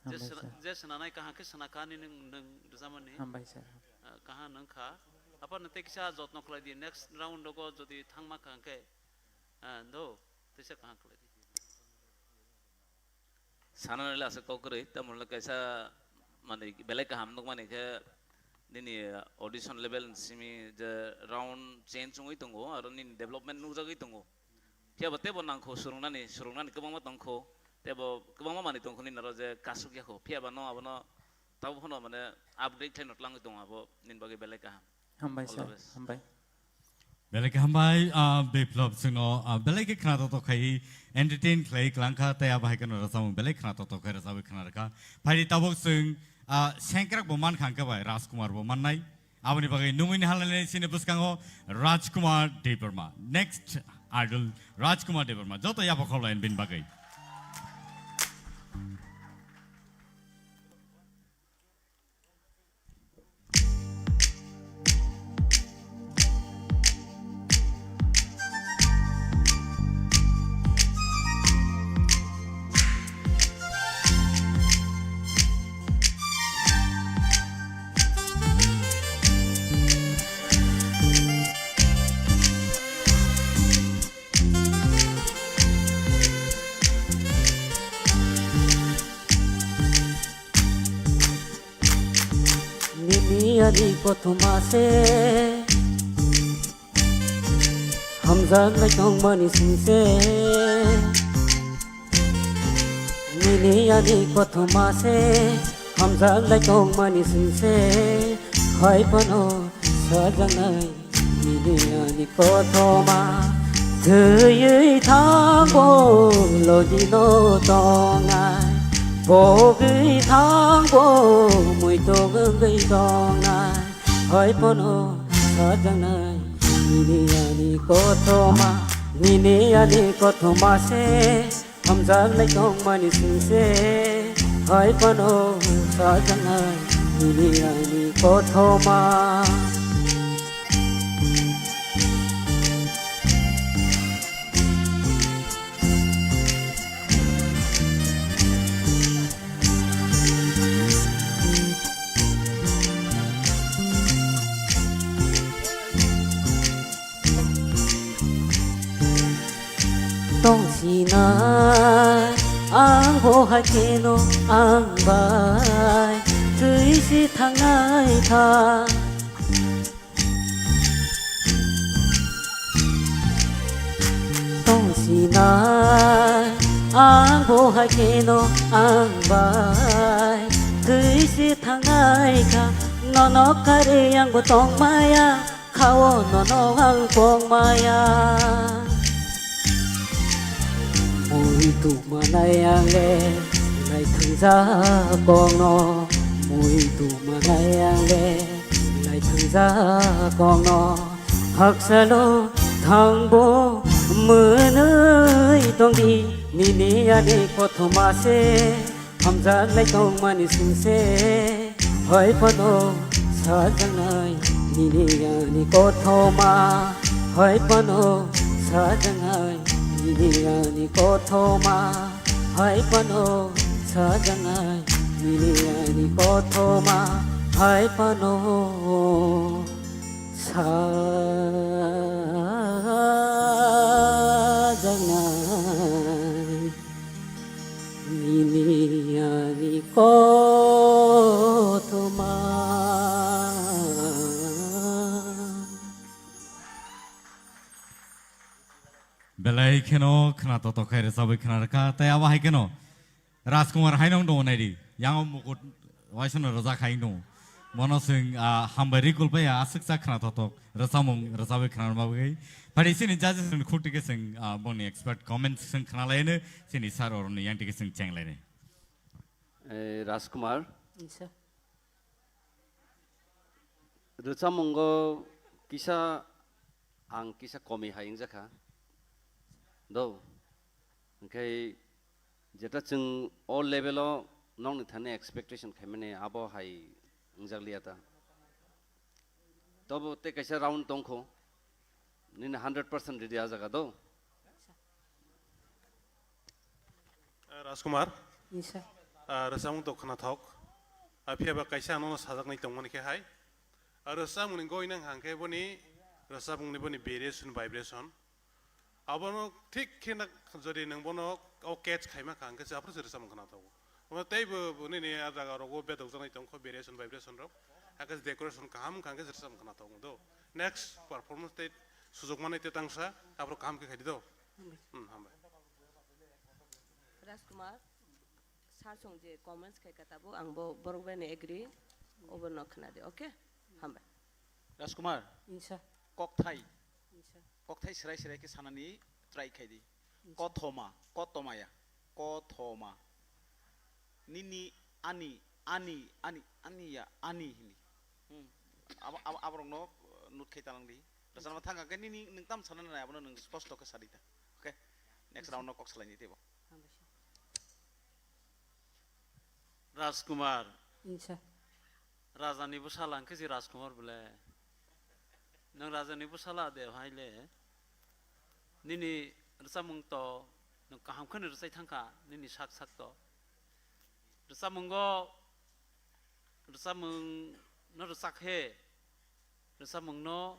Je Hambai sna-, sir. Je snanai kaham khe sna kha nini nwng rwchapmani. Hambai sir. Ah, kaham nwng kha. Haphano tei kisa jotno khlai di. Next round rogo jodi thangma kha hwnkhe, ah, do, teisa kaham khlai di. Sana nai le aswk kok kwrwi, tamo le kaisa manwi belai kaham nukmani khe nini audition level ni simi je round change wngwi tongo, aro nini development nukjagwi tongo. Phiya bo teibo nangkho swrwngnani, swrwngnani kwbangma tongkho, teibo kwbangma manwi tongkho nini aro je kasuk yakho. Phiya ba no abono tabuk phano mane upgrade khlaino twlangwi tongo abo nini bagwi belai kaham. Hambai sir, hambai. Belai khe hambai, ah, Biplop chwngno, ah, belai khe khna totok khai entertain khlai kwlangkha tei abo hai kheno rwchapmung belai khna totok khai rwchapwi khna rwkha. Phaidi tabuk chwng, ah, sengkrak bo mankha hwnkhe bai Rajkumar bo mannai. Aboni bagwi nungmini halani sini bwskango Rajkumar Debbarma. Next idol Rajkumar Debbarma. Joto yapha khorlayan bini bagwi. Nini ani kothoma se hamjak lai tongmani singse. Nini ani kothoma se hamjak lai tongmani singse. Hai phano sajaknai nini ani kothoma. Thwiwi thangbo logino tongnai, pogwi thangbo muitok wngwi tongnai. Hai phano sajaknai nini ani kothoma, nini ani kothoma se hamjak lai tongmani singse. Hai phano sajaknai nini ani kothoma. Tongsinai ang bo hai kheno ang bai twi si thangnai kha. Tongsinai ang bo hai kheno ang bai twi si thangnai kha. Nono karwi ang bo tongmaya, khao nono ang pokmaya. Mui tongmanai ang le lai thangjak kokno, mui tongmanai ang le lai thangjak kokno. Haksalo thangbo mwnwi tongdi, nini ani kothoma se hamjak lai tongmani singse. Hai phano sajaknai nini ani kothoma, hai phano sajaknai nini ani kothoma, hai phano sajaknai nini ani kothoma, hai phano sajaknai nini ani kothoma. Belai kheno khna totok khai rwchabwi khna rwkha, tei abo hai kheno Rajkumar haino wng tongo naidi, yango mukut waisano rwjak hai wng tongo. Bono chwng, ah, hambai ri kulpai ya, aswksa khna totok rwchamung rwchabwi khna rwma bagwi. Phai chini judges ni khuk tike chwng, ah, boni expert comments chwng khna laino, chini sir oroni yang tike chwng cheng laino. Eh, Rajkumar. Yes, sir. Rwchamungo kisa ang kisa komi hai wngjakha. Do. Hwnkhe jeta chwng o level o nokni thani expectation khaimani abo hai wngjak liya ta. Tobo tei kaisa round tongkho. Nini hundred percent ready a jaga do. Eh, Rajkumar. Yes, sir. Ah, rwchapmung to khnathok. Ah, phiya ba kaisa ano sajaknai tongmani khe hai. Ah, rwchapmung ni goi nang hang khe boni rwchapmung ni boni variation, vibration. Abono thik khe na jodi nwng bono o catch khaima kha hwnkhe se aphuru se rwchapmung khna tongo. Omo tei bo, bo nini a jaga rogo bedok jaknai tongkho variation vibration rok. Hakhe decoration kaham wngkha hwnkhe se rwchapmung khna tongo do. Next performance tei sujok manai tei tangsa aphuru kaham khe khaidi do. Hmm, hambai. Rajkumar, sir song je comments khai ka tabuk ang bo borok bai ni agree obo no khna di, okay? Hambai. Rajkumar, yes, sir. Kokthai. Yes, sir. Kokthai serai serai khe sanani try khai di. Yes, sir. Kothoma, kotomaya, kothoma. Nini, ani, ani, ani, ani ya, ani hini. Hmm. Abo, abo, aborokno, uh, note khai talang di. Rwchapna thang khe nini nwng tam sana nai abono nwng sposto khe sadi ta. Okay? Next round no kok salai ni teibo. Hambai sir. Rajkumar. Yes, sir. Rajani bwsala hwnkhe se Rajkumar bole. Nwng rajani bwsala de hai le. Nini rwchapmung to nwng kaham kheno rwchai thangkha nini sak sak to. Rwchapmungo, rwchapmung no rwchak khe, rwchapmung no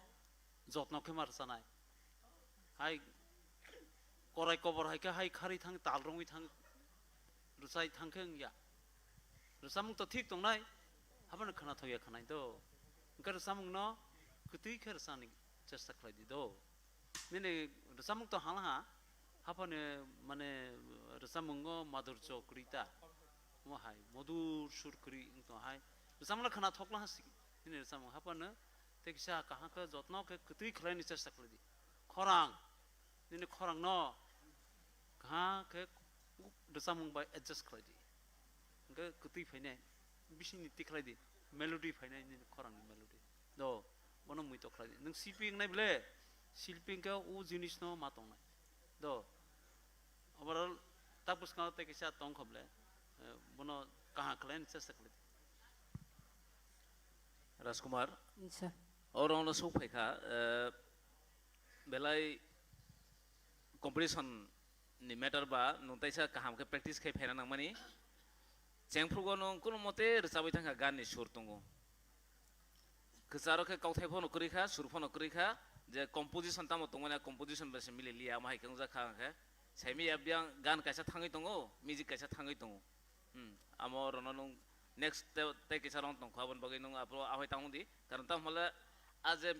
jotno khe ma rwchanai. Hai korai kobor hai khe hai kharwi thang, tal rwngwi thang, rwchai thang khe wngya. Rwchapmung to thik tongnai, haphano khwnathok ya khwnai do. Hwnkhe rwchapmung no kwtwi khe rwchani chesta khlai di do. Nini rwchapmung to hala ha, haphano mane rwchapmungo madhurjo kwrwi ta. Omo hai, modur sur kwrwi wng tong hai. Rwchapmung no khwnathok la ha sigi. Nini rwchapmung haphano tei kisa kaham khe jotno khe kwtwi khlaini chesta khlai di. Khorang, nini khorang no kaham khe rwchapmung bai adjust khlai di. Hwnkhe kwtwi phainai, bisingni tikhlai di, melody phainai nini khorangni melody. Do, bono muitok khlai di. Nwng silpi wngnai bole, silpi wngkhe o jinisno ma tongnai. Do, overall tak bwskango tei kisa tongkha bole, eh, bono kaham khlaini chesta khlai di. Rajkumar, yes, sir. Oro no sok phaikha, eh, belai competition ni matter ba nwng taisa kaham khe practice khai phaina nangmani. Chengphrugo nwng kuno mote rwchabwi thangkha, gan ni sur tongo. Kwcharo khe kokthai phano kwrwi kha, sur phano kwrwi kha, je composition tamo tongmani, a composition bai se mili liya, omo hai khe wngjak kha hwnkhe. Saimaya biyang gan kaisa thangwi tongo, music kaisa thangwi tongo. Hmm, amo rono nung next te, tei kisa rong tongkho, aboni bagwi nung abo ahoi tang di. Karon tamo hole a je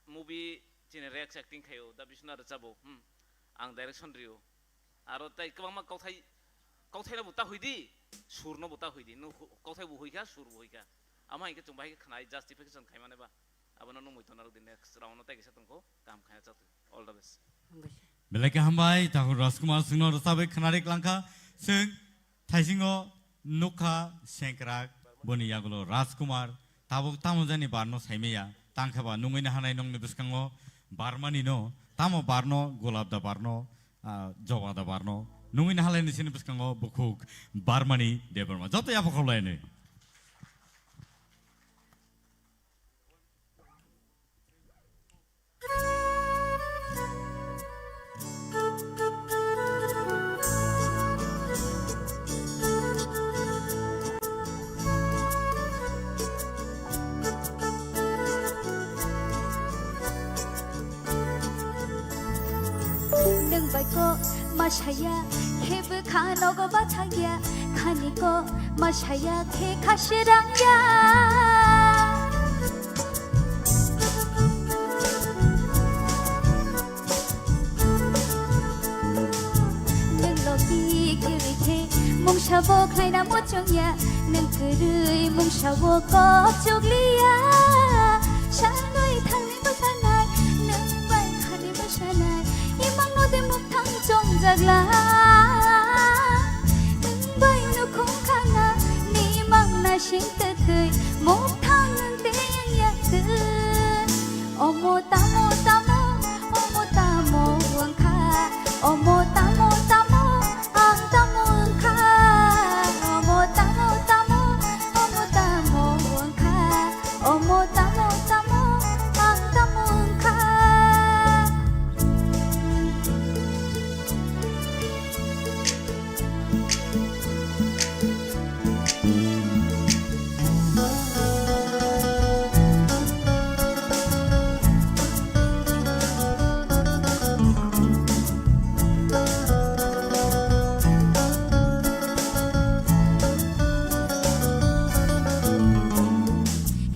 movie chini Rex acting khaio, da Biswanath rwchabo, hmm, ang direction rio. Aro tei kwbangma kauthai, kauthai no bo ta hoi di, sur no bo ta hoi di, nung hu-, kauthai bo hoi kha, sur bo hoi kha. Amo hai khe chwng bahai khe khnai justification khai mane ba. Abono nung muitu narwk di, next round no tei kisa tongkho, kaham khaina chatwi. All the best. Belai khe hambai, Thakur Rajkumar chwngno rwchabwi khwnarwi klangkha. Chwng thaisingo nukha sengkrak, boni yagulo Rajkumar, tabuk tamo jani barno saimaya, tangkhe ba nungwi nahanai nongni bwskango barmani no, tamo barno, gulab da barno, ah, joba da barno, nungwi nahalai ni sini bwskango bukhuk barmani Debbarma. Joto yapha khorlaini. Nwng bai ko masaya, khe bwkha nogo bathangya, khani ko masaya, khe khasirangya. Nwng logi kwrwi khe mungsa bo khlaina muchungya, nwng kwrwi mungsa bo kok chukliya. Sanwi thangni bwsanai, nwng bai khani bwsanai, imang no de muktang chongjagla. Nwng bai nukhung khana, nimang na sing twtwi, muktang nwng tei ang yak twi. Omo tamo tamo, omo tamo wngkha, omo tamo tamo, ang tamo wngkha, omo tamo tamo, omo tamo wngkha, omo tamo tamo, ang tamo wngkha.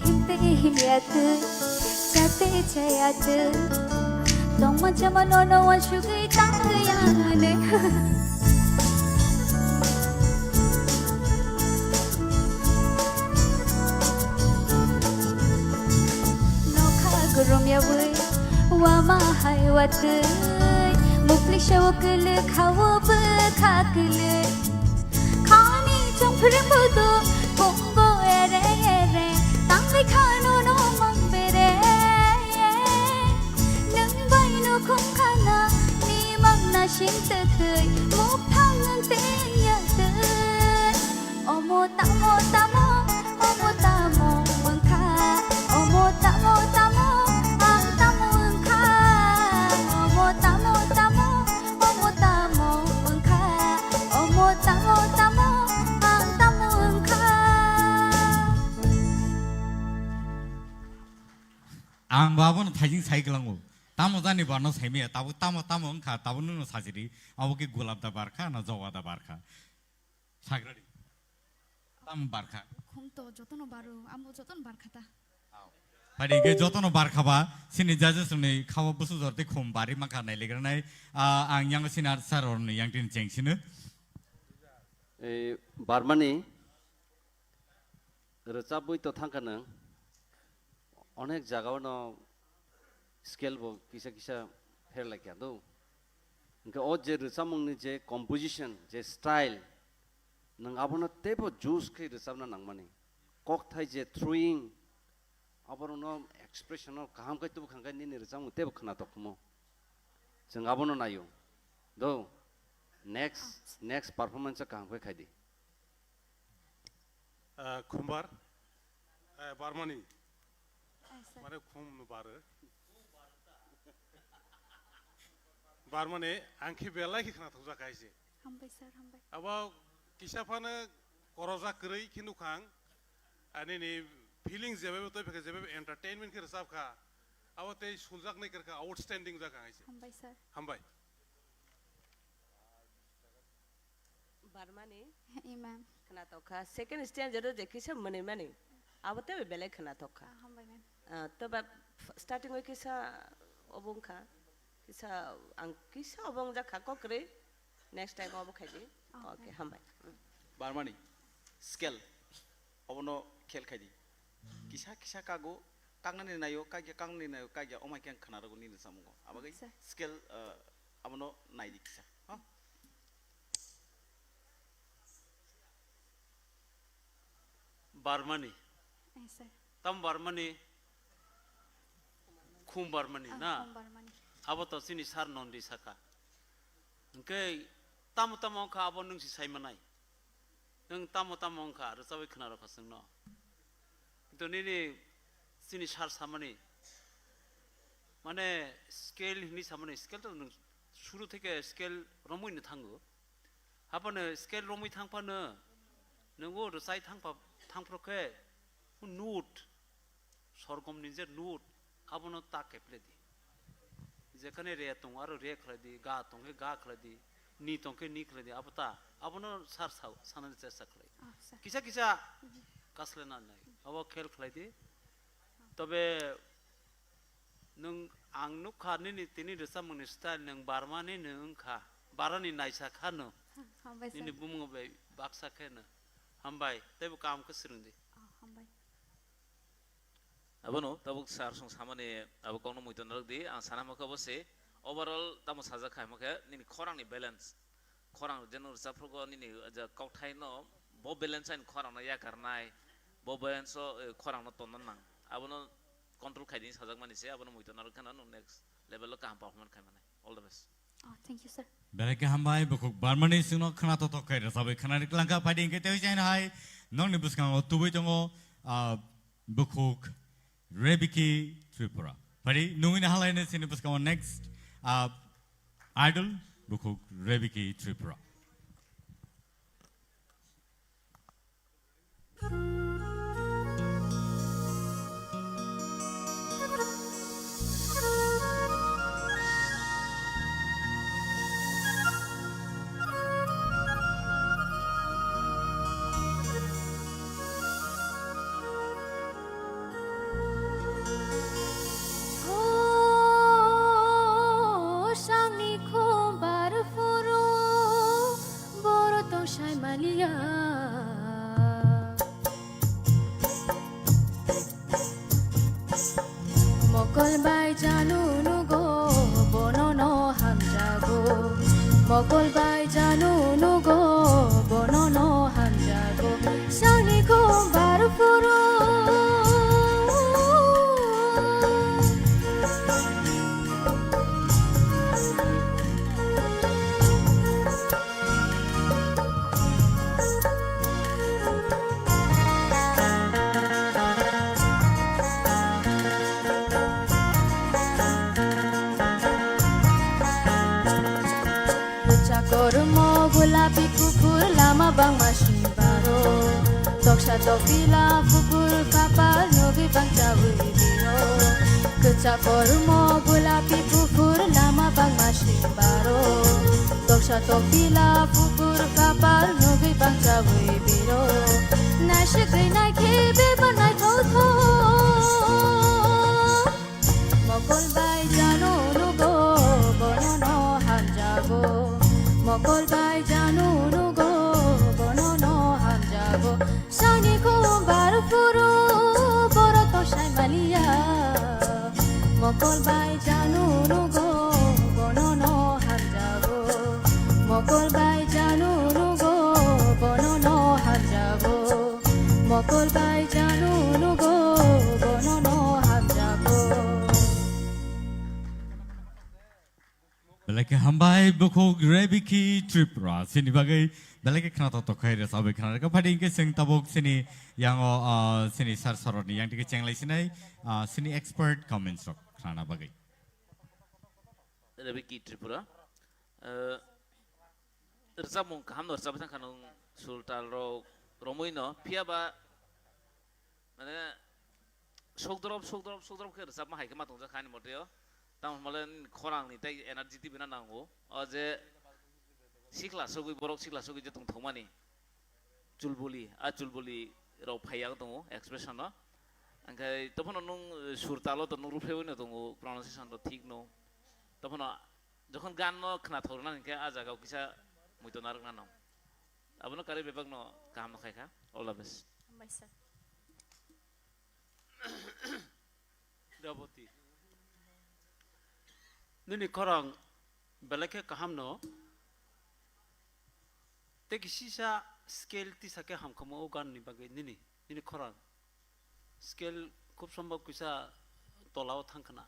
Himtwi himya twi, chatwi chaya twi, tongma chama nono wansugwi tangwi ang mane. Nokha gurumya bwi, wama hai watwi, mukli sewo kwlwi khawo bwkha kwlwi. Khani chongphring budu, bongo ere ere, tangwi khano no mang bere. Nwng bai nukhung khana, nimang na sing twtwi, muktang nwng tei ya twi. Omo tamo tamo, omo tamo wngkha, omo tamo tamo, ang tamo wngkha, omo tamo tamo, omo tamo wngkha, omo tamo tamo, ang tamo wngkha. Ang bo abono thaijing sai kwlango. Tamo jani barno saimaya, tabuk tamo tamo wngkha, tabuk nwngno sajiri. Abo khe gulab da barkha, na joba da barkha? Sagradi. Tamo barkha? Khum to jotono baro, amo jotono barkha ta. Phadi hwnkhe jotono barkha ba, sini judges rokni khao bwswk jor tei khum bari mankha nailigranai. Ah, ang yang sini ar sir rokni yang tini cheng sino. Eh, barmani rwchabwi to thangkha nwng, onek jagao no scale bo kisa kisa pherlaikha do. Hwnkhe o je rwchapmungni je composition, je style, nwng abono teibo juice khe rwchapna nangmani. Kokthai je throwing, aborokno expression no kaham khe tubu khangkhe nini rwchapmung teibo khwnatok khumo. Chwng abono naio. Do, next, next performance o kaham khe khaidi. Ah, khumbar, eh, barmani, ah, sir, mane khum no baro. Barmani, ang khe belai khe khwnathokjak hai se. Hambai, sir, hambai. Abo kisa phano korojak kwrwi khe nukha ang, ani ni feeling jebai bo twi phai khe, jebai bo entertainment khe rwchap kha, abo tei suljak nai kwrwkha, outstanding jak hai se. Hambai, sir. Hambai. Barmani Imam. Khwnatok kha. Second stanza o je kisa mwnwi mani. Abo teibo belai khwnatok kha. Ah, hambai, ma'am. Ah, to ba f-, starting o kisa obo wngkha. Kisa ang kisa obo wngjak kha kok kwrwi. Next time obo khai di. Oh, okay, ma'am. Hambai. Mm. Barmani scale obono khel khai di. Kisa kisa kago, kaknani naio, kakya kaknani naio, kakya omai khe ang khwna rwgo nini samungo. Abagwi acha. Scale, ah, abono nai di kisa. Ha? Barmani. Eh, sir. Tam Barmani. Khum Barmani, ah, na? Khum Barmani. Abo to chini sir Nondi saka. Hwnkhe tamo tamo wngkha abo nwng si sai manai. Nwng tamo tamo wngkha, rwchabwi khwna rwkha chwngno. Kintu nini chini sir samani, mane scale hinwi samani, scale to nwng suru theke scale romwi no thango. Haphano scale romwi thangphano, nwngo rwchai thangpha-, thangphro khe note, sorgomni je note, abono ta khe phle di. Jekhane re tongo, aro re khlai di, ga tong khe ga khlai di, ni tong khe ni khlai di, abo ta, abono sir sao, sanani chesta khlai. Ah, sir. Kisa kisa kasle na nai, abo khel khlai di. Tobe nwng ang nukha nini tini rwchapmungni style, nwng Barmani nwng wngkha, Barani naisa kha nwng. Hambai, sir. Nini bumung bai baksa khe no. Hambai, teibo kaham khe swrwng di. Ah, hambai. Abono tabuk sir song samani abo kokno muitu narwk di, ang sana hwnkha obo se overall tamo sajak khai hwnkhe nini khorangni balance, khorang jeno rwchapphrugo nini ja kokthai no bo balance ani khorang no yakarnai, bo balance o, eh, khorang no tonna nang, abono control khai di sajakmani se, abono muitu narwk kheno nwng next level o kaham performance khai mannai. All the best. Oh, thank you, sir. Belai khe hambai, bukhuk Barmani chwngno khwnatok tok khai rwchabwi khwnarwi twlangkha, phaidi hwnkhe tei jaino hai nokni bwskango tubui tongo, ah, bukhuk Rebiki Tripura. Phaidi nungwi no halaino chini bwskango next, ah, idol bukhuk Rebiki Tripura. Sangni khombar phuru boro tong sai maliya. Mokol bai janu nugo bono no hamjago. Mokol bai janu nugo bono no hamjago. Sangni khombar phuru. Kwchak kormo gulapi kuphur lama bangma sibaro. Toksa tokpila kuphur kapal nugwi bangchawi biro. Kwchak kormo gulapi kuphur lama bangma sibaro. Toksa tokpila kuphur kapal nugwi bangchawi biro. Naisik rinai khe bebak naithok thok. Mokol bai janu nugo bono no hamjago. Mokol bai janu nugo bono no hamjago. Sangni khombar phuru boro tong sai maliya. Mokol bai janu nugo bono no hamjago. Mokol bai janu nugo bono no hamjago. Mokol bai janu nugo bono no hamjago. Belai khe hambai bukhuk Rebiki Tripura. Chini bagwi belai khe khwnatok tok khai rwchabwi khwnarwkha. Phaidi hwnkhe chwng tabuk chini yango, ah, chini sir soroni yang tike chenglai sinai, ah, chini expert comments rok khnana bagwi. Rebiki Tripura. Eh, rwchapmung kaham no rwchapwi thangkha nwng sul tal rok romwi no, phiya ba mane sokdorop sokdorop sokdorop khe rwchapma hai khe ma tongjak ani mote o. Tamo hwnba le nini khorang ni tei energy tibina nango. O je Sikla sogwi, borok sikla sogwi je tong thokmani. Chulbuli, a chulbuli rok phai yang tongo expression no. Angkhai tophano nung, eh, sur talo to nung ruphewi no tongo, pronunciation to thik no. Tophano jokhon gan no khna thok rwna hinkhe a jaga o kisa muitu narwk nano. Abono kari bebak no kaham no khai kha. All the best. Hambai sir. Reboti. Nini khorang belai khe kaham no. Tei kisisa scale tisa khe hamkhamu o gan ni bagwi nini, nini khorang. Scale khub sombhob kisa tola o thang khna.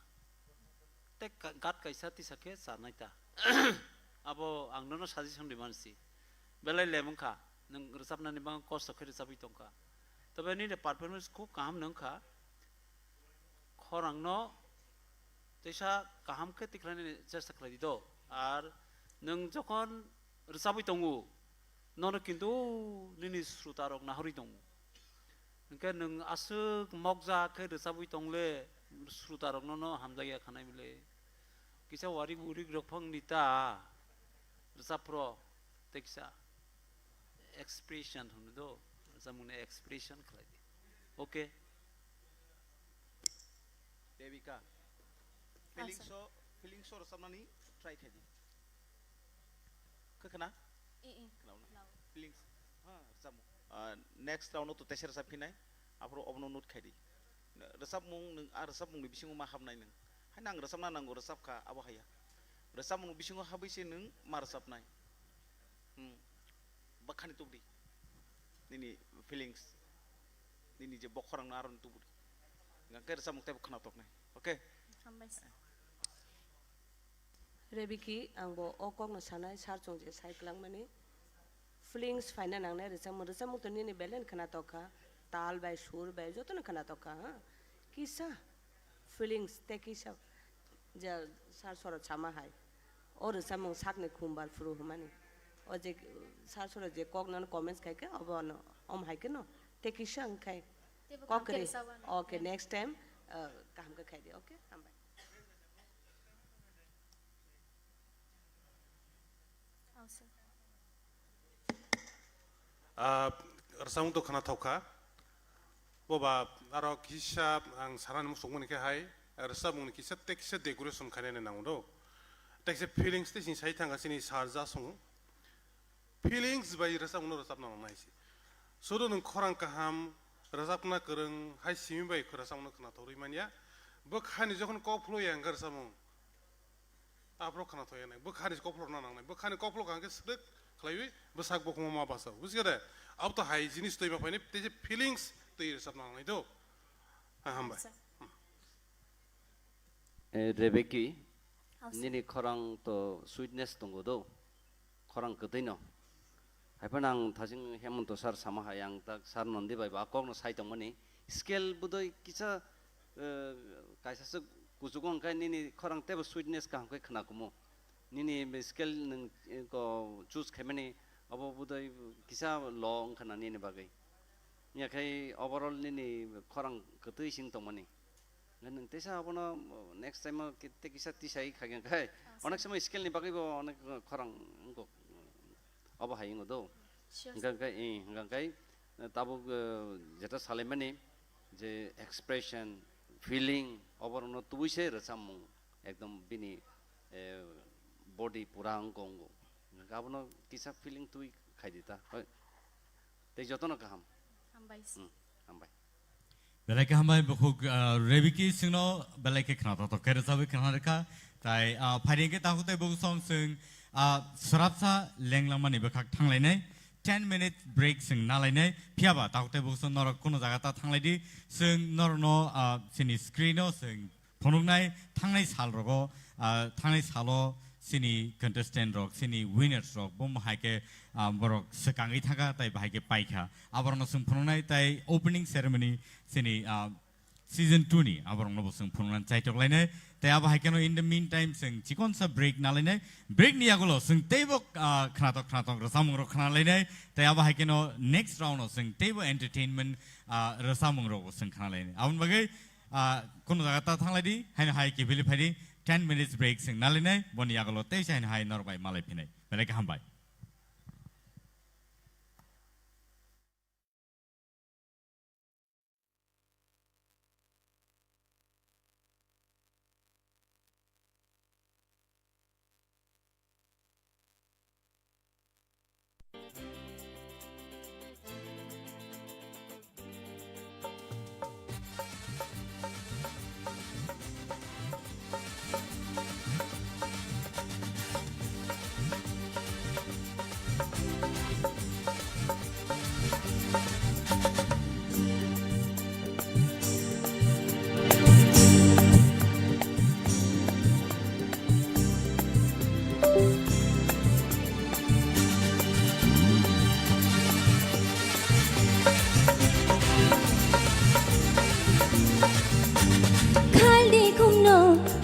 Tei ka-, gat kaisa tisa khe chanai ta. Abo ang nono suggestion ri mansi. Belai lem wngkha, nwng rwchapnani bagwi kosto khe rwchapwi tongkha. Tobe nini performance khub kaham no wngkha. Khorangno teisa kaham khe tikhlainani chesta khlai di do. Ar nwng jokhon rwchabwi tongo, nono kintu nini srutarok nahorwi tongo. Hinkhe nwng aswk mokjak khe rwchabwi tongle, srutarok nono hamjakya khanai bile. Kisa warik urik rok phang ni ta rwchapro tei kisa expression hwnwi do, rwchapmungni expression khlai di. Okay. Devika, feelings o, feelings o rwchapnani try khai di. Khe khna? Eh, eh. Khna. Feelings. Ha, rwchapmung. Ah, next round o to teisa rwchap phinai. Aphuru obono note khai di. Rwchapmung nwng, a rwchapmungni bisingo ma habnai nwng. Haino ang rwchapna nango, rwchap kha, abo haya. Rwchapmung bisingo habwi se nwng ma rwchapnai. Hmm. Bwkhani tubudi. Nini feelings. Nini je bokhorang no aroni tubudi. Hingkhe rwchapmung teibo khna toknai. Okay? Hambai sir. Rebiki, ang bo o kokno sanai, sir chwng je sai kwlangmani. Feelings phaina nangnai rwchapmung, rwchapmung to nini belai khna tokkha, tal bai, sur bai, jotono khna tokkha, ha? Kisa feelings tei kisa je sir soro sama hai, o rwchapmung sakni khumbar phuru hwnmani, o je sir soro je kok nono comments khai khe, obo no, om hai khe no, tei kisa wng khai. Teibo kok kaham khe ri. Rwchapmani. Okay, next time, uh, kaham khe khai di, okay? Hambai. Ah, rwchapmung to khna thok kha. Boba aro kisa ang sanani muchungmani khe hai, rwchapmungni kisa tei kisa decoration khainani nango do. Tei kisa feelings tei sini sai thangkha chini sir Jasung. Feelings bai rwchapmungno rwchapna nangnai se. Sudu nwng khorang kaham, rwchapna kwrwng hai simi bai rwchapmungno khna thok rwi manya. Bwkhani jokhon kok phulwi ya hwnkhe rwchapmung. Aphuru khna thok ya nai. Bwkhani kok phulokna nangnai. Bwkhani kok phulok hwnkhe swrwk khlaiwi bwsak bukhuma ma basa. Bujiga de? Abo to hai jinis twi ma phaini tei je feelings twi rwchapna nangnai do. Ha, hambai. Acha. Eh, Rebeki, nini khorang to sweetness tongo do, khorang kwtwi no. Haiphano ang thasing Hemonto sir sama hai, ang tak sir Nondi bai ba kok no sai tongmani. Scale budoi kisa, eh, kaisa se kuchugo hwnkhe nini khorang teibo sweetness kaham khe khna kumu. Nini be scale nwng, eh, ko choose khaimani abo budoi kisa low wngkha na nini bagwi. Yakhai overall nini khorang kwtwi sing tongmani. Nwng teisa abono next time o ki-, tei kisa tisai khaikha khai. Ah, onek sir. Somoi scale ni bagwi bo onek khorang wngkha, obo hai wngkha do. Sure, sir. Hingkha khai, eh, hingkha khai, eh, tabuk, eh, jeta salaimani je expression, feeling, oborokno tubui se rwchapmung ekdom bini, eh, body pura wngkha, wngkha. Hingkha abono kisa feeling twi khai di ta. Hoi. Tei jotono kaham. Hambai. Hmm, hambai. Belai khe hambai bukhuk, ah, Rebiki singno belai khe khnatok khe rwchabwi khna rwkha. Tai, ah, phaidi hwnkhe takhuk tei bukhuk song sing, ah, swrapsa lenglangmani bwkhak thanglainai. Ten minute break sing nalainai. Phiyaba takhuk tei bukhuk song norok kuno jaga ta thanglaidi. Sing norokno, ah, chini screen o sing phunuknai thangnai sal rogo, ah, thangnai salo chini contestant rok, chini winners rok, bo hai khe, ah, borok swkangwi thangkha, tai bahai khe paikha. Aborokno chwng phunuknai, tai opening ceremony chini, ah, season two ni aborokno bo chwng phunuknani chaitok lainai. Tai abo hai kheno in the meantime chwng chikonsa break nalainai. Break ni yagulo chwng teibo, ah, khnatok khnatok rwchapmung rok khnalainai. Tai abo hai kheno next round o chwng teibo entertainment, ah, rwchapmung rok bo chwng khnalainai. Aboni bagwi Ah, kuno jaga ta thanglai di, haino hai kiphilwi phai di, ten minutes break chwng nalainai, boni yagulo teisa haino hai norok bai malai phinai. Belai khe hambai.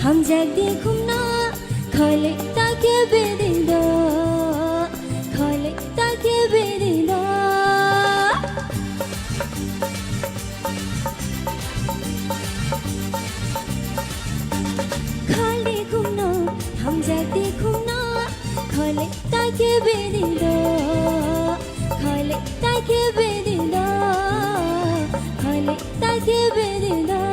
Hamjak di khumno, khole ta khe beding do, khole ta khe beding do. Khal di khumno, hamjak di khumno, khole ta khe beding do, khole ta khe beding do, khole ta khe beding do.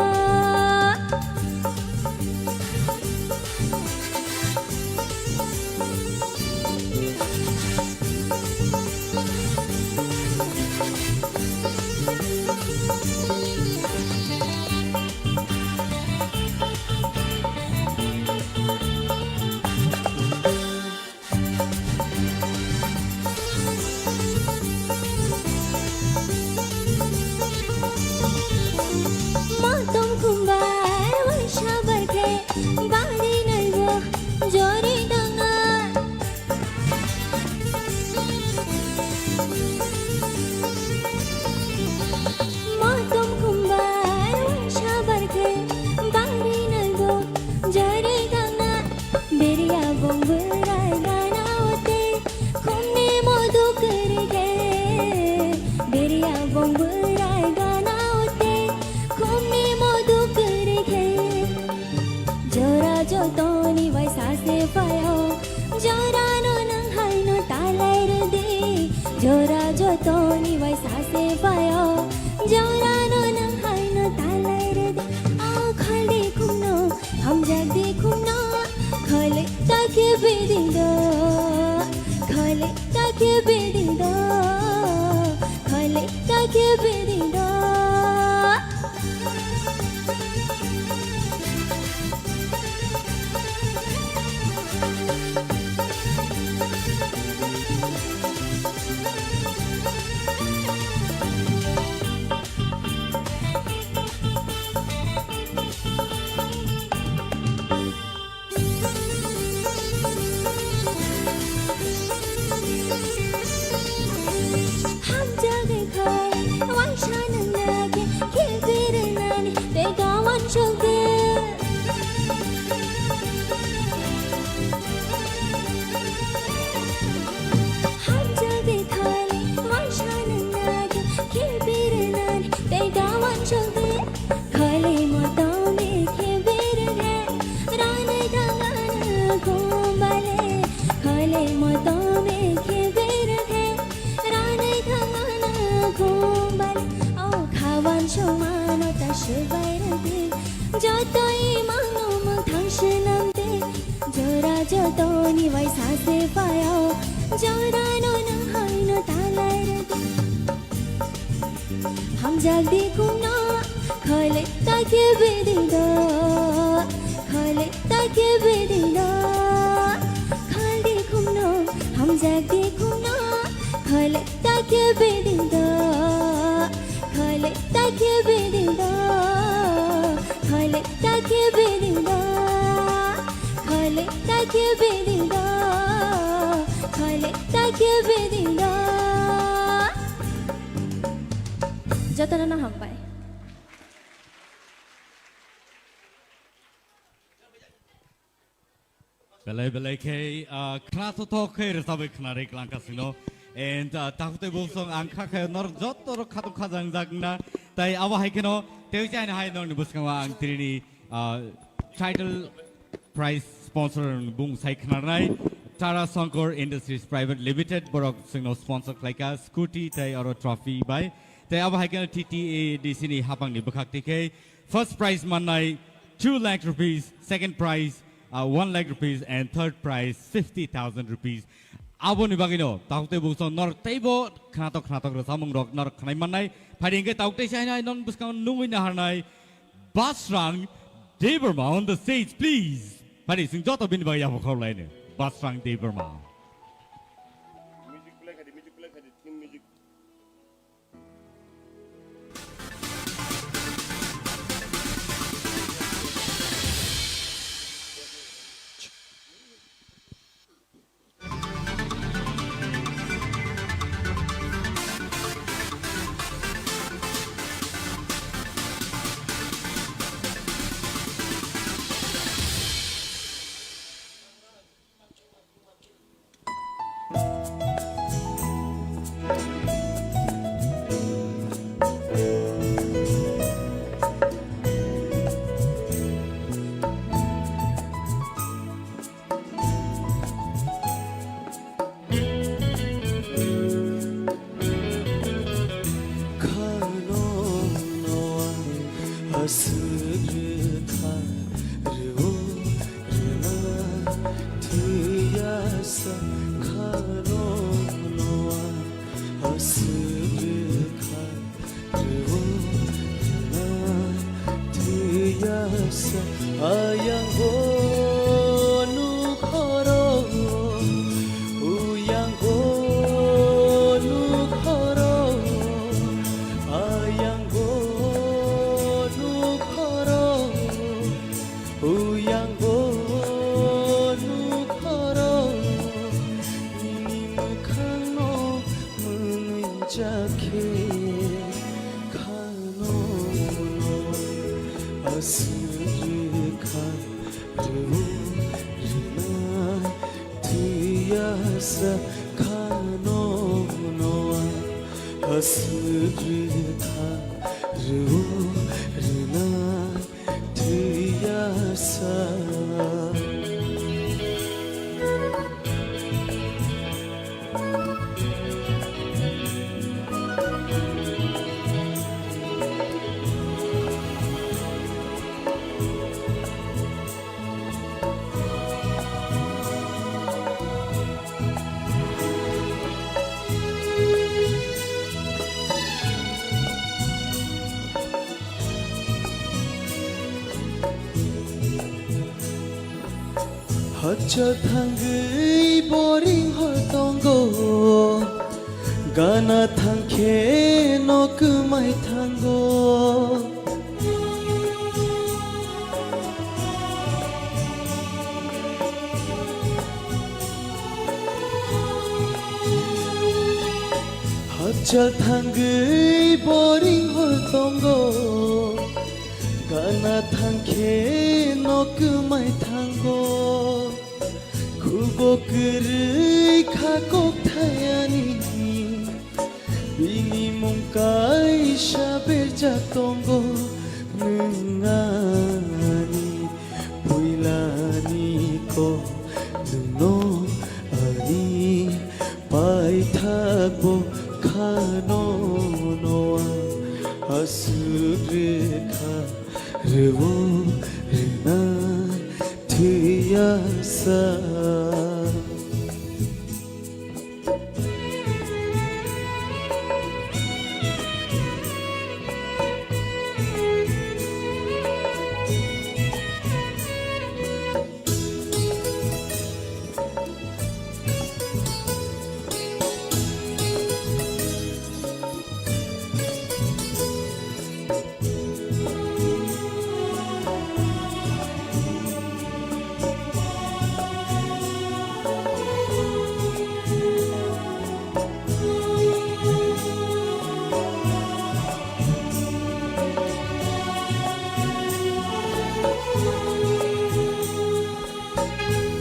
Motom khumbar waisa barkhe bari naibo jori danga. Motom khumbar waisa barkhe bari naibo jori danga. Beriya bong bwrai gana ote, khumni modu kwrwi khe. Beriya bong bwrai gana ote, khumni modu kwrwi khe. Jora jotoni bai sase phaio, jora no nwng haino talai rwdi. Jora jotoni bai sase phaio, jora no nwng haino talai rwdi. O khaldi khumno, hamjak di khumno, khole ta khe beding do, khole ta khe beding do, khole ta khe beding do. Hamjagwi khai waisa nangna khe, khe biri nani tei gawan sogwi. Hamjagwi khai waisa nangna khe, khe biri nani tei gawan sogwi. Khale motom khe biri khe, rani thangana khumbale. Khale motom khe biri khe, rani thangana khumbale. O khawan somano ta swbai rwdi, joto imangno mwthang swnamdi. Jora jotoni bai sase phaio, jorano nwng haino talai rwdi. Hamjak di khumno, khole ta khe beding do, khole ta khe beding do. Khal di khumno, hamjak di khumno, khole ta khe beding do, khole ta khe beding do, khole ta khe beding do, khole ta khe beding do, khole ta khe beding do. Jotono no hambai. Belai belai khe, ah, khna thothok khe rwchabwi khna rwi klang kasingno. And, ah, takhuk tei bwsong ang kha khe norok joto rok khatung khajang jak wngna. Tai abo hai kheno tei chaina hai norokni bwskango ang tini, ah, title prize sponsor bung sai khnarnai Tara Sankar Industries Private Limited borok chwngno sponsor khlaika scooty tei oro trophy bai. Tei abo hai kheno T T A D C ni hapangni bwkhak tikhe first prize mannai two lakh rupees, second prize, uh, one lakh rupees, and third prize fifty thousand rupees. Aboni bagwino takhuk tei bwsong norok teibo khnatok khnatok rwchapmung rok norok khnai mannai. Phaidi hwnkhe takhuk tei chainai non bwskango nungwi naharnai Basrang Debbarma on the stage, please. Phaidi chwng joto bini bagwi yapha khorlaino. Basrang Debbarma. Aswk rwkha rw-o rwna thwiya sa, ayang bo nukhoro, uyang bo nukhoro, ayang bo nukhoro. Uyang bo nukhoro, nini mwkhangno mwnwi jakhe khano no aswk rwkha rw-o rwna thwiya sa khano no aswk rwkha rw-o rwna thwiya sa. Hachal thangwi boring hor tongo, gana thangkhe no kwmai thango. Hachal thangwi boring hor tongo, gana thangkhe no kwmai thango. Khubo kwrwi kha kok thayani, bini mung kaisa berjak tongo, nwng ani puilani kok, nwngno ani paithakbo khano no ang aswk rwkha rw-o rwna thwiya sa.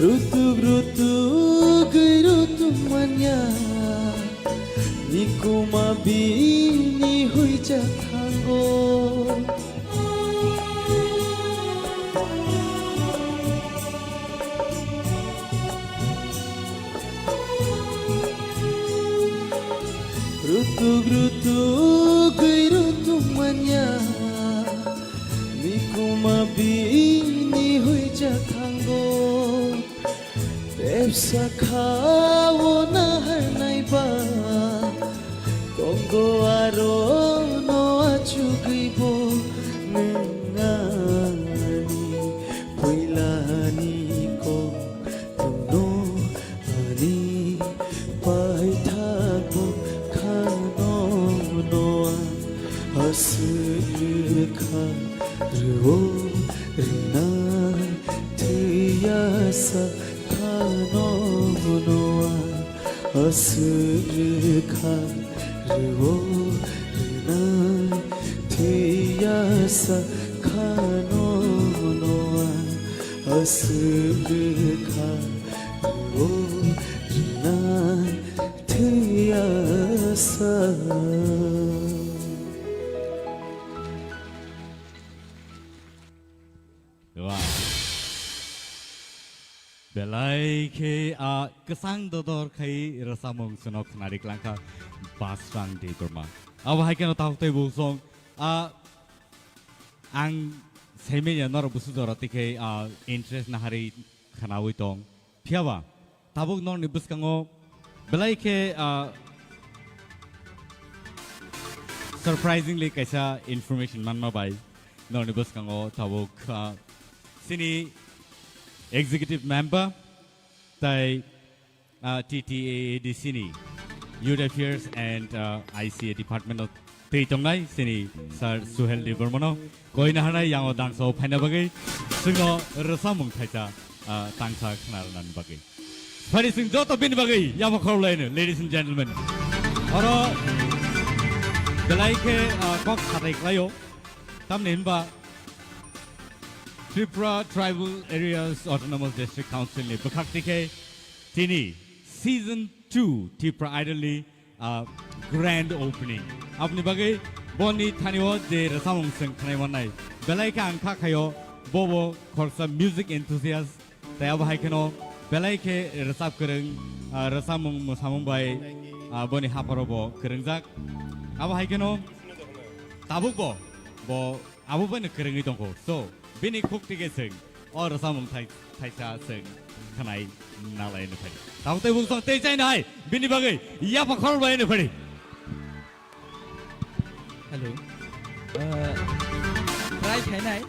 Rutuk rutuk gwi rutuk manya, nikuma bini huijak thango. Rutuk rutuk gwi rutuk manya, nikuma bini huijak thango. Tepsa kha-o naharnai ba, tongo aro no achugwi bo nwng ani puilani kok, nwngno ani paithakbo khano no ang aswk rwkha rw-o rwna thwiya sa khano no ang aswk rwkha rw-o rwna thwiya sa khano no ang aswk rwkha rw-o rwna thwiya sa. Wah. Belai khe a kwchang dodor khai rwchapmung chwngno khwnari klangkha Basrang Debbarma. Abo hai kheno takhuk tei bosong a ang saimanya norok busu jora tikhe a interest naharwi khwnawi tong. Phiyaba tabuk norokni bwskango belai khe, ah, Surprisingly kaisa information manma bai norni bwskango tabuk, ah, sini executive member tai, ah, T T A A D C ni Youth Affairs and, ah, I C A department o twi tongnai sini Sir Suhel Debbarmano koina hanai yango dangso phaina bagwi swngo rwsamung thaisa, ah, tangsa khna rwnani bagwi. Phari sing joto bini bagwi yama khorlaino, ladies and gentlemen. Oro belai khe, ah, kok satai khlaio. Tamni hinba Tripura Tribal Areas Autonomous District Council ni bwkhak tikhe tini season two Tripura Idol ni, ah, grand opening. Aboni bagwi boni thani o je rwsamung seng khnai mannai. Belai khe ang kha khaio bobo khoroksa music enthusiast. Tai abo hai kheno belai khe rwchap kwrwng, ah, rwchapmung mwsamung bai, ah, boni hapharo bo kwrwngjak. Abo hai kheno tabuk bo, bo abo bai no kwrwngwi tongkho. So, bini khuk tike chwng o rwchapmung thai-, thaisa chwng khnai nalai no phai. Tabuk tei bung song tei chai nai bini bagwi yapha khor bai no phai. Hello. Uh, try khainai.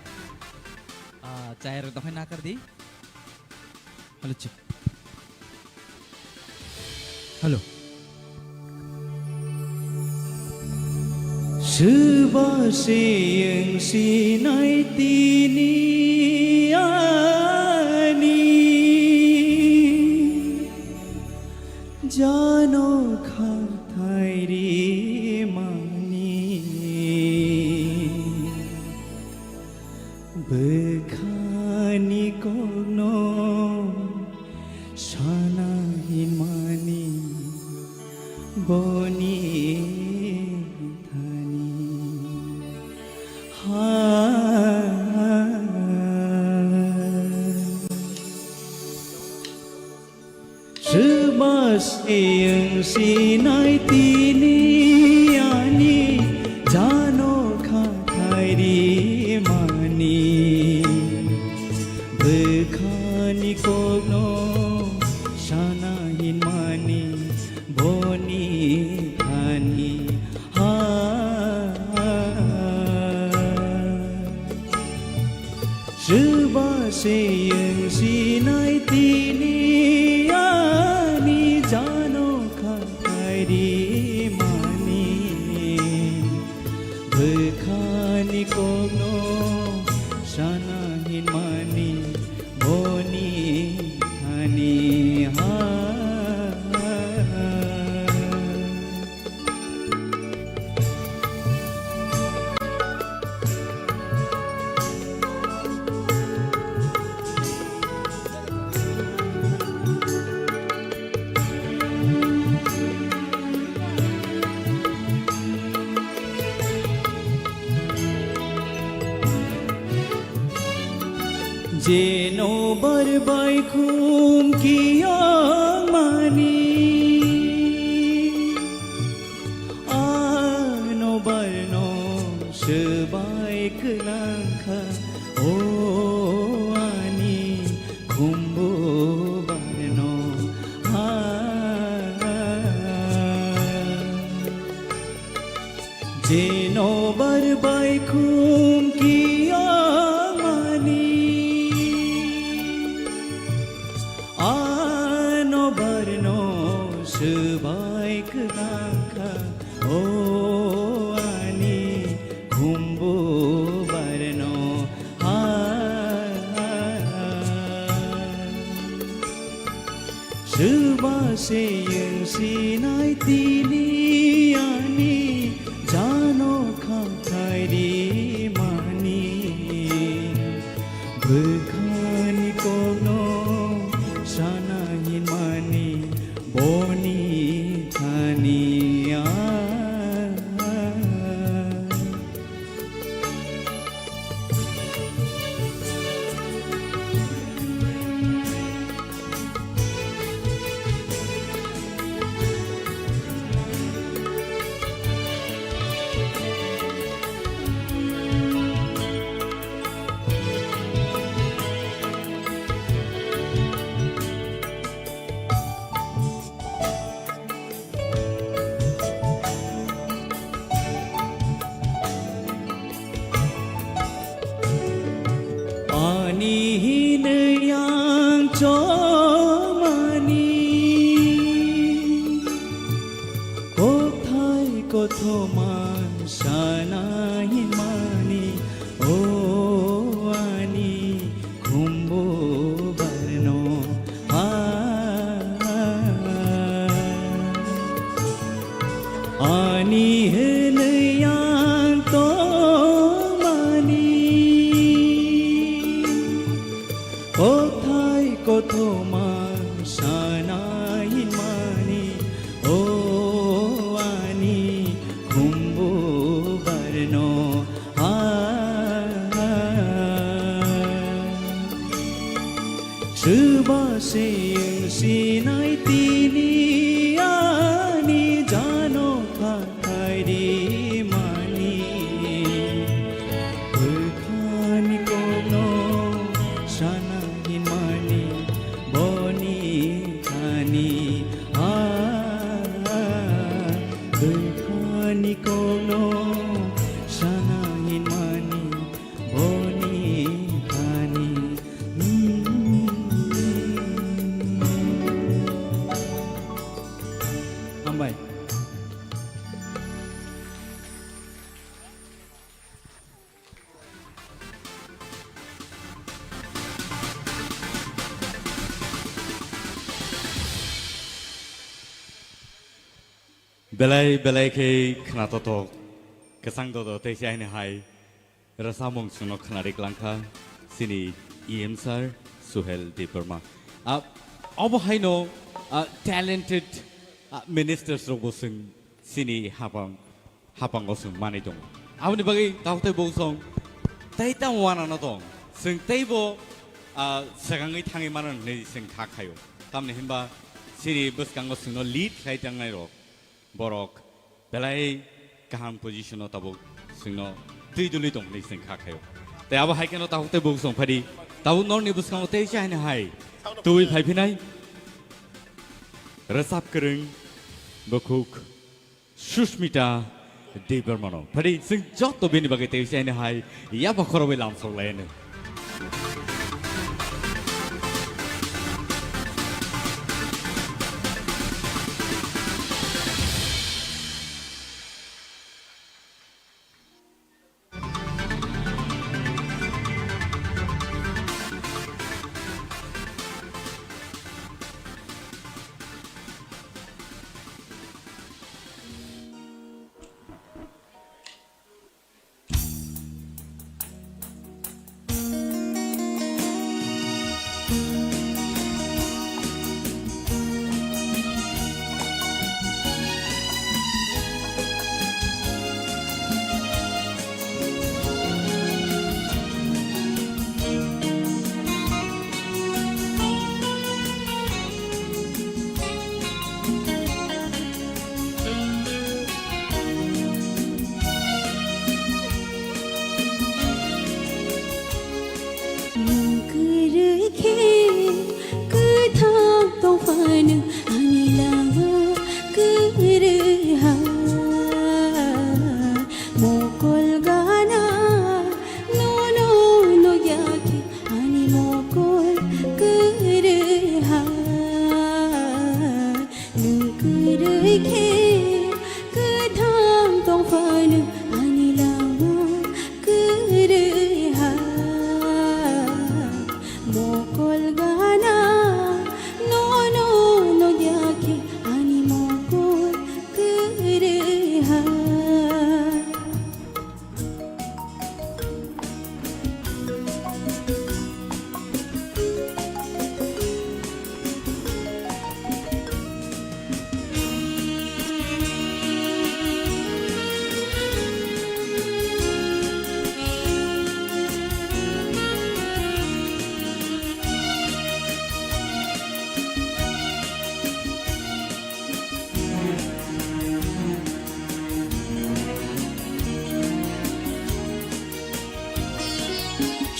Ah, chayarok dokhai nakar di. Hello, check. Hello. Swba se wng sinai tini ani jano khathai ri mani. Bwkhani kokno sana hinmani boni thani ha. Swba se wng sinai tini ani jano khathai ri mani. Bwkhani kokno sana hinmani boni thani ha. Swba se wng sinai tini ani jano khathai ri mani. Bwkhani kokno sana hinmani boni thani ha. Jeno bar bai khum kiyang mani. Ano barno swbai kwlangkha, o ani khumbu barno ha. Jeno bar bai khum kiyang mani. Ano barno swbai kwlangkha, o ani khumbu barno ha. Swba se wng sinai tini ani jano khathai ri mani. Bwkhani kokno sana hinmani boni thani a. Kothoma sana hinmani, o ani khumbu barno ha. Ani hinwi ang tongmani, kothai kothoma sana hinmani, o ani khumbu barno ha. Swba se wng sinai tini ani jano phatai rimani. Bwkhani kokno sana hinmani boni thani, ah, bwkhani kokno sana hinmani boni thani. Hambai. Belai belai khe khnatotok kwchang dodo tei chaini hai rwchapmung chwngno khwnari klangkha chini E M sir Suhel Debbarma. Ah, obo haino, ah, talented, ah, ministers rokbo chwng chini hapang hapango chwng manwi tongo. Aboni bagwi tabuk tei buk song tei tamo wanano tong. Chwng teibo, ah, swkangwi thangwi mano hwnwi chwng kha khaio. Tamni hwnba chini bwskango chwngno lead khlai tangnai rok borok belai kaham position o tabuk chwngno twi dului tong hwnwi chwng kha khaio. Tei abo hai kheno tabuk tei buk song phadi tabuk norni bwskango tei chaini hai twi phai phinai rwchap kwrwng bukhuk Sushmita Debbarmano. Phadi chwng joto bini bagwi tei chaini hai yaba khorobwi lamsok lai hwnwi. Nwng kwrwi khe kwthang tongphano ani lama kwrwi ha. Mokol gana nono nukya khe ani mokol kwrwi ha. Nwng kwrwi khe kwthang tongphano ani lama kwrwi ha. Mokol gana nono nukya khe ani mokol kwrwi ha.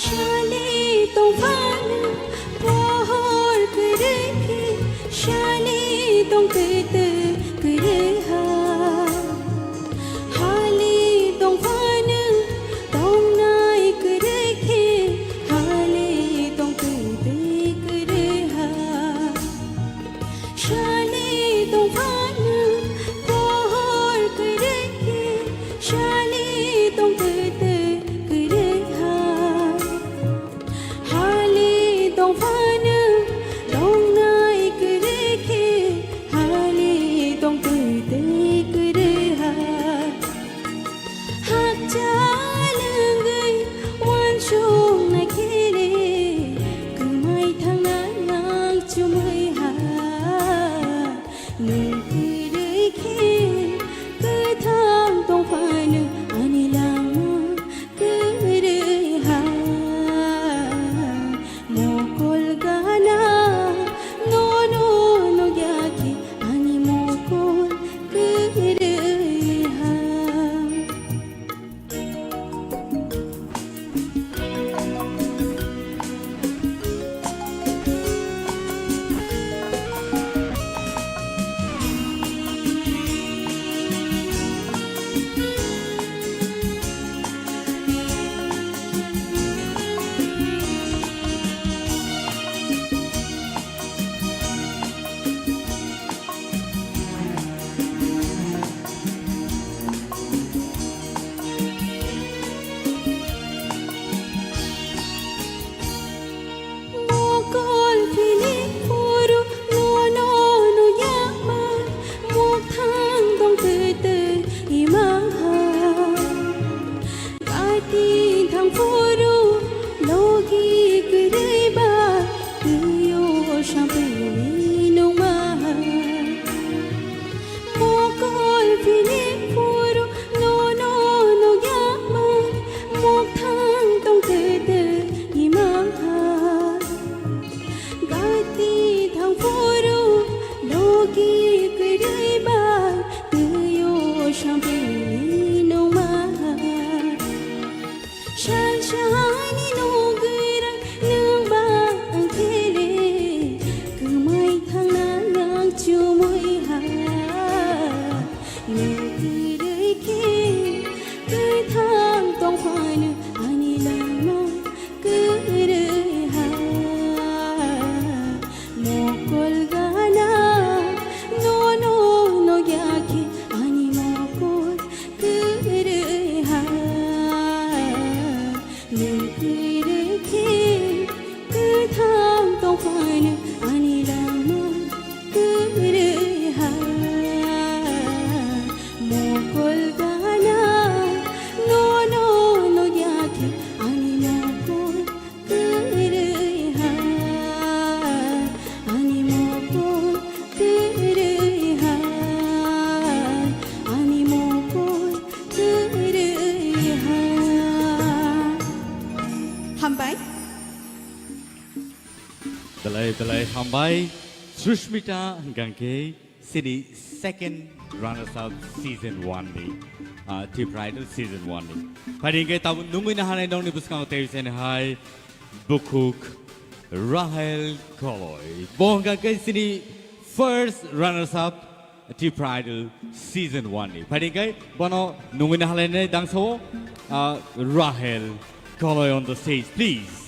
Sali tongphano pohor kwrwi khe, sali tongtwi twi kwrwi ha. Hali tongphano tongnai kwrwi khe, hali tongtwi twi kwrwi ha. Sali tongphano pohor kwrwi Belai hambai, Sushmita hwnkha khe sini second runners up season one ni, ah, Tipra Idol season one ni. Phai hwnkhe tabuk nungwi nahanai nokni bwskango tei chani hai bukhuk Rahel Koloi. Bo hwnkha khe sini first runners up Tipra Idol season one ni. Phai hwnkhe bono nungwi nahalainai dangsa o, ah, Rahel Koloi on the stage, please.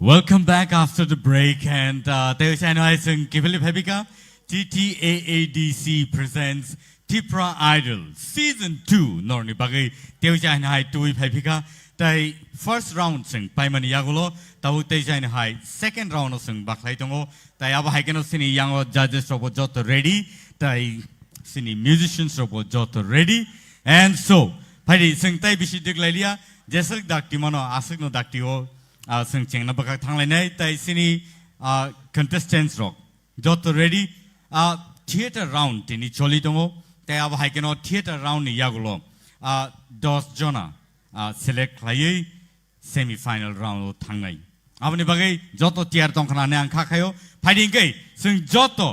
Welcome back after the break, and, uh, tei chano hai chwng kibili phaibika, T T A A D C presents Tipra Idol Season two norni bagwi tei chano hai twi phaibika, tei first round chwng paimani yagulo, tabuk tei chano hai second round o chwng bakhlai tongo, tei abo hai kheno chini yango judges rokbo joto ready, tei chini musicians rokbo joto ready, and so, phaidi chwng tei bisi diglai liya, jeswk dakti mano, aswkno dakti o, ah, chwng chengna bwkhak thanglainai, tei chini, ah, contestants rok joto ready, ah, theater round tini choli tongo, tei abo hai kheno theater round ni yagulo, ah, dos jona, ah, select khlaiwi semi final round o thangnai. Aboni bagwi joto tiyar tongkha hinwi ang kha khaio, phaidi hwnkhe chwng joto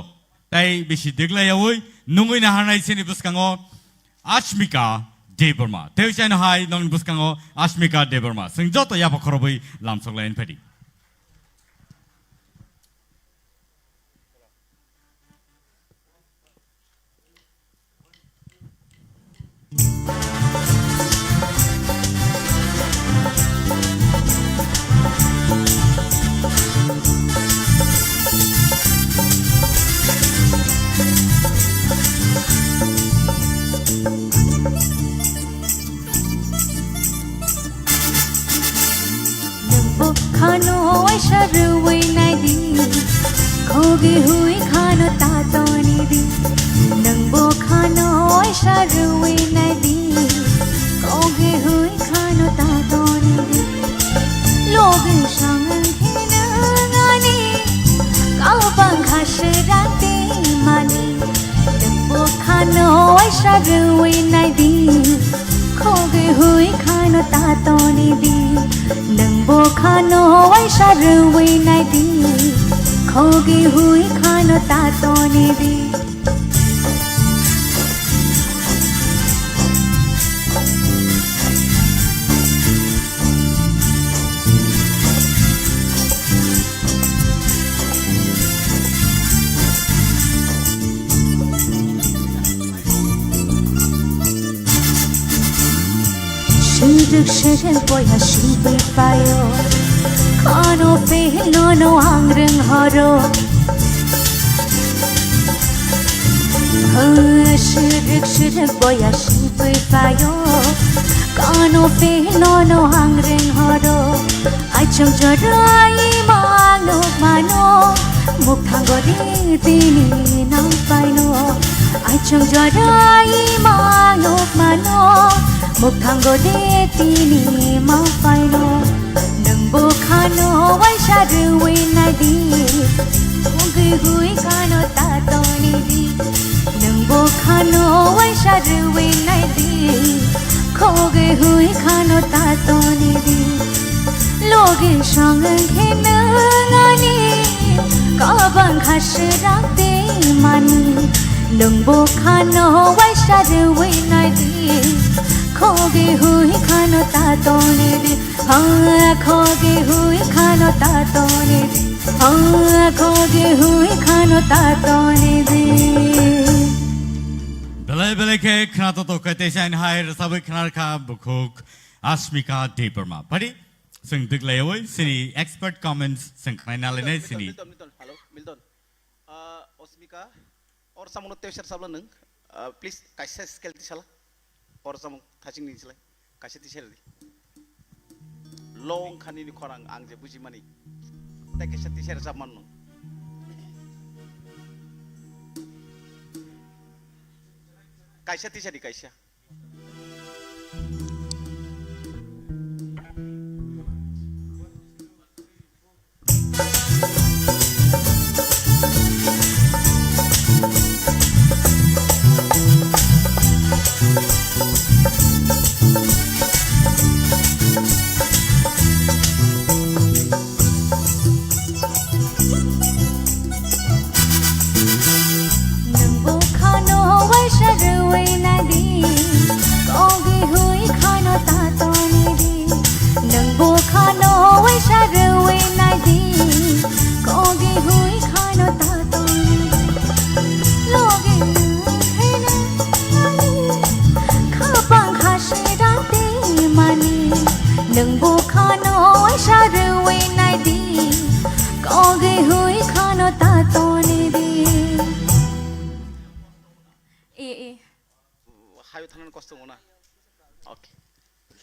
tei bisi diglai yaui nungwi naharnai chini bwskango Ashmika Debbarma. Tei chano hai nokni bwskango Ashmika Debbarma. Chwng joto yapha khorobwi lamsok lai phaidi. Nwng bo khano waisa rwui nai di, khogi hui khano ta toni di. Nwng bo khano waisa rwui nai di, khogi Rwui naidi, khogwi hui khano ta toni di. Nwng bo khano waisa rwui naidi, khogwi hui khano ta toni di. Siruk siruk boya sibui payo. Kono pehino no ang reng horo. Siruk siruk boya sibui payo. Kono pehino no ang reng horo. Aichung jorai mano mano, mukthango de tini nang paino. Aichung jorai mano mano, mukthango de tini ma paino. Nwng bo khano waisa rwui naidi, khogwi hui khano ta toni di. Nwng bo khano waisa rwui naidi, khogwi hui khano ta toni di. Logi song wngkhe nwng ani kabang kha srang tei mani. Nwng bo khano waisa rwui naidi, khogwi hui khano ta toni di. Ha, khogwi hui khano ta toni di. Ha, khogwi hui khano ta toni di. Belai belai khe khna to to kete sain hai rwsabwi khna kha bukhuk Asmika Debbarma. Pari, sing diglaiwi sini expert comments sing khnai na lenai sini. Milton, Milton, hello, Milton. Ah, Osmika, or samuno teser sabla nung. Ah, please, kaisa scale tisala. Or samung thaching ni silai. Kaisa tisel di. Long khani ni khorang ang je buji mani. Te kaisa tisel sab man nung. Kaisa tisari kaisa. Nwng bo khano waisa rwui naidi, kogi hui khano ta toni di. Nwng bo khano waisa rwui naidi, kogi hui khano ta toni di. Logi nwng khaina ani, khapang kha sirang tei mani. Nwng bo khano waisa rwui naidi, kogi hui khano ta toni di. E, e. Hayo thanan kosto mona. Okay.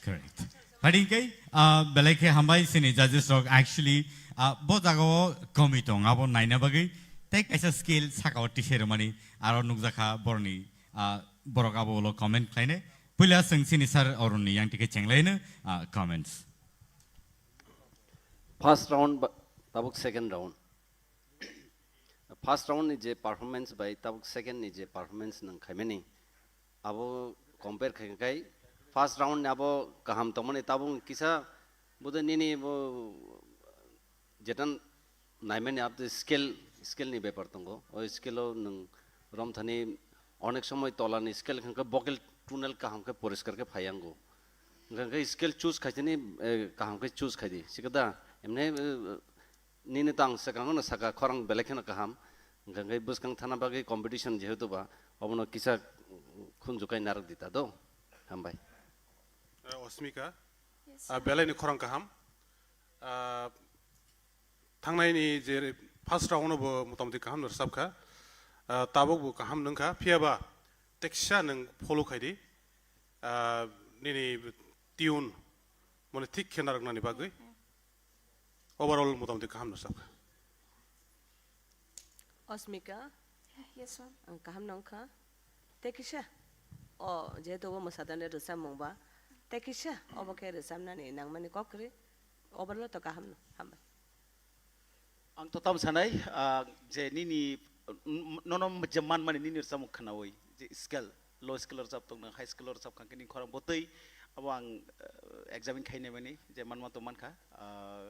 Correct. Pari hingke, ah, belai khe hambai sini judges rok actually, ah, bo jaga o komi tong abo naina bagwi tei kaisa scale saka o tisai rwmani aro nukjakha boroni, ah, borok abo ulo comment khlainai. Puila chwng sini sir Arun ni yang tike chenglaino, ah, comments. First round ba-, tabuk second round. First round ni je performance bai tabuk second ni je performance nwng khaimani, abo compare khai khai first round ni abo kaham tongmani, tabuk kisa bodoi nini bo jetan naimani abo scale, scale ni bepar tongo. O scale o nwng romthani onek somoi tola ni scale hwnkhe vocal tonal kaham khe poriskar khe phaiyango. Hwnkhe scale choose khaisani, eh, kaham khe choose khaidi. Sikada emne, eh, nini tang swkang no saka khorang belai kheno kaham. Hwnkhe bwskang thana bagwi competition jehetu ba, obono kisa khunjukai narwk di ta do. Hambai. Eh, Osmika, yes, ah, sir. Belai ni khorang kaham. Ah, thangnai ni je first round no bo motamoti kaham no rwchap kha. Ah, tabuk bo kaham nwng kha. Phiya ba teksa nwng follow khai di. Ah, nini tune mone thik khe narwknani bagwi. Overall motamoti kaham no sakha. Osmika? Yes, ma'am. Ang kaham no wngkha. Tei kisa? O, jehetu obo mwsadonde rwchapmung ba. Tei kisa? Obo khe rwchapnani nangmani kok kwrwi. Overall to kaham no. Hambai. Ang to tamo sanai, ah, je nini, n-, n-, nono je manmani nini rwchapmung khwnawi, je scale. low scale o rwchap tong nang, high scale o rwchap kha khe nini khorang bo twi, abo ang, eh, examine khainai mani je manma tong mankha, ah,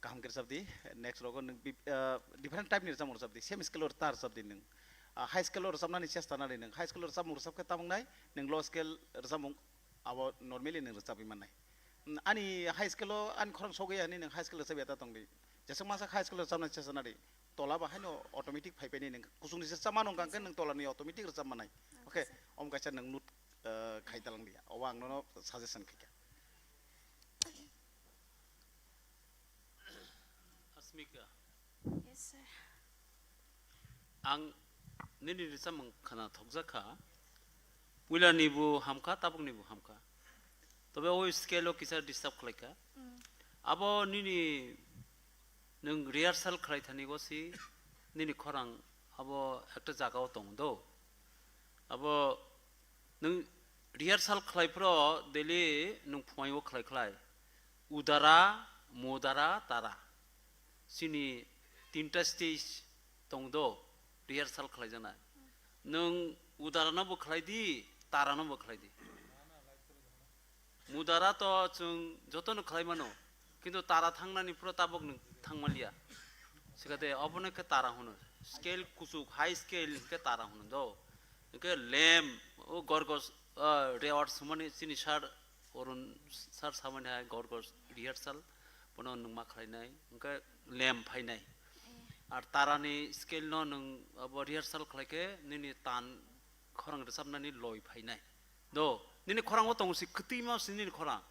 kaham khe rwchap di, next rogo nwng bi-, ah, different type ni rwchapmung rwchap di, same scale o ta rwchap di nwng, ah, high scale o rwchapnani chesta nari nwng, high scale o rwchapmung rwchap khe tamung nai, nwng low scale rwchapmung abo normally nwng rwchapwi mannai. Mm, ani high scale o ani khorang sogwi ya hinwi nwng high scale rwchapya ta tongdi. Jeswk masa high scale rwchapna chesta nadi. Tola ba haino automatic phai paini nwng kuchukni se chama nung kang khe nwng tola ni automatic rwchap manai. Okay, om kaisa nwng note, eh, khai talang dia. Obo ang nono suggestion khaikha. Asmika. Yes, sir. Ang nini rwchapmung khna thokjak kha. Puila nibo hamkha, tabuk nibo hamkha. Tobe o scale o kisa disturb khlaikha. Mm. Abo nini nwng rehearsal khlai thani go si nini khorang abo ekta jaga o tong do. Abo nwng rehearsal khlai phro daily nwng phuaio khlai khlai. Udara, mudara, tara. Chini tinta stage tong do, rehearsal khlai jana. Nwng udara no bo khlai di, tara no bo khlai di. Mudara to chwng joto no khlai mano, kintu tara thangnani phro tabok nwng thang manliya. Sikate obono khe tara hwno. Scale kuchuk, high scale khe tara hwno do. Hwnkhe lem, o gorgos, ah, reward sumani chini sir Orun sir samani hai gor gor rehearsal, bono nwng ma khlainai, hwnkhe lem phainai. Ar tarani scale no nwng abo rehearsal khlaikhe nini tan khorang rwchapnani loi phainai. Do, nini khorango tongo si kwtwima si nini khorang.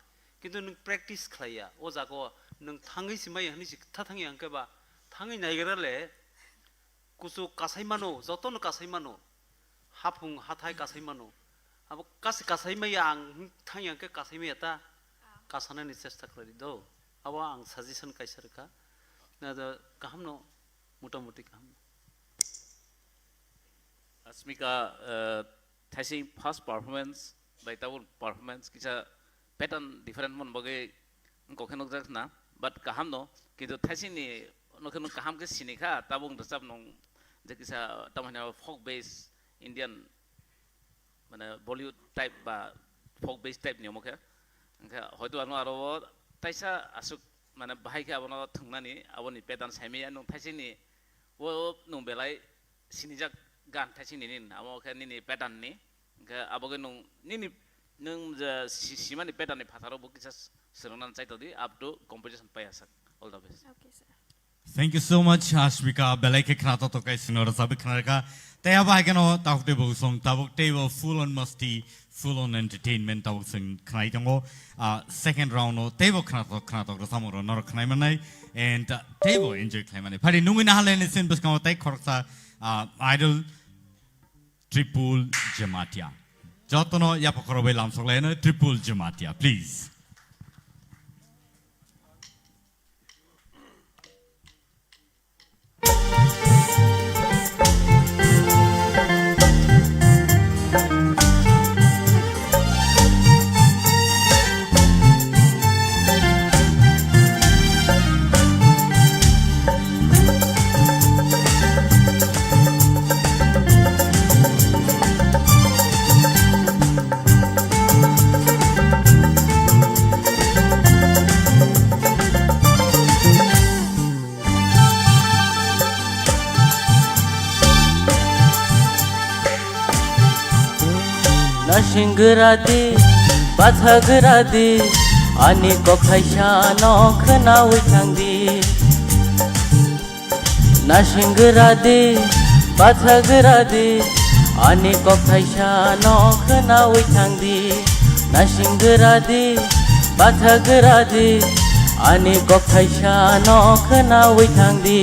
Kintu nwng practice khlaiya, o jaga o nwng thangwi si maya hwnwi si kha thangya hwnkhe ba thangwi naigra le, kuchuk kasai mano, jotono kasai mano, haphung hathai kasai mano. Abo kasi kasai maya ang thangya hwnkhe kasai maya ta, kasanani chesta khlai di do. Abo ang suggestion kaisa rwkha. Na do kaham no, motamuti kaham no. Asmika, eh, thaising first performance bai tabuk performance kisa pattern different mon bagwi wngkok khe nukjak na, but kaham no, kintu thaising ni no khe nwng kaham khe sini kha, tabuk rwchap nung je kisa tamo hino folk base Indian mane Bollywood type ba folk base type ni omo khe, hwnkhe hoito ano aro o taisa aswk mane bahai khe abono thwngnani aboni pattern saimaya nwng thaising ni o nwng belai sinijak gan thaising ni nin, amo khe nini pattern ni, hwnkhe abo khe nwng nini, nwng je si-, simani pattern ni phataro bo kisa s-, swrwngna chai todi up to competition paiya sak. All the best. Okay, sir. Thank you so much, Ashmika. Belai khe khna to tokai sino rwchapwi khna rwkha. Tei abo hai kheno tabuk tei bo song tabuk tei bo full on masti, full on entertainment tabuk chwng khnai tongo. Ah, second round o tei bo khna to, khna to rwchapmung rok norok khnai manai and, ah, tei bo enjoy khlai manai. Phari nungwi naha le ni sin bwskango tei khoroksa, ah, idol Tripul Jamatia. Jotono yapha khoro bai lamsok laino Tripul Jamatia, please. Nasing gra di, batha gra di, ani kok thaisa no khwnawi thang di. Nasing gra di, batha gra di, ani kok thaisa no khwnawi thang di. Nasing gra di, batha gra di, ani kok thaisa no khwnawi thang di.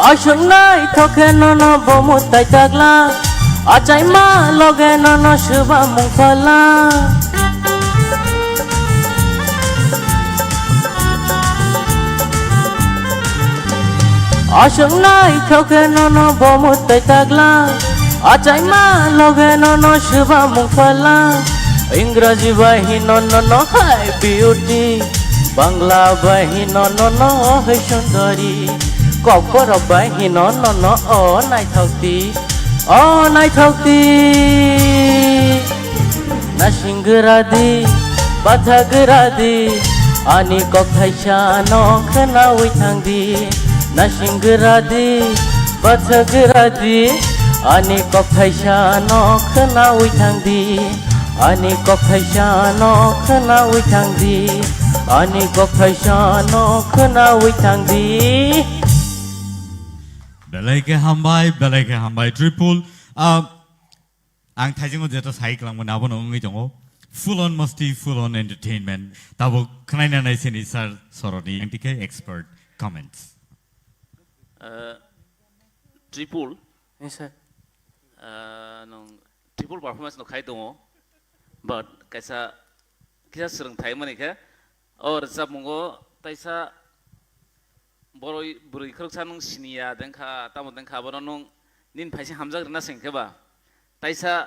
Aswk naithok khe nono bo mwtai tagla, achaima loge nono swbamung phala. Aswk naithok khe nono bo mwtai tagla, achaima loge nono swbamung phala. Ingraji bai hino nono hai beauty, Bangla bai hino nono hai sundari, Kokborok bai hino nono o naithok di, o naithok di. Nasing gra di, batha gra di, ani kok thaisa no khwnawi thang di. Nasing gra di, batha gra di, ani kok thaisa no khwnawi thang di. Ani kok thaisa no khwnawi thang di, ani kok thaisa no khwnawi thang di. Belai khe hambai, belai khe hambai, Tripul. Ah, ang thaisingo jeta sai kwlangmani abono wngwi tongo. Full on masti, full on entertainment. Tabuk khwnaina nai sini sir Soroni, ang tikhe expert comments. Ah, Tripul. Yes, sir. Ah, nung Tripul performance no khai tongo, but kaisa, kisa swrwng thai mani khe, o rwchapmungo taisa boroi bwrwi khoroksa nung siniya dengkha, tamo dengkha, abono nung nini phaisa hamjak rwna seng khe ba, taisa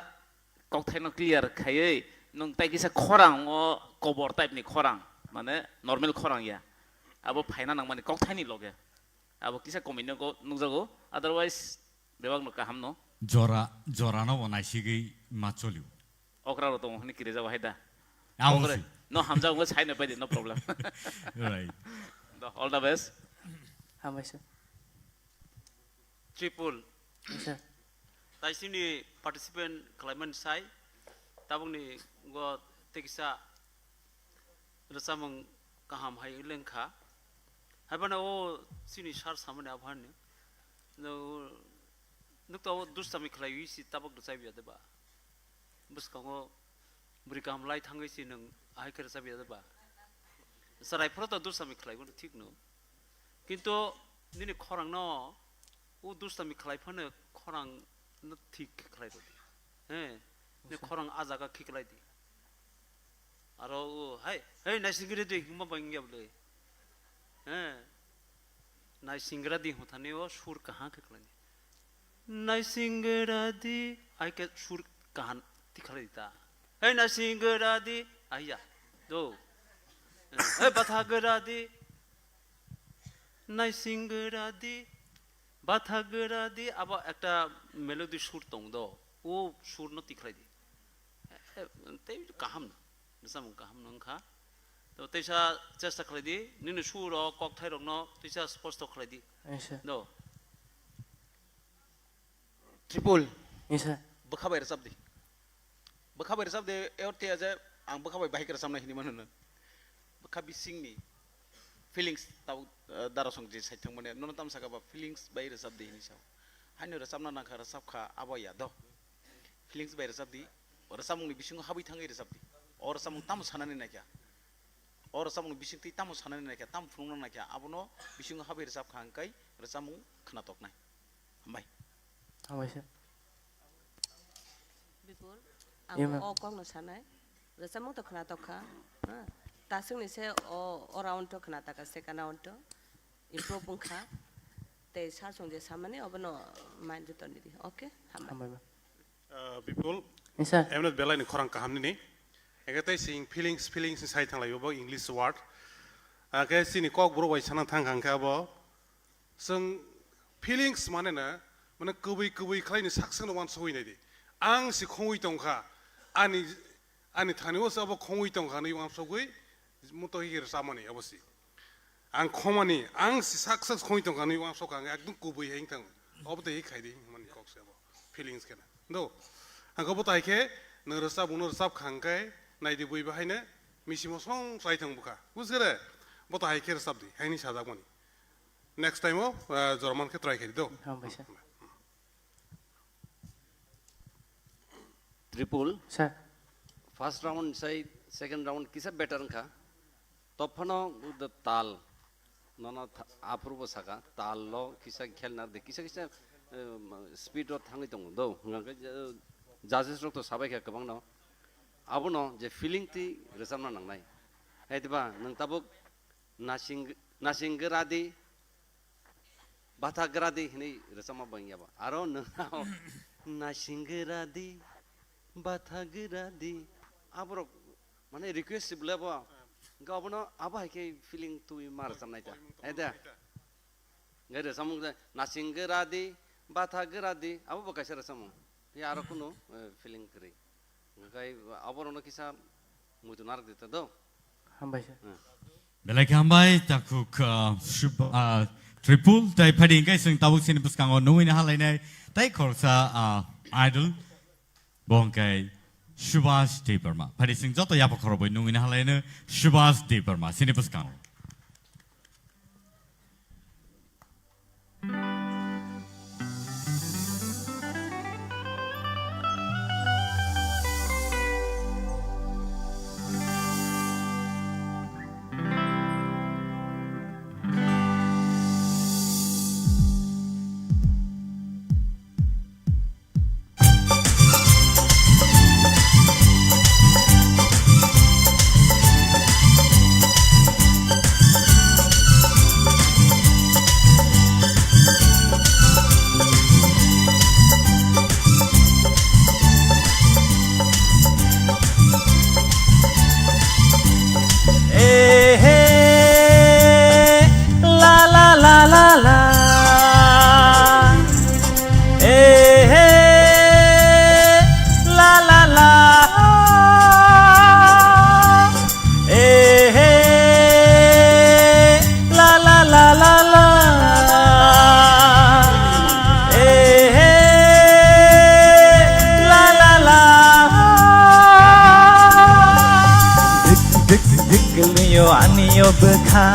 kokthaino clear khaiwi nung tai kisa khorang o kobor type ni khorang, mane normal khorang ya, abo phaina nangmani kokthaini loge, abo kisa komino go nukjago, otherwise bebak no kaham no. Jora, jora no bo naisigwi ma cholio. Okra ro tongo hwnwi kiri jabo hai da. Abo Okra, si. No hamjak wngwi sai no pai di, no problem. Right. Do, all the best. Hambai sir. Tripul. Yes, sir. Tai sini participant khlaimani sai, tabukni go tekisa rwchapmung kaham hai lengkha. Haibano o chini sar samani aphani. No, nuk to dustami khlaiwi si tabuk rwchapya de ba? Bwskango bwrwi kaham lai thangwi si nwng ahai khe rwchapya de ba? Chwrai phoro to dustami khlaiwi thik no. Kintu nini khorang no, o dustami khlai phano khorang no thik khlai rwdi. He, ni khorang a jaga khiklai di. Aro o, hai, hei, naisingri di, hima bangya bole. He, naisingra di hwnthani o sur kaha khiklai di. Naisingra di, ai ke sur kaha tikhlai di ta. Hei, naisingra di, ai ya, do. Hei, bathagra di, naisingra di, bathagra di, abo ekta melody sur tong do. O sur no tikhlai di. Eh, tei kaham no. Bwsamung kaham no wngkha. To teisa chesta khlai di, nini sur rok, kokthai rok no teisa sposto khlai di. Yes, sir. Do. Tripul. Yes, sir. Bwkha bai rwchap di. Bwkha bai rwchap di, e orthe ya je ang bwkha bai bahai khe rwchapnai hinwi mano no. Bwkha bisingni feelings tabuk, eh, dara song je sai thang mane, nono tam saka ba feelings bai rwchap di hinwi sao. Haino rwchapna nangkha, rwchap kha, abo ya do. Feelings bai rwchap di, rwchapmungni bisingo habwi thangwi rwchap di. O rwchapmung tamo sanani naikha? O rwchapmungni bisingtwi tamo sanani naikha, tamo phunukna naikha? Abono bisingo habwi rwchap kha hwnkhai rwchapmung khwnatoknai. Hambai. Hambai sir. Bipul, ang Ye, ma'am. O kokno sanai. Rwchapmung to khwnatok kha. Ha? Taswkni se o, o round to khwnatak kha, second round to. Improve wngkha. Tei sir song je samani obono mind to toni di. Okay? Hambai. Hambai, ma'am. Uh, Bipul, Yes, sir. Emno belai ni khorang kaham nini. Eke tei sing feelings, feelings ni sai thanglai bo English word. Ake sini kok bro bai sana thang khang kha bo. Sing feelings mane na, mane kubui kubui khlai ni sak sing wan soi nai di. Ang si khongwi tong kha, ani, ani thani o sabo khongwi tong kha ni wan sogwi, muto hi rwchapmani abo si. Ang khomani, ang si sak sak khoi tong kha nwi uansuk ang ekdom kubui hai wng thang. Obo tei khai di mani kok se abo. Feelings khe na. Do. Ang khe bo tai khe nang rwchap, uno rwchap kha hwnkhe nai di bui bahai no misi mosong sai thang bwkha. Bujkhe re? Bo tai khe rwchap di. Haini sajak mani. Next time o, ah, jora man khe try khai di do. Hambai sir. Tripul, Sir. First round sai second round kisa better wngkha. Tophano the tal. Nono tha-, aphuru bo saka, tal lo kisa khel nar de, kisa kisa, eh, speed o thangwi tongo do. Hwnkhe, eh, judges rok to sabai kha kwbangno. Abono je feeling twi rwchapna nangnai. Hai diba, nwng tabuk nasing, nasing gra di, batha gra di hinwi rwchapma bang ya ba. Aro nwng nasing gra di, batha gra di, aborok mane request sibla bo. Hwnkhe abono abo hai khe feeling twi ma rwchapnai ta. Hai da. Hwnkhe rwchapmung je nasing gra di, batha gra di, abo bo kaisa rwchapmung. Phiya aro kunu, eh, feeling kwrwi. Hwnkhe aborokno kisa muitu narwk di ta do. Hambai sir. Hmm. Belai khe hambai, takhuk, ah, Shub-, ah, Tripul, tai phadi hwnkhe chwng tabuk chini bwskango nungwi na halainai, tai khoroksa, ah, idol, bo hwnkhe Subhas Debbarma. Phadi chwng joto yapha khorobwi nungwi na halaino Subhas Debbarma, chini bwskango. Eh, eh, la, la, la, la, la. Eh, eh, la, la, la. Eh, eh, la, la, la, la, la. Eh, eh, la, la, la. Dik, dik, dik, liyo, ani yo bwkha.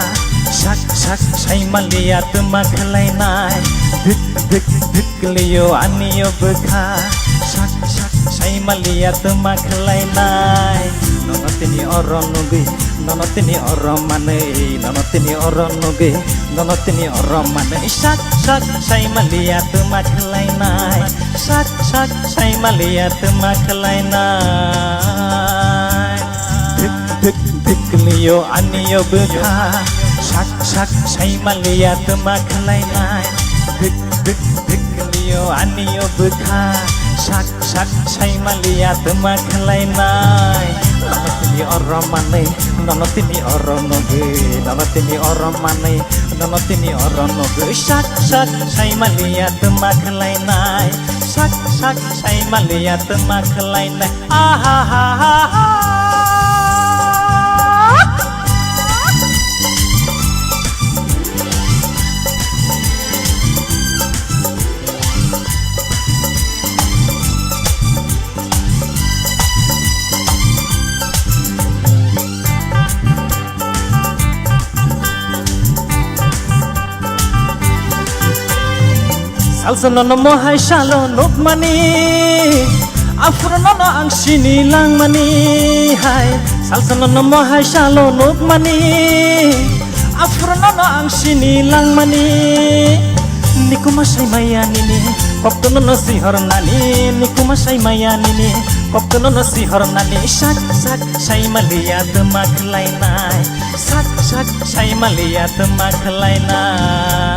Sak, sak, saimaliya, twma khlainai. Dik, dik, dik, Kliyo ani o bwkha, sak sak saimaliya twma khlainai. Nono tini oro nugwi, nono tini oro manwi, nono tini oro nugwi, nono tini oro manwi, sak sak saimaliya twma khlainai, sak sak saimaliya twma khlainai. Thik thik thik liyo ani o bwkha, sak sak saimaliya twma khlainai. Thik thik thik liyo ani o bwkha, sak sak saimaliya twma khlainai. Nono tini oro manwi, nono tini oro nugwi, nono tini oro manwi, nono tini oro nugwi, sak sak saimaliya twma khlainai, sak sak saimaliya twma khlainai. Aha ha ha ha. Salsa nono mohai salo nukmani, aphuru nono ang sini langmani hai. Salsa nono mohai salo nukmani, aphuru nono ang sini langmani. Nikuma sai maya nini, kokto nono sihor nani. Nikuma sai maya nini, kokto nono sihor nani. Sak sak sai maliya twma khlainai. Sak sak saimaliya twma khlainai.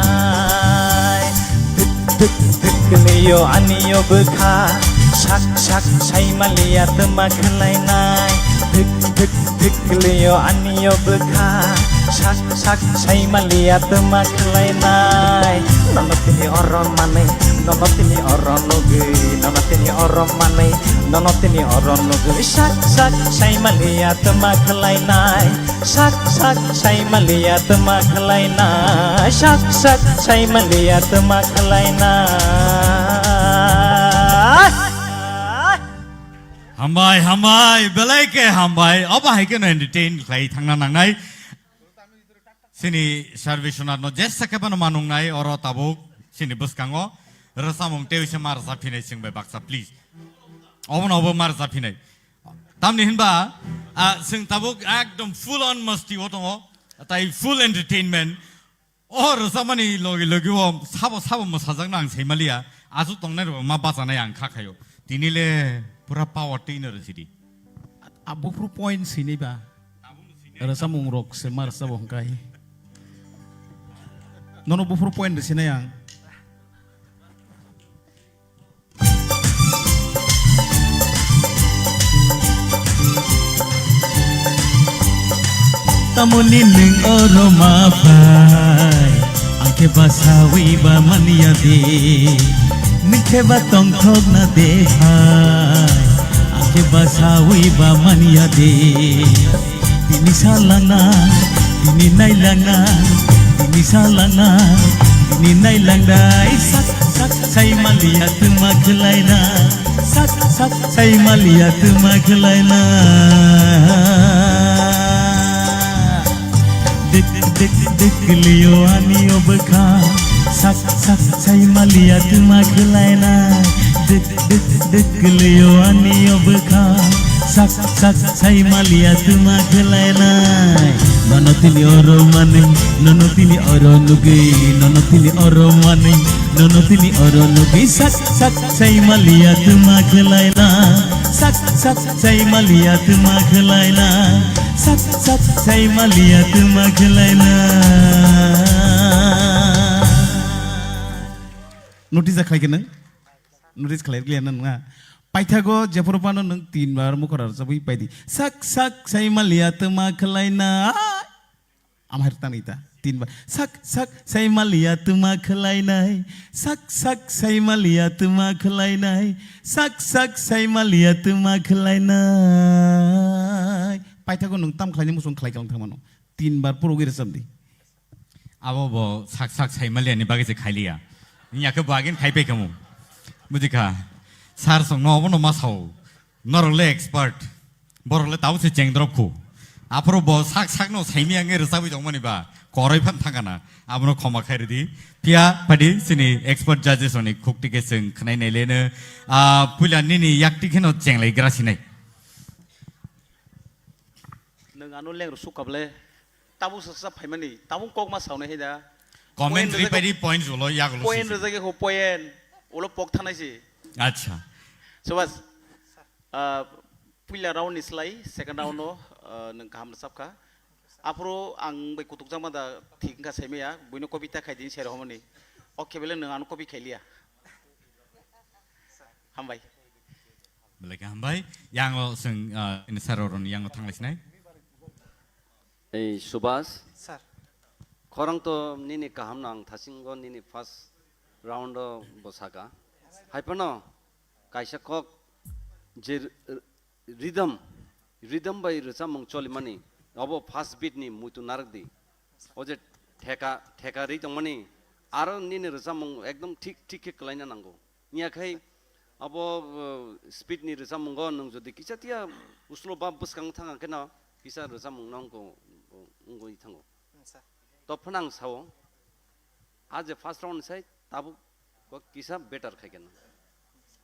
Thik thik thik liyo ani o bwkha, sak sak saimaliya twma khlainai. Thik thik thik liyo ani o bwkha, sak sak saimaliya twma khlainai. Nono tini oro manwi, nono tini oro nugwi, nono tini oro manwi, nono tini oro nugwi, sak sak saimaliya twma khlainai. Sak sak saimaliya twma khlainai, sak sak saimaliya twma khlainai. Hambai, hambai, belai khe hambai. Obo hai kheno entertain khlai thangna nangnai. Chini Sarveshwanath no jesa khe phano manungnai oro tabuk chini bwskango. Rwchapmung tei se ma rwchap phinai chwng bai baksa, please. Obono obo ma rwchap phinai. Tamni hinba, ah, chwng tabuk ekdom full on masti o tongo, tai full entertainment. O rwchapmani logi logi o sabo sabo mwsajakno ang saimaliya, aswk tongnai rok ma bachanai ang kha khaio. Tini le pura power twi no rwsidi. A buphuru point sinai ba. Rwchapmung rok se ma rwchabo hwnkhe. Nono buphuru point rwsinai ang. Tamoni nwng oro ma phai, ang khe ba sawi ba manya de. Nwng khe ba tongthok na de phai, ang khe ba sawi ba manya de. Tini salangna, tini nailangna, tini salangna, tini nailangdai sak sak sai maliya tuma khwlaina, sak sak sai maliya tuma khwlaina. Dik dik dik liyo ani obkha, sak sak sai maliya tuma khwlaina. Dik Dik dik liyo ani obkha, sak sak sai maliya tuma khwlainai. Nono tini oro manwi, nono tini oro nugwi, nono tini oro manwi, nono tini oro nugwi, sak sak sai maliya tuma khwlaina, sak sak sai maliya tuma khwlaina, sak sak sai maliya tuma khwlaina. Notice khlai khe nang? Notice khlai liya na nang na? Paithago jephuru phano nwng tin bar mukhora rwchapwi paidi. Sak sak sai maliya tuma khwlaina. Amhai rwtang ita. Tin bar. Sak sak sai maliya tuma khwlainai. Sak sak sai maliya tuma khwlainai. Sak sak sai maliya tuma khwlainai. Paithago nwng tam khlaini muchung khlai kalang thangmano. Tin bar purugwi rwchapdi. Abo bo sak sak saimaliani bagwi se khailiya. Wngya khe bo agin khai pai khamu. Bujikha. Sir songno obono ma sao. Norok le expert. Borok le tabo se chengdrop khu. Aphuru bo sak sakno saimaya wngwi rwchapwi tongmani ba. Koroi phan thangana. Abono khoma khai rwdi. Phiya phadi chini expert judges rokni khukti khe chwng khwnai naileno. Ah, puila nini yakti kheno chenglai gra sinai. Nwng ano leng rw suk kable. Tabuk sa sa phaimani, tabuk kok ma saunai hai da. Comment Point rwjak rwpai di, point ulo, yak ulo point sisi. Rwjak ho point, ulo pok thanai si. Acha. Subhas, ah, puila round ni slai, second round no, ah, nwng kaham rwchap kha. Aphuru ang bai kutuk jama da thik wngkha saimaya, buino copy ta khai dini sero homoni. Oke bele nwng ano copy khai liya. Hambai. Belai khe hambai. Yango chwng, ah, ini sir rokni yango thanglai sinai. Ei, Subhas. Sir. Khorang to nini kaham no ang thasingo nini first round o bo saka. Hai phano kaisa kok je r-, r-, rhythm, rhythm bai rwchapmung cholimani, obo first beat ni muitu narwk di. O je theka, theka ri tongmani, aro nini rwchapmung ekdom thik, thik khe kwlaina nango. Wngya khai abo, uh, speed ni rwchapmungo nwng jodi kisa tiya uslo ba bwskang thang khe no kisa rwchapmung no wngwi thango. Hmm, sir. To phano ang sao, a je first round sai tabuk kok kisa better khai khe no.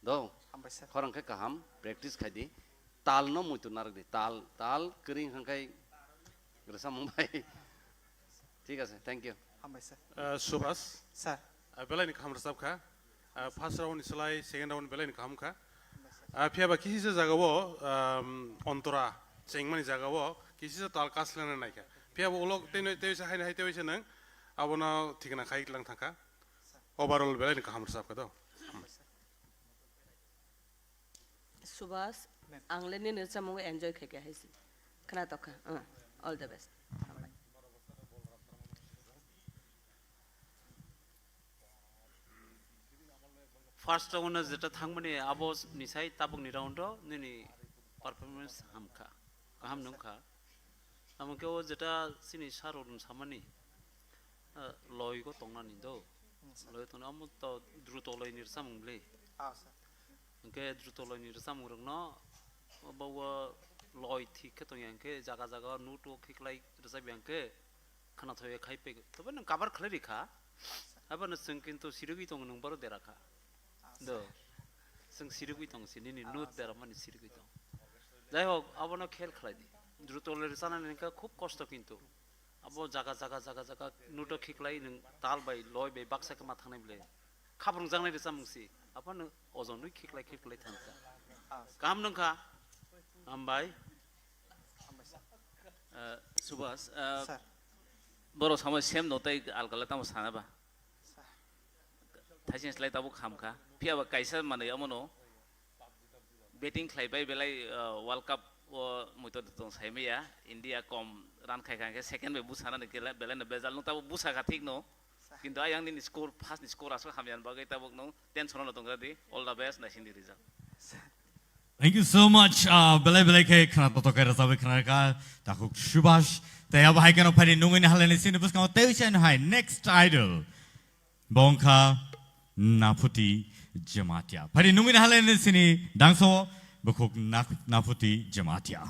Do, hambai sir. Khorang khe kaham practice khai di. Tal no muitu narwk di. Tal, tal kwrwi hwnkhe rwchapmung bai. Thik ase, thank you. Hambai sir. Uh, Subhas. Sir. Uh, belai ni kaham rwchap kha. Uh, first round ni slai second round belai ni kaham kha. Uh, phiya ba kisi se jaga o, um, ontora chengmani jaga o kisi se tal kaslena nai kha. Phiya ba ulo tei noi tei se hai hai tei se nang abono thikna khai lang thang kha. Overall belai ni kaham rwchap kha do. Subhas, ang le nini rwchapmung enjoy khai kha hai se. Khna tok kha. Uh, all the best. Hambai. First round o jeta thangmani abo ni sai tabuk ni round o nini performance ham kha, kaham nung kha. Amo khe o jeta chini sir rok samani, eh, loi go tongnani do. Hmm, sir. Loi tongna amo to druto loi ni rwchapmung le. Ah, sir. Hwnkhe druto loi ni rwchapmung rok no bo o loi thik khe tong ya hwnkhe jaga jaga note o khiklai rwchap ya hwnkhe khwnathok khai pego. Tobe nwng cover khlai rikha. Abono chwng kintu sirigwi tongo nwng boro dera kha. Do. Chwng sirigwi tongo si, nini note dera mani sirigwi tongo. Jai hok, abono khel khlai di. Druto le rwchana nini kha khub kosto kintu. Abo jaga, jaga, jaga, jaga nuto khiklai nwng tal bai, loi bai baksa khe ma thangnai bwle. Khaprwng jaknai rwchapmung si. Aphano ojon nwi khiklai, khiklai thangkha. Ah. Kaham nungkha? Hambai. Hambai, sir. Eh, Subhas, eh, Sir. Borok samai same no tei alkala tamo sana ba? Sir. Thaising slai tabuk khamkha. Phiya ba kaisa manwi omono betting khlai bai belai, uh, World Cup o muitu tong sai maya. India kom run khai khai khe second bai busa nani khe belai no bejal nung tabuk busa kha thik no. Kintu ayang nini score, first ni score aswk hamya ni bagwi tabuk nung tension no tong di. All the best, naising di result. Thank you so much. Ah, belai belai khe khna toto khe rwchapwi khna kha takhuk Subhas. Tei abo hai kheno phaidi nungwi ni haleni sini bwskango tei usaino hai next idol. Bo wngkha Naphuti Jamatia. Phaidi nungwi ni haleni sini dangso bukhuk Nak-, Naphuti Jamatia.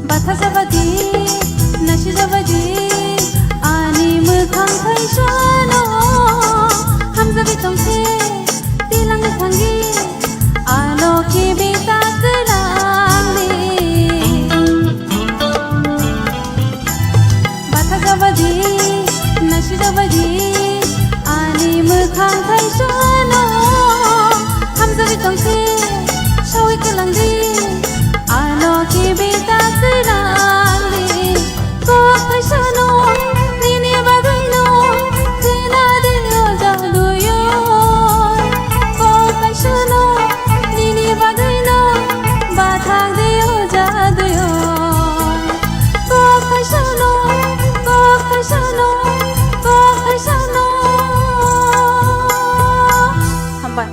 Batha jabadi, nasi jabadi, ani mwkhang thaisano hamjagwi tongse, tilang thangwi, ano kibi ta kwrangni. Batha jabadi, nasi jabadi, ani mwkhang thaisano hamjagwi tongse, sawi kwlangdi. Ano kibi ta kwrangni, kok thaisano nini bagwino, khwnadi o jaduyo. Kok thaisano nini bagwino, bathakdi o jaduyo. Kok thaisano, kok thaisano, kok thaisano. Hambai.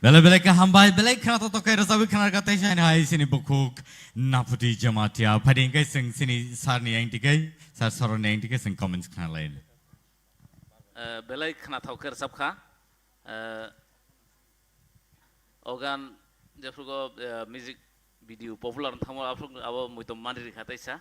Belai belai khe hambai, belai khna toto khe rwchapwi khna rwkha tei sini hai sini bukhuk Naphuti Jamatia. Phaidi hwnkhe chwng sini sir ni yang tikhe, sir Soron ni yang tikhe chwng comments khna lai. Eh, belai khna thok khe rwchap kha. Eh, o gan jephrugo, eh, music video popular wng thangmo aphuru abo muitom mani rikha teisa.